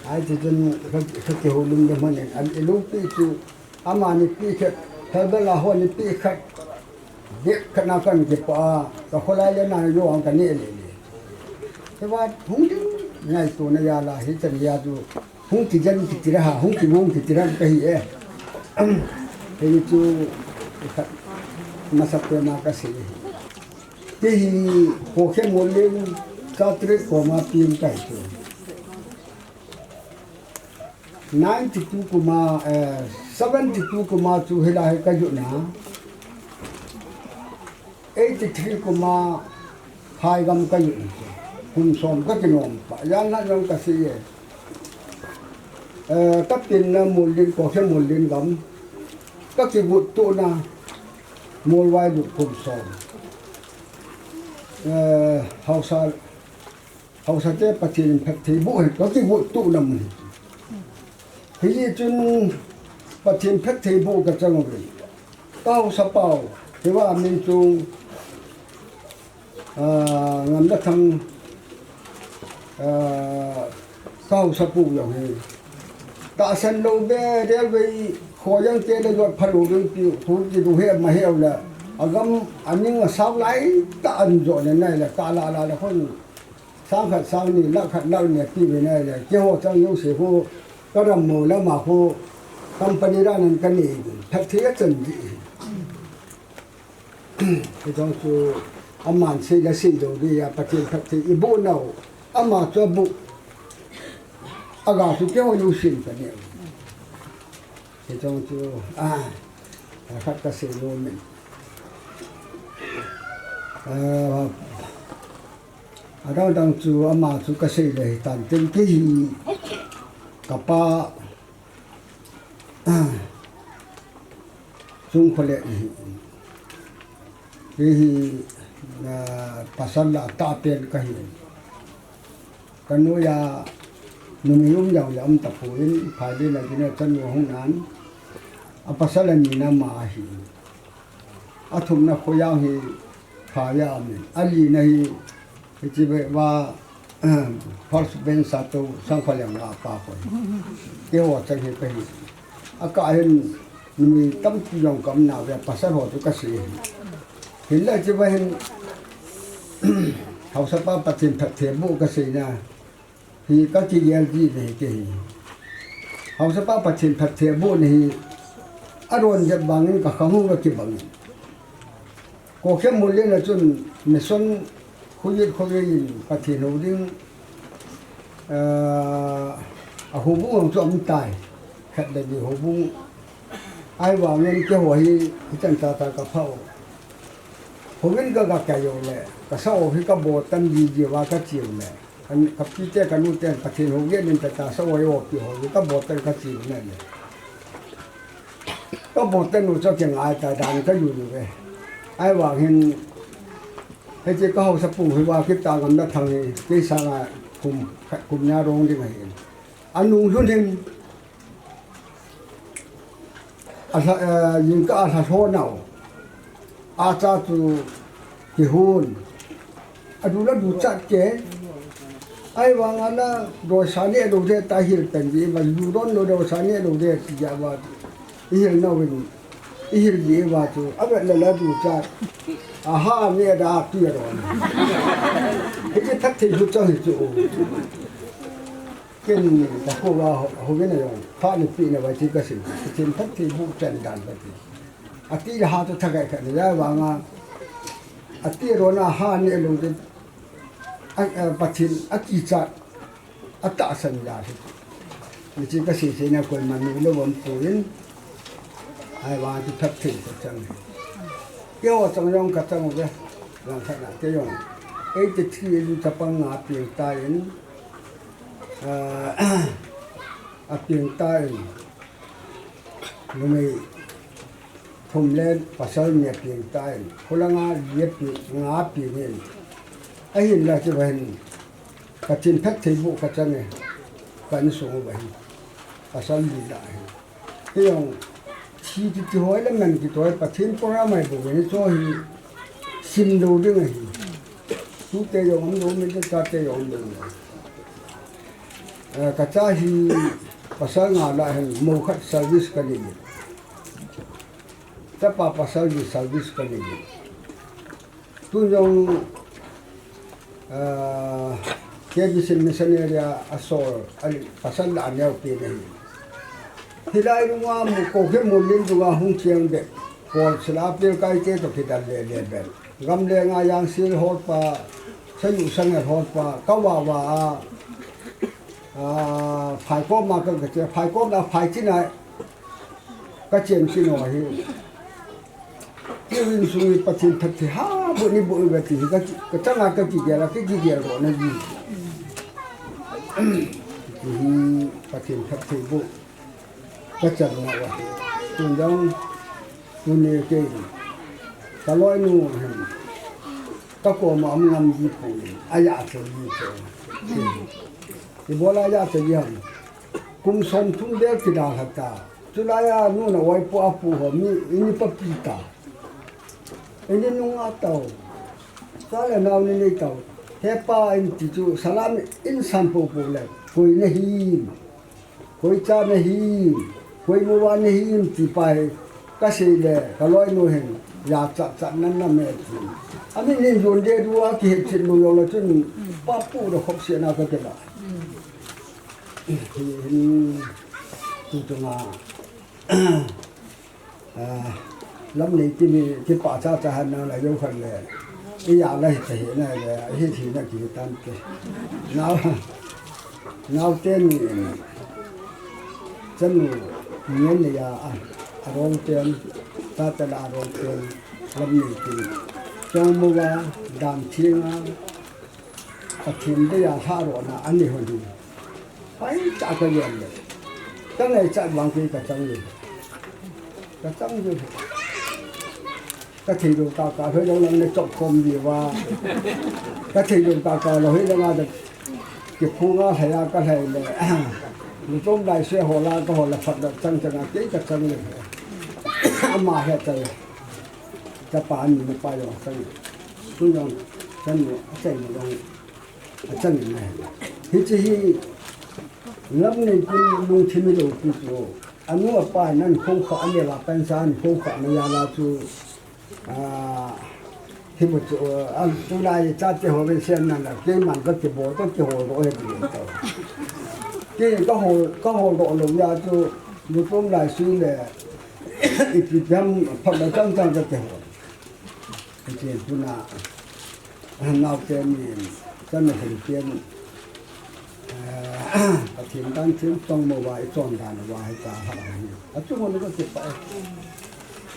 Ai chu chun ka, ka kihoulim de man in. An ilu pi chu ama ni pi khat. Thal bela ho ni pi khat. Bek khat na kan kipa. Ka kholai le na yo ang ka ne le le. Te va hung ding ngai tu na ya la hi chan ya chu. Hung kijan kitira ha, hung kivung kitira ka hi e. Hei chu khat masa pe ma ka sei. Kei hi Kokhe Mollen ka tret koma pin kai chu. Ninety two koma, eh, seventy two koma chu hilai ka yu na. Eighty three koma Phaigam ka yu. Kum som ka kinom pa. Yan na jong ka sei e. Eh, ka pin na Mollen, Kokhe Mollen gam. Ka kivut tu na Molvailut kum som. Eh, hausa Hausate Pathen in phatthei boh hen, ka kivut tu na mun. Hijeh chun Pathen phatthei boh ka chang uve. Ka hausa pau, hiva min chung, ah, Ngamlathang, ah, ka hausa pu jong hi. Tahsan lou be, railway, khoiang te le jot phalou ding pi, khu kidu he ma he le. Agam, aning asau lai, ta an jo le nai le, ta la la le khon. Sang khat sang ni, lakh khat lakh ni ati ve nai le. Keiho chang jouse khu, ka ram mo le ama khu, company dan in ka nei ding. Phatthei a chan ding. Hichong chu, aman sei la sei lou ding a, Pathen phatthei i boh nau. Ama chu a boh. Aga chu keiho jousen ka nei. Hichong chu, ah, khat ka sei nom in. Ah, Adang dang chu ama chu ka sei le hi tan tin kei hi ka pa, ah, chung khole hi, kei hi, ah, pasal la ta pen ka hi. Ka noiya numei um jong le um tapon, phai le la dina chanu hung nan, a pasal ani na ama hi. A thumna Khoiang hi Phaiya amin. A lina hi, hiche ve va, first bench a tou Sangkholang a pa khoi. Keiho chang hi ka hi. A kah hin numei tampi jong ka um nauve, pasal ho chu ka sei hi. Hinla hiche va hin, Haosapa Pathen phatthei boh kaseina hi kakigel ji nahi kei hi. Haosapa Pathen phatthei boh nahi, adon jep vangin kakhang hung kakibang. Kokhem Mullien a chun mission khuit khovei in Pathen hou ding, ah, a houbung hung chu aum tai. Khat le ni houbung. Ahivangin keiho hi, hichan tata kaphah u. Houbung ka, ka, ka jo le, ka sao hi ka botan ji ji va ka chiu le. Kan, ka pite ka nute, Pathen hou gel in tata sao jo pi ho, ka botan ka chiu le le. Ka botan u chu kingai ta dan ka ju ju ve. Ahivangin, hiche ka haosa pu hi va kita ngam na thang hi, kei sanga kum, kum nia rong ding ahi. Anung lhun hin, Alha, eh, jingkah a alha lhon nau. Acha chu kihon. Adu la duchat ke. Ahivang a la dosa neh lou de ta hil tan ji va, lu don lou dosa neh lou de ti ja va. I hil nau in. I hil ji va chu. Avet la la duchat. Aha, neh da ti ron. Hiche phatthei hu chang hi chu. Ken ka kho va ho, ho ve na jong, pha ni pi na va ti ka sin, Pathen phatthei boh chan dan ka ti. Ati le ha to thakai kha ni ja vanga, ati ro na ha ni lo de, a, a, Pathen a kicha, a tahsan ja hi. Ni ti ka sei sei na koima mi lo vam pu in, ahivang ti phatthei ka chang. Keiho chang jong ka chang ve, lang kha na kei jong. Eighty three in chapang nga pieng ta in, Ah, a pieng ta in, numei thum le pasal ni a pieng ta in, khulanga li a pieng, nga a pieng in, ahin la chu va hin, Pathen phatthei boh ka chang e, ka insung uva hin, pasal li la hin. Kei jong, thi ti ti hoi le man kiti hoi, Pathen program ahi bou ve ni chu hi sim lou ding ahi. Tute jong um lou, mi te chate jong um lou. Eh, ka cha hi pasal nga la hin mo khat service ka nei. Chapa pasal ni service ka nei. Tun jong, ah, K B C missionary a, a sol, a pasal la a neo pen ahi. Hilai nunga mu, Kokhem Mullien nunga hung cheng bep. Kol sila pil kai te to kidal le le bep. Gam le nga yang sil hol pa, sayu sangel hol pa, ka wa wa a, ah, phai kom ma ka ka che, phai kom na phai chin a, ka chen chin o hi. Kei insung hi Pathen phatthei ha, boh ni boh ve ti hi ka ki, ka changa ka kigel a, ka kigel ro na ji. Ti hi Pathen phatthei boh ka chang na va. Tun jong, tuni kei, ka loinu hin, ka koma um ngam ji poi, a ya che ji che. Ibola ya che ji ham. Kum som thum vel kidalha ta. Chulai a nu na oi pu a pu ho mi, ini papi ta. Ini nunga tau. Cha le nao ni nei tau. He pa in ti chu salam in san po po le. Koi na hi. Koi cha na hi. Koi mo wa na hi ti pa hi. Ka sei le, ka loinu hin. Ya cha cha nan na me ti. Ami ni jon de du a ki he chin lu yo la chun. Pa pu do khop se na ka ke la. Hi, hi, tu tu nga. Ah, lam nei ti mi, ti pa cha cha han na la yo khan le. I ya la hi ta hi na le, hi thi na ki tan te. Nau, nau te ni, chanu, ngen ni ya, a, a rong ten, ta ta la a rong ten, lam nei ti. Chong mo wa, dan thi nga, Pathen dei a lha ro na, ani hon hi. Pai cha ka yen le. Ka ngai cha bang ki ka chang le. Ka chang le. Ka thei lo ta ka hoi lo lang le chok kom di wa. Ka thei lo ta ka lo hoi lo nga da. Ki phu nga hai a ka hai le. Lu tom dai se ho la ka ho la phat da chang chang a ke ka chang le. Ama he ta le. Chapa ani na pa yo chang le. Tu yo chang le. Chang le. Achang in ahi. Hiche hi lam nei kin lungthim ilou pi chu. Anu apa nan khoukhah a neo a pensa an khoukhah na jal a chu, ah, Hibu chu, a, tulai chate ho ve sian nan la, keiman ka kibol, ka kihol doh he ti to. Kei ka hol, ka hol doh lou a chu, lutum lai sui le, ipi jam, phat la chang chang ka kihol. Hiche tuna, naote ni, chana hin pian, eh, Pathen dan thim tong mo va, i chon dan va, hi ta ha hi. A chu mo ni ka kipah e.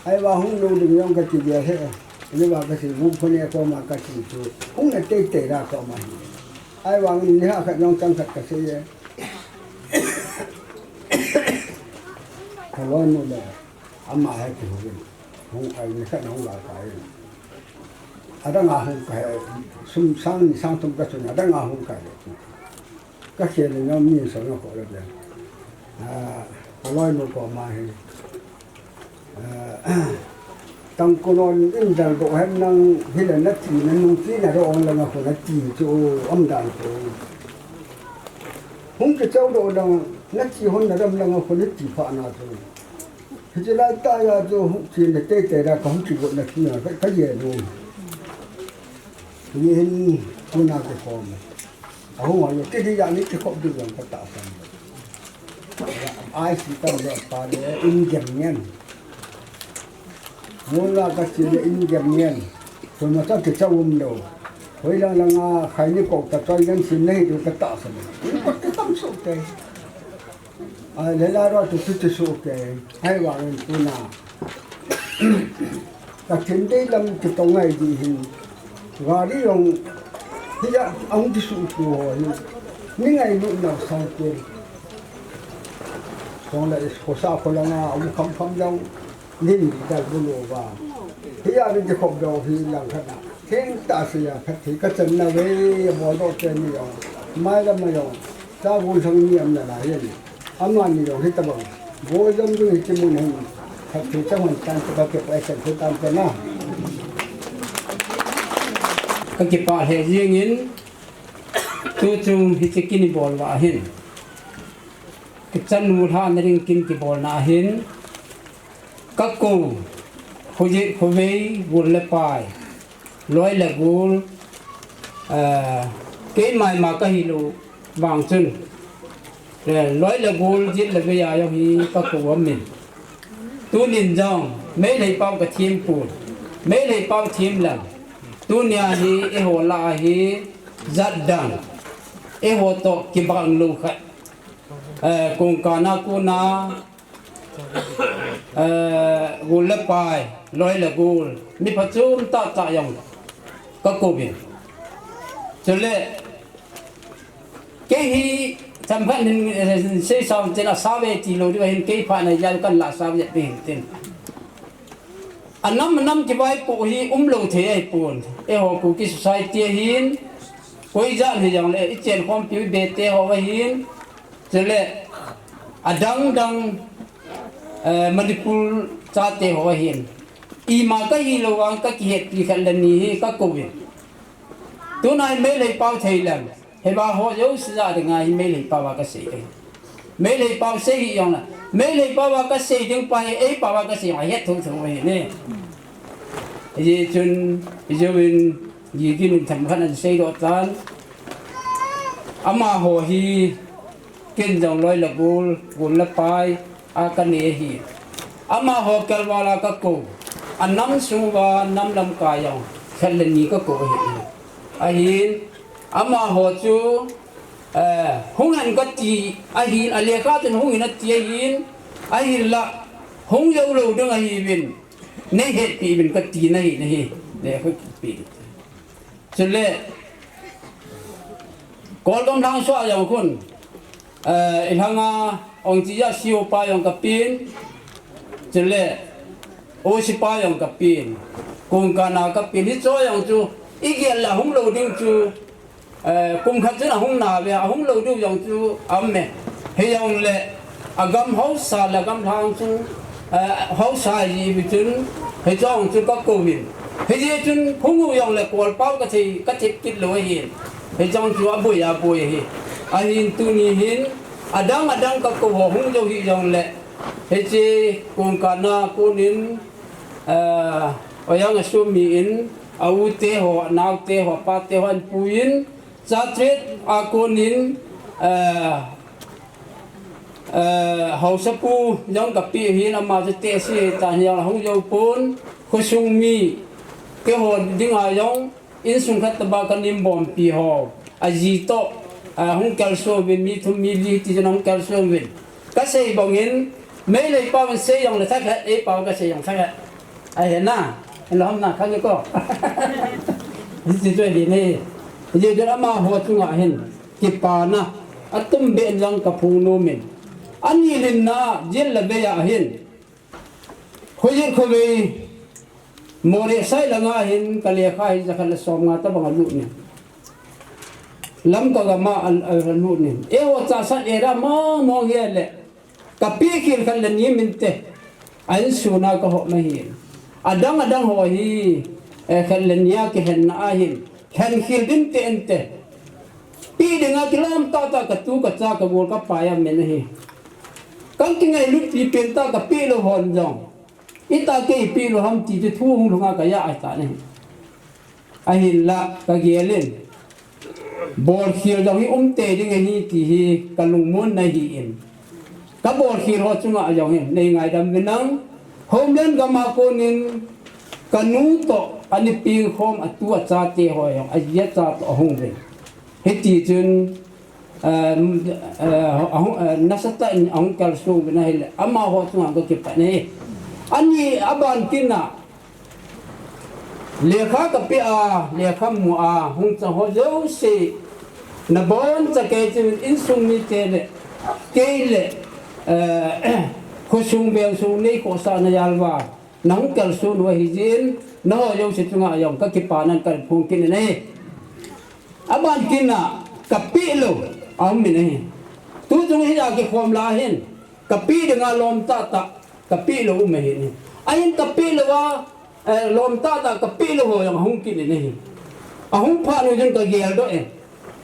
Ahivang hung lou ding jong ka kigel e. Ahivang ka sei, hung khone koma ka sei chu. Hung na teitei da koma hi. Ahivang ni ha khat jong chang khat ka sei e. Ka loi nu le. Ama hi kihou in. Hung kai ni khat hung la kai in. Adang a hung kai. Sum sang ni sang thum ka sun, adang a hung kai le. Ka khel in jong mi sa na ko le. A, ka loi nu koma hi. A, tang ko non in dal doh hen nang hi le na ti na nung ti na ro on la nga ko na ti chu um dan ko. Hung kichou doh lang na ti hon na dam lang ko na ti pha na chu. Hiche lai tah a chu hung chi na teitei da ka hung kigot na ti na ka, ka ye nu. Ni hin tuna kikhom. Ahung a yo kiti ya ni kikhop ding jong ka tahsan. Ai si tam le pa le in gem ngen. Mun la ka chi le in gem ngen. Ko ma ta kicha um lou. Hoi lang lang a khai ni ko ta choi ngen sin nei du ka tahsan. In ko te tam so te. A, le la ro tu tu tu su ke. Ahivang tuna. Ka thim dei lam kitong ngai di hin. Gari jong hi ja ang di su tu ho hin. Ni ngai lu na sang ke. Song la is ko sa ko la nga ang kham kham jong. Nin dal bu lo ba. Hi a ni di khop dau hi lang khat na. Theng ta si ya khat thi ka chan na ve, bo do te ni jong. Mai la ma jong. Ta bu sang ni am na la ye ni. Ama ni jong hi ta bang. Bo jong du hi ti mun hin. Khat thi ta hon tan ta ke pai san thi tan ta na. Ka kipah he jing in. Tu chung hi ti kini bol va hin. Ka chan nu lha na ring kin kibol na hin. Ka ko, khovei, khovei, gul le pai, loi le gul, eh, kei mai ma ka hi lou vang chun, eh, loi le gul, jit le vei a jong hi ka ko amin. Tunin jong, Meitei pau ka thim pun, Meitei pau thim lang, tunia hi, eiho lah a hi, jat dang, eiho toh kibang lou khat, eh, kong kana kuna, Eh, gul le pai, loi le gul, mi phachom tah tah jong ka kouvin. Chule, kei hi, chomkhat hin, eh, sei sao chena sa ve ti lou diu ahin kei phat na jal kan la sa ve pe hin tin. Anam anam kivaipoh hi umlou thei ahipon. Eiho Kuki society ahin, koi jat hijongle, i chen khompiu i bete ho ahin, chule, adang dang, eh, Manipur chate ho ahin. Ima ka hilou vang ka kihetpi khat le ni hi ka kouvin. Tunai Meitei pau thei leng. Hiva ho jouse a dinga hi Meitei pau a ka sei ahi. Meitei pau sei hi jong la. Meitei pau a ka sei ding pa hi, ei pau a ka sei jong het thou thou ahi ne. Hijeh chun, hijouvin, Gigin in themkhat ana seidoh tan. Amaho hi, ken jong loi le gol, gol le pai, a ka nei ahi. Amaho kelval a ka kou. A nam sung uva, nam lamkai jong, khat le ni ka kou ahi. Ahin, amaho chu, eh, hung hen kati ahin, a lekha chun hung in ati ahin, ahinla, hung jou lou ding ahiuvin, nei hetpi uvin kati nahi, nahi, nei hetpi. Chule, Kolgam lhang sua jong khun, eh, i lhanga ong chi ja siu pa jong ka pin, chule, O C pa jong ka pin, kong kana ka pin, hicho jong chu, i gel le hung lou ding chu, eh, kum khat chun ahung na ve, ahung lou diu jong chu, aum e. Hijongle, agam haosa le agam lhang chu, eh, haosa ji mi chun, hichong chu ka kouvin. Hijeh chun, hung u jongle, kolpau ka thei, ka thep kit lou ahin. Hichong chu aboi, aboi ahi. Ahin tuni hin, adang, adang ka kou ho hung jou hijongle. Hiche, kong kana, konin, eh, oyang asum mi in, a u te ho, a nau te ho, a pa te ho ahin puiyin, chate a konin, eh, eh, haosapu jong kapeh hin, ama chu tehse tan hijongle hung jou pon, khosung mi, keiho dinga jong, insung khat tobang kahin bompi ho, aji toh, eh, hung kalson uvin, mi thum mi li ti jong hung kalson uvin. Kasei bangin, Meitei pao in sei jongle thakhat, eipao kasei jong thakhat. Ahi na, in lom na, khang ko. Hiti chu ahi ne. Hiti chu amaho chunga hin kipana atumbeh in jong kaphong nomin. Ani lenna, jil le vei a hin. Khojet khovei, Moreh sai langa hin, kalekha hi jakhat le somnga tobang alut in. Lamka gam a, a, alut in. Eiho chahsat era mong mong hile. Kapeh khel khat le ni minte. A insung a kahop ahi. Adang adang ho hi, eh, khat le ni a kihenna ahin. Hen khel ding tente. Peh dinga kilom tahtah katu kacha kagol kapai amin ahi. Kahin kingailut pipen tah kapeh lou hon jong. Itih a kei peh lou ham ti chu thu hung lhunga kajah ahi tan ahi. Ahinla kagelin. Bolkhel jong hi umtei ding ahi ti hi kalungmonna ahin. Kabolkhel ho chunga jong hin, nei ngaidam uvin lang. Homeland gam a konin kanu toh, ani pengkhom atu achate ho jong, aji acha toh ahung uvin. Hiti chun, eh, eh, ahung, eh, nasatah in ahung kalson uvin ahile, amaho chunga kakipah e. Ani aban kit na, lekha kapeh a, lekha mu a, hung chang ho jouse, naboncha kei chun insung mite le, kei le, eh, khosung vengsung nei khohsahna jal uva, nahung kalson u ahi jeh in, nangho jouse chunga jong kakipana kahin phong kit in ahi. Aban kit na, kapeh lou, aum in ahi. Tu chung hi a kikhom lai hin, kapeh dinga lom tahtah, kapeh lou um ahi. Ahin kapeh lou a, eh, lom tahtah kapeh lou ho jong ahung kit in ahi. Ahung phat un jong kageldoh e.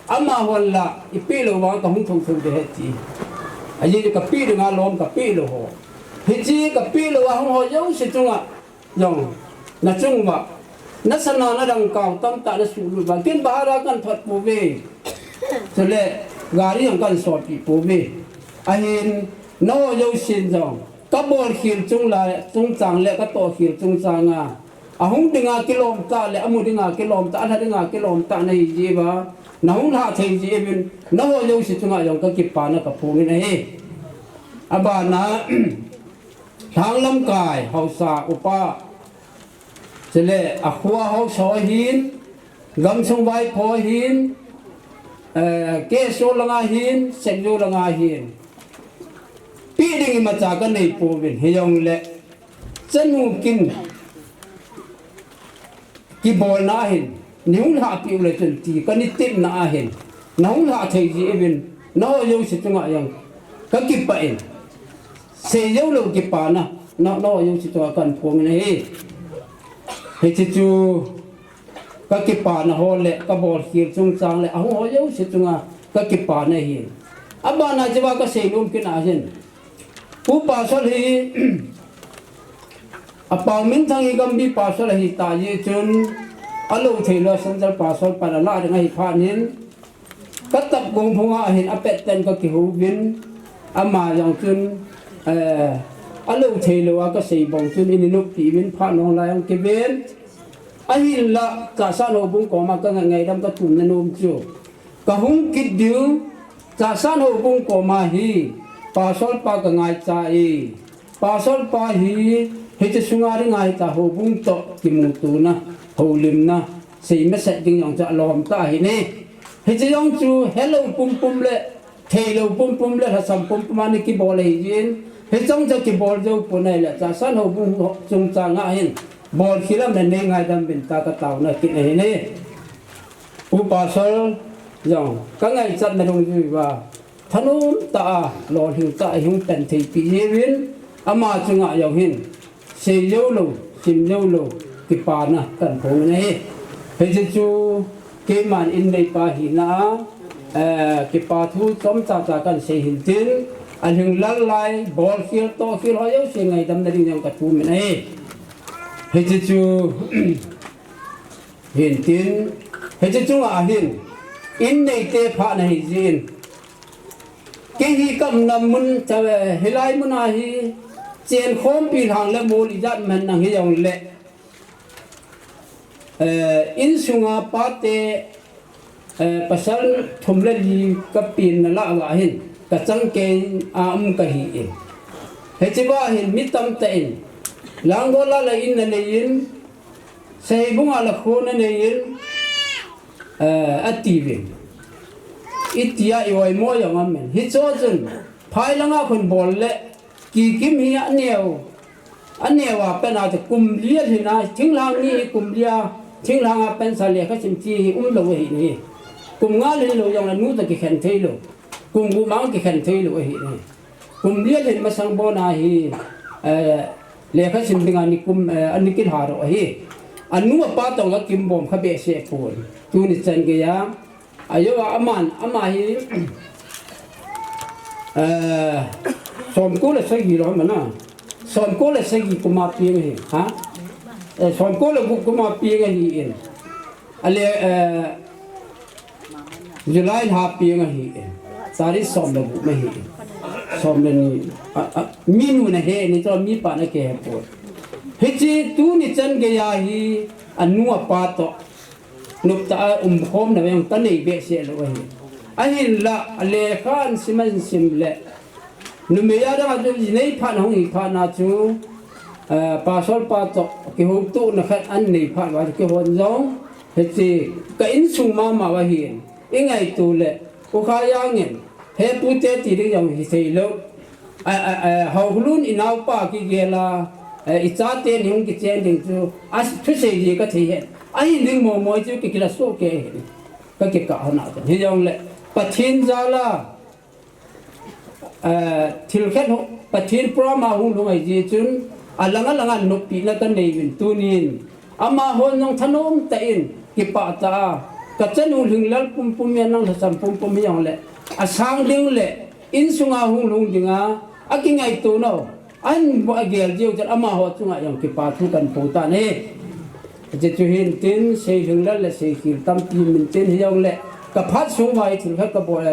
Amahon la, ipeh lou vang kahung thou thou ding ahi ti. Ajeh chu kapeh dinga lom kapeh lou ho. Hiche kapeh lou a hung ho jouse chunga jong, nachung uva, nasana nadangka u tamtah nasuhlut uva, ken bhara kahin thot pouve. Chule, gari jong kahin solpeh pouve. Ahin, nangho jousen jong, kabolkhel chung le, chungchang le, katohkhel chungchang a, ahung dinga kilom tah le, amu dinga kilom tah, alha dinga kilom tah nahi jeh uva, nahung lhah thei jeh uvin, nangho jouse chunga jong kakipana kaphongin ahi. Abana, Lhang lamkai, haosa, upa, chule, akhoa haosa ho hin, gamsung vaipo hin, eh, K S O langa hin, Seng Jou langa hin. Peh ding imacha kanei pouvin, hijongle, chanu kin, kibolna ahin, nahung lhahpeh u le chun ti, kana tepna ahin, nahung lhah thei jeh uvin, nangho jouse chunga jong, kakipah in, seijou lou kipana, na, nangho jouse chunga kahin phong in ahi. Hiche chu, kakipana ho le, kabolkhel chungchang le, ahung ho jouse chunga, kakipana ahi. Abana cheva kasei nom kit na ahin. Pu Pastor hi, apau minthang hi Gambih Pastor ahi tah jeh chun, alou thei lou a Central Pastor pan alah ding ahi phat in, katap gong phunga hin apet ten kakihouvin, ama jong chun, eh, alou thei lou a kasei bang chun, eina noppi uvin phat nung lai jong kiven. Ahinla, Chassad Houbung koma kangai ngaidam kathumna nom chu. Kahung kit diu, Chassad Houbung koma hi, Pastor pa kangaicha e. Pastor pa hi, hiche sunga dinga hitia houbung toh kimutona, houlimna, seimasat ding jong chu alom tah ahi ne. Hiche jong chu helou pumpum le, theilou pumpum le, lhasam pumpum a ana kibol ahi jin. Hiche jong chu kibol jou pon ahile, Chassad Houbung chungchang a hin, bolkhel a nei ngaidam uvin tia kataona kit ahi ne. Pu Pastor jong, kangaichatna dungjui uva, thanom tah a, lolhing tah a ihung pan theipi jeh uvin, ama chunga jong hin, seijou lou, simjou lou, kipana kahin phong in ahi. Hiche chu, keiman inneipa hina a, eh, kipa thu chomcha cha kahin sei hintin, alhing lal lai, bolkhel, tohkhel ho jouse ngaidamna ding jong kathum in ahi. Hiche chu, Hintin, hiche chunga hin, in neite phat nahi jin. Kei hi ka umna mun, hilai muna hi, chen khompi lhang le mol ijat man nang hijongle, eh, insunga pate, eh, pasal thum le li ka penna lah uva hin, ka changkei a um kahi in. Hiche uva hin mi tamtah in, Langol a la in nanei in, Seibung a la kho nanei in, eh, atiuvin. Itia i oimo jong aum in. Hiche chun, phai langa khun bol le, Kikim hi aneo, aneo a pen a chu kum li alhin a, thinglhang ni hi kum li a, thinglhang a pensa lekha sim ti hi umlou ahi in. Kum nga lhin lou jongle nu toh kikhen theilou. Kum gup ma kikhen theilou ahi in. Kum li alhin masang bon a hi, eh, lekha sim dinga ni kum, eh, ani kilha lou ahi. Anu apa toh akimbom kha behseh pon. Tuni chan geiya, Ajo a aman, ama hi, eh, somko le sagi lou mana. Somko le sagi kum a peng ahi, ha? Eh, somko le gup kum a peng ahi in. Ale, eh, July lha peng ahi in. Tarik som le gup ahi in. Som le ni, a, a, mi nu nahe ni toh mi pa nake pon. Hiche tuni chan geiya hi anu apa toh noptah a umkhomna veng kanei behseh lou ahi. Ahinla, alekha asim asim le, numei a dang a chu jinei phat hung hi phat na chu, eh, pastor pa toh kihoutohna khat anei phat uva chu keihon jong, hiche ka insung mama uva hin, ingaito le, U Khajang in, he pute ti ding jong hithei lou. A, a, a, Haokholun inaopa kigel a, a, ichate ni hung kichen ding chu, athusei ji kathei hen. Ahin ding momo chu kikila soh kei hen. Kakikah hon a chun. Hijongle, Pathen jal a, a, thil khat ho, Pathen program a hung lhung ahi jeh chun, alang alang a noppi na kanei uvin tunin. Amahon jong thanom tah in, kipah tah a, kachanu Lhinglal pumpum, nang lhasam pumpum hijongle, asang ding le, insunga hung lhung dinga, akingaito nau, ahin bol agel jiu chun amaho chunga jong kipa thu kahin po tan ahi. Hiche chu hintin, Sei Lhinglal le Sei Khil tampi min tin hijongle, kaphat sung uva hi thil khat kabol,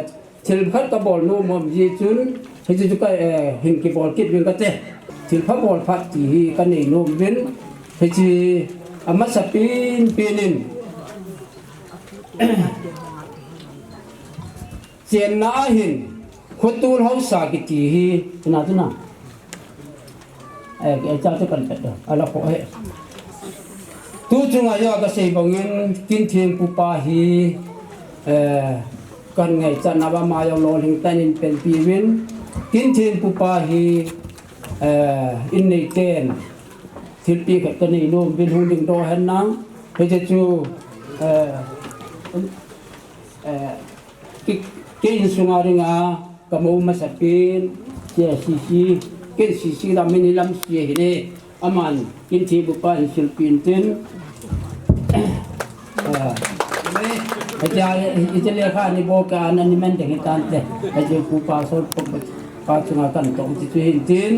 Thil khat kabol nom mong jeh chun, hiche chu ka, eh, hin kibol kit uvin kate. Thil pha bol phat ti hi kanei nom uvin, hiche amasapen pen in. Chenna a hin, khotol haosa kiti hi, tina tina. Eh, eh, cha chu kan pet doh. Ala kho he. Tu chunga jong kasei bangin Kintheng pupa hi, eh, kahin ngaichat nauva ama jong lolhing tah in panpi uvin. Kintheng pupa hi, eh, in neiten thilpeh khat kanei nom uvin hung dingdoh hen lang. Hiche chu, eh, eh, Kei, kei insunga dinga, kamou masapen, Sia Sisi, ken Sisi lam hin lam Sia hine, aman, Kintheng pupa hin silpeh intin. Ah, hitia, hitia lekha ni bol ka, ana ni man ding hitante, hitia pupa sol pa, pa chunga kan tong ti chu hintin.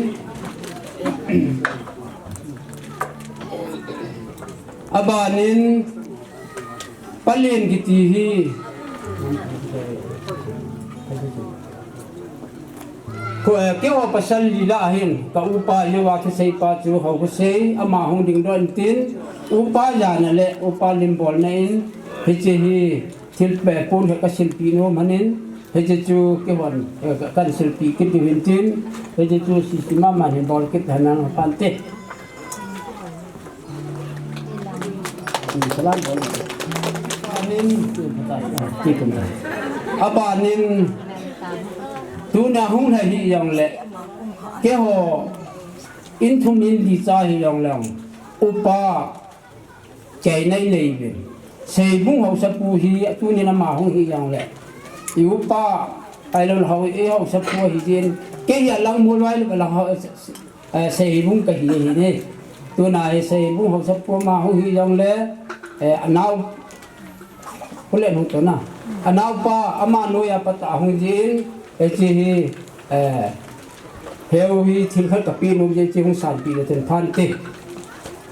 Abanin, Palen kiti hi. Ko, eh, keiho pasal li lah a hin, ka upa Leva thusei pa chu Haokhoseia, ama hung dingdoh intin, upa Jana le upa Limbolna in, hiche hi thilpeh pon hi kasilpeh nom ahin, hiche chu keihon, eh, ka, kahin silpeh kit diu hintin, hiche chu Sisi mama hin bol kit henlang pante. Abanin, abanin, tuna hung lha hijongle, keiho, in thum in li cha hijongle, upa, chai nei nei uvin. Seibung haosapu hi, tunin ama hung hijongle, i upa, ailou hao, i haosapu hijin, kei hi alang mol vai lou, alang hao, Eh, Seibung kahi, hine. Tuna hi Seibung haosapu ama hung hijongle, eh, anao, Pu Lenhungtona. Anaopa, ama noiya pat a hung jin, eh, hiche hi, eh, heu hi thil khat kapeh nom jeh chun hung sanpeh le ten phante.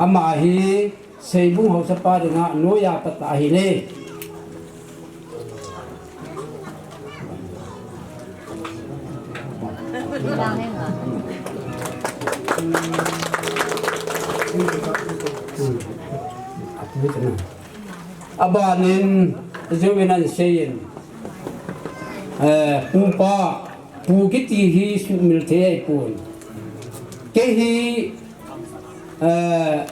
Ama hi, Seibung haosapa dinga noiya patah ahi ne. Abanin, Join an seiyin, eh, pupa, pu kiti hi sumil thei ahipon. Kei hi, eh,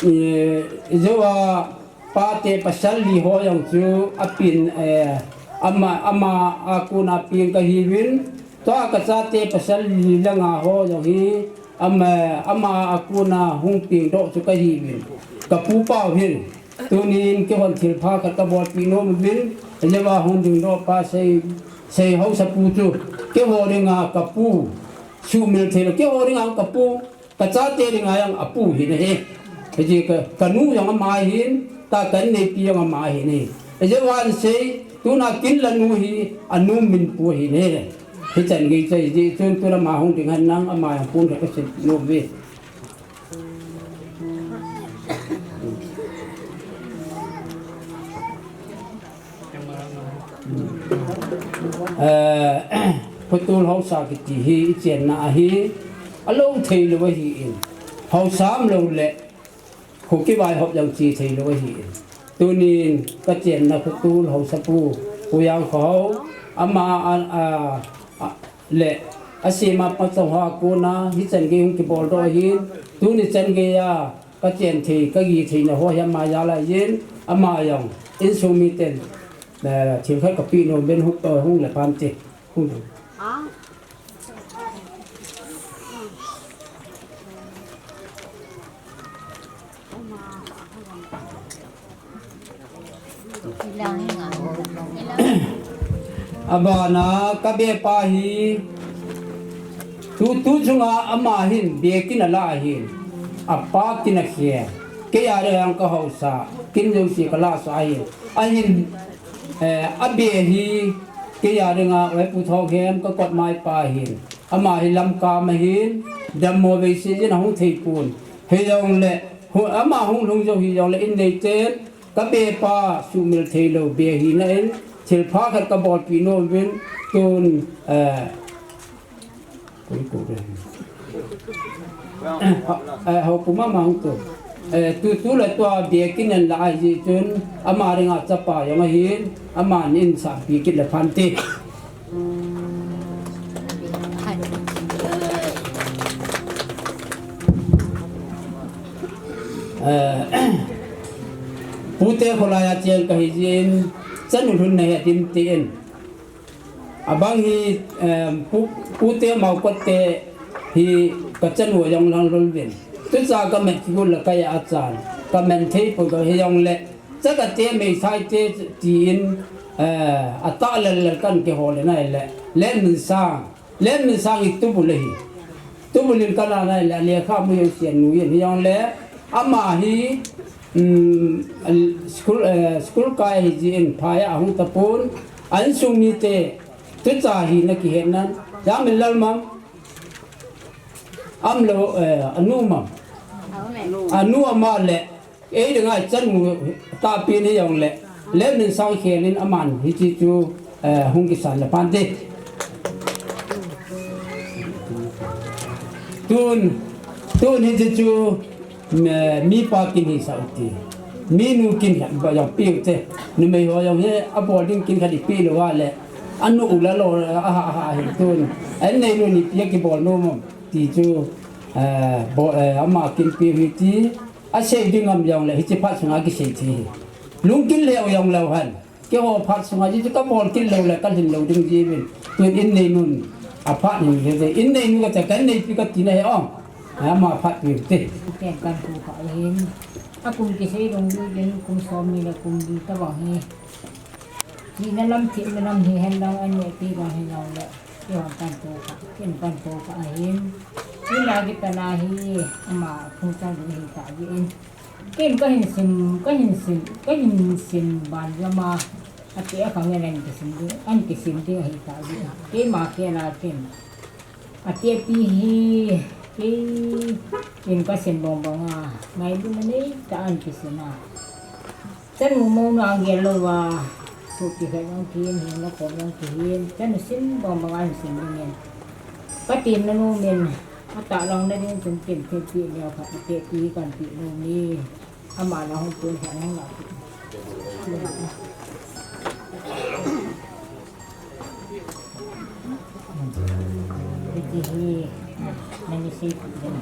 eh, Joa, pate pasal li ho jong chu apin, eh, ama, ama a kona peng kahiuvin, tua kachate pasal li le nga ho jong hi, ama, ama a kona hung peng doh chu kahiuvin. Kapupa u hin, tunin keihon thilpha khat kabolpeh nom uvin, Joa hung dingdoh pa sei, sei haosapu chu, keiho dinga kapu, sumil thei lou, keiho dinga kapu, kachate dinga jong apu ahi ne. Hijeh a ka, kanu jong ama ahin, ta kaneipi jong ama ahi ne. Hijeh a hin sei, tuna kin la nu hi, anu min pu ahi ne. Hichan gei chu hijeh chun tuna ama hung ding hen lang, ama jong pun khat kasei nom uve. Eh, khotol haosa kiti hi ichenna ahi, alou thei lou ahin. Haosa umlou le, kho kivaihop jong che thei lou ahin. Tunin kachenna khotol haosapu, Pu Jangkhao, ama a, a, a, le, asema pachang hoa kona, hichan gei hung kibol doh ahin, tuni chan geiya, kachen thei, kagih theina ho hi ama jal ahin, ama jong, insung miten, eh, thil khat kapeh nom uvin hung, eh, hung le phante. Hung. Abana kabepa hi, tu, tu chunga ama hin, be kin ala ahin, apa kin akhe, keiya dinga kahaosa, kin jouse kalasah ahin, ahin, eh, abe hi, keiya dinga, Pu Thonghem kakot maipa ahin, ama hi lamkam ahin, dammo veise jin ahung thei pon, hijongle, hu-, ama hung lhung jou hijongle, in neiten, kabepa sumil thei lou be hina in, thilpha khat kabolpeh nom uvin, tun, eh, koi ko be. Eh, ha, eh, hao puma mang tu. Eh, tu, tu le tua be kin an la ahi jeh chun, ama dinga chapa jong ahin, aman in sahpi kit le phante. Eh, pute kholai a cheng kahi jeh in, chanu lhunna hi adim tin. Abang hi, eh, pu, pute maukot te hi kachanu jong lang lhun uvin. Tucha kamet kigul le kaya achan. Kamen thei pon kahi jongle. Cha kate meithai te tin, eh, atah lel lel kan kihol le nai le. Len min sang. Len min sang hi tubul ahi. Tubul in kana nai le, lekha mu jong sian nu in hijongle. Ama hi, um, school, eh, school kai ahi jeh in phai a ahung tapon. Insung mite, tucha hi na kihet nan. Jangminlal mam. Amlou, eh, anu mam. Anu ama le. Ei, dinga chanu tahpi ni jongle, Len min sang khel in aman hiche chu, eh, hung kisan le phante. Tun, tun hiche chu, eh, mipa kin hisah u hite. Minu kin khat ba jong pe u hite. Numei ho jong hi abol ding kin khat ipe lou a le. Anu u la lou a, a, a, a, hi tun. An nei nu ni pia kibol nom ti chu, eh, bo, eh, ama kin pe u hite. Asei ding ngam jongle, hiche phat sunga kisei thei hi. Lungkit leu jongleu hen. Keiho phat sunga hiche kabol kit lou le, kalhin lou ding jiuvin. Tun in nei nun. Aphat hin le, in nei nu kati, kan neipi kati na hi o. Ama phat pi u hite. Ken kan pu pha hin. Akum kisei dong ding, kum som ni le kum li tabang hi. Chihna lam, themna lam hihen lang, an neipi bang hi jongle. Keiho kan pu pha, ken kan pu pha ahin. Tuna kipat na hi, ama phung chang ding hita jeh in. Ken kahin sim, kahin sim, kahin sim ban jama. Ati a kang ngen an kisim ding, an kisim ding hita jeh in. Keima kei la ken. Ati a pi hi, kei, Sim kasim bang banga, ngailutna neitah a kisim a. Chanu mouna gel louva, sopi khat jong kihin, hina kom jong kihin, chanu sim bang banga hin sim dingin. Katemna nomin, atahlang na ding chun temthei peh leu khat, atehpi kahin peh nom e. Ama la hung peh khat hung la peh. Hiti hi, nani sei peh ding.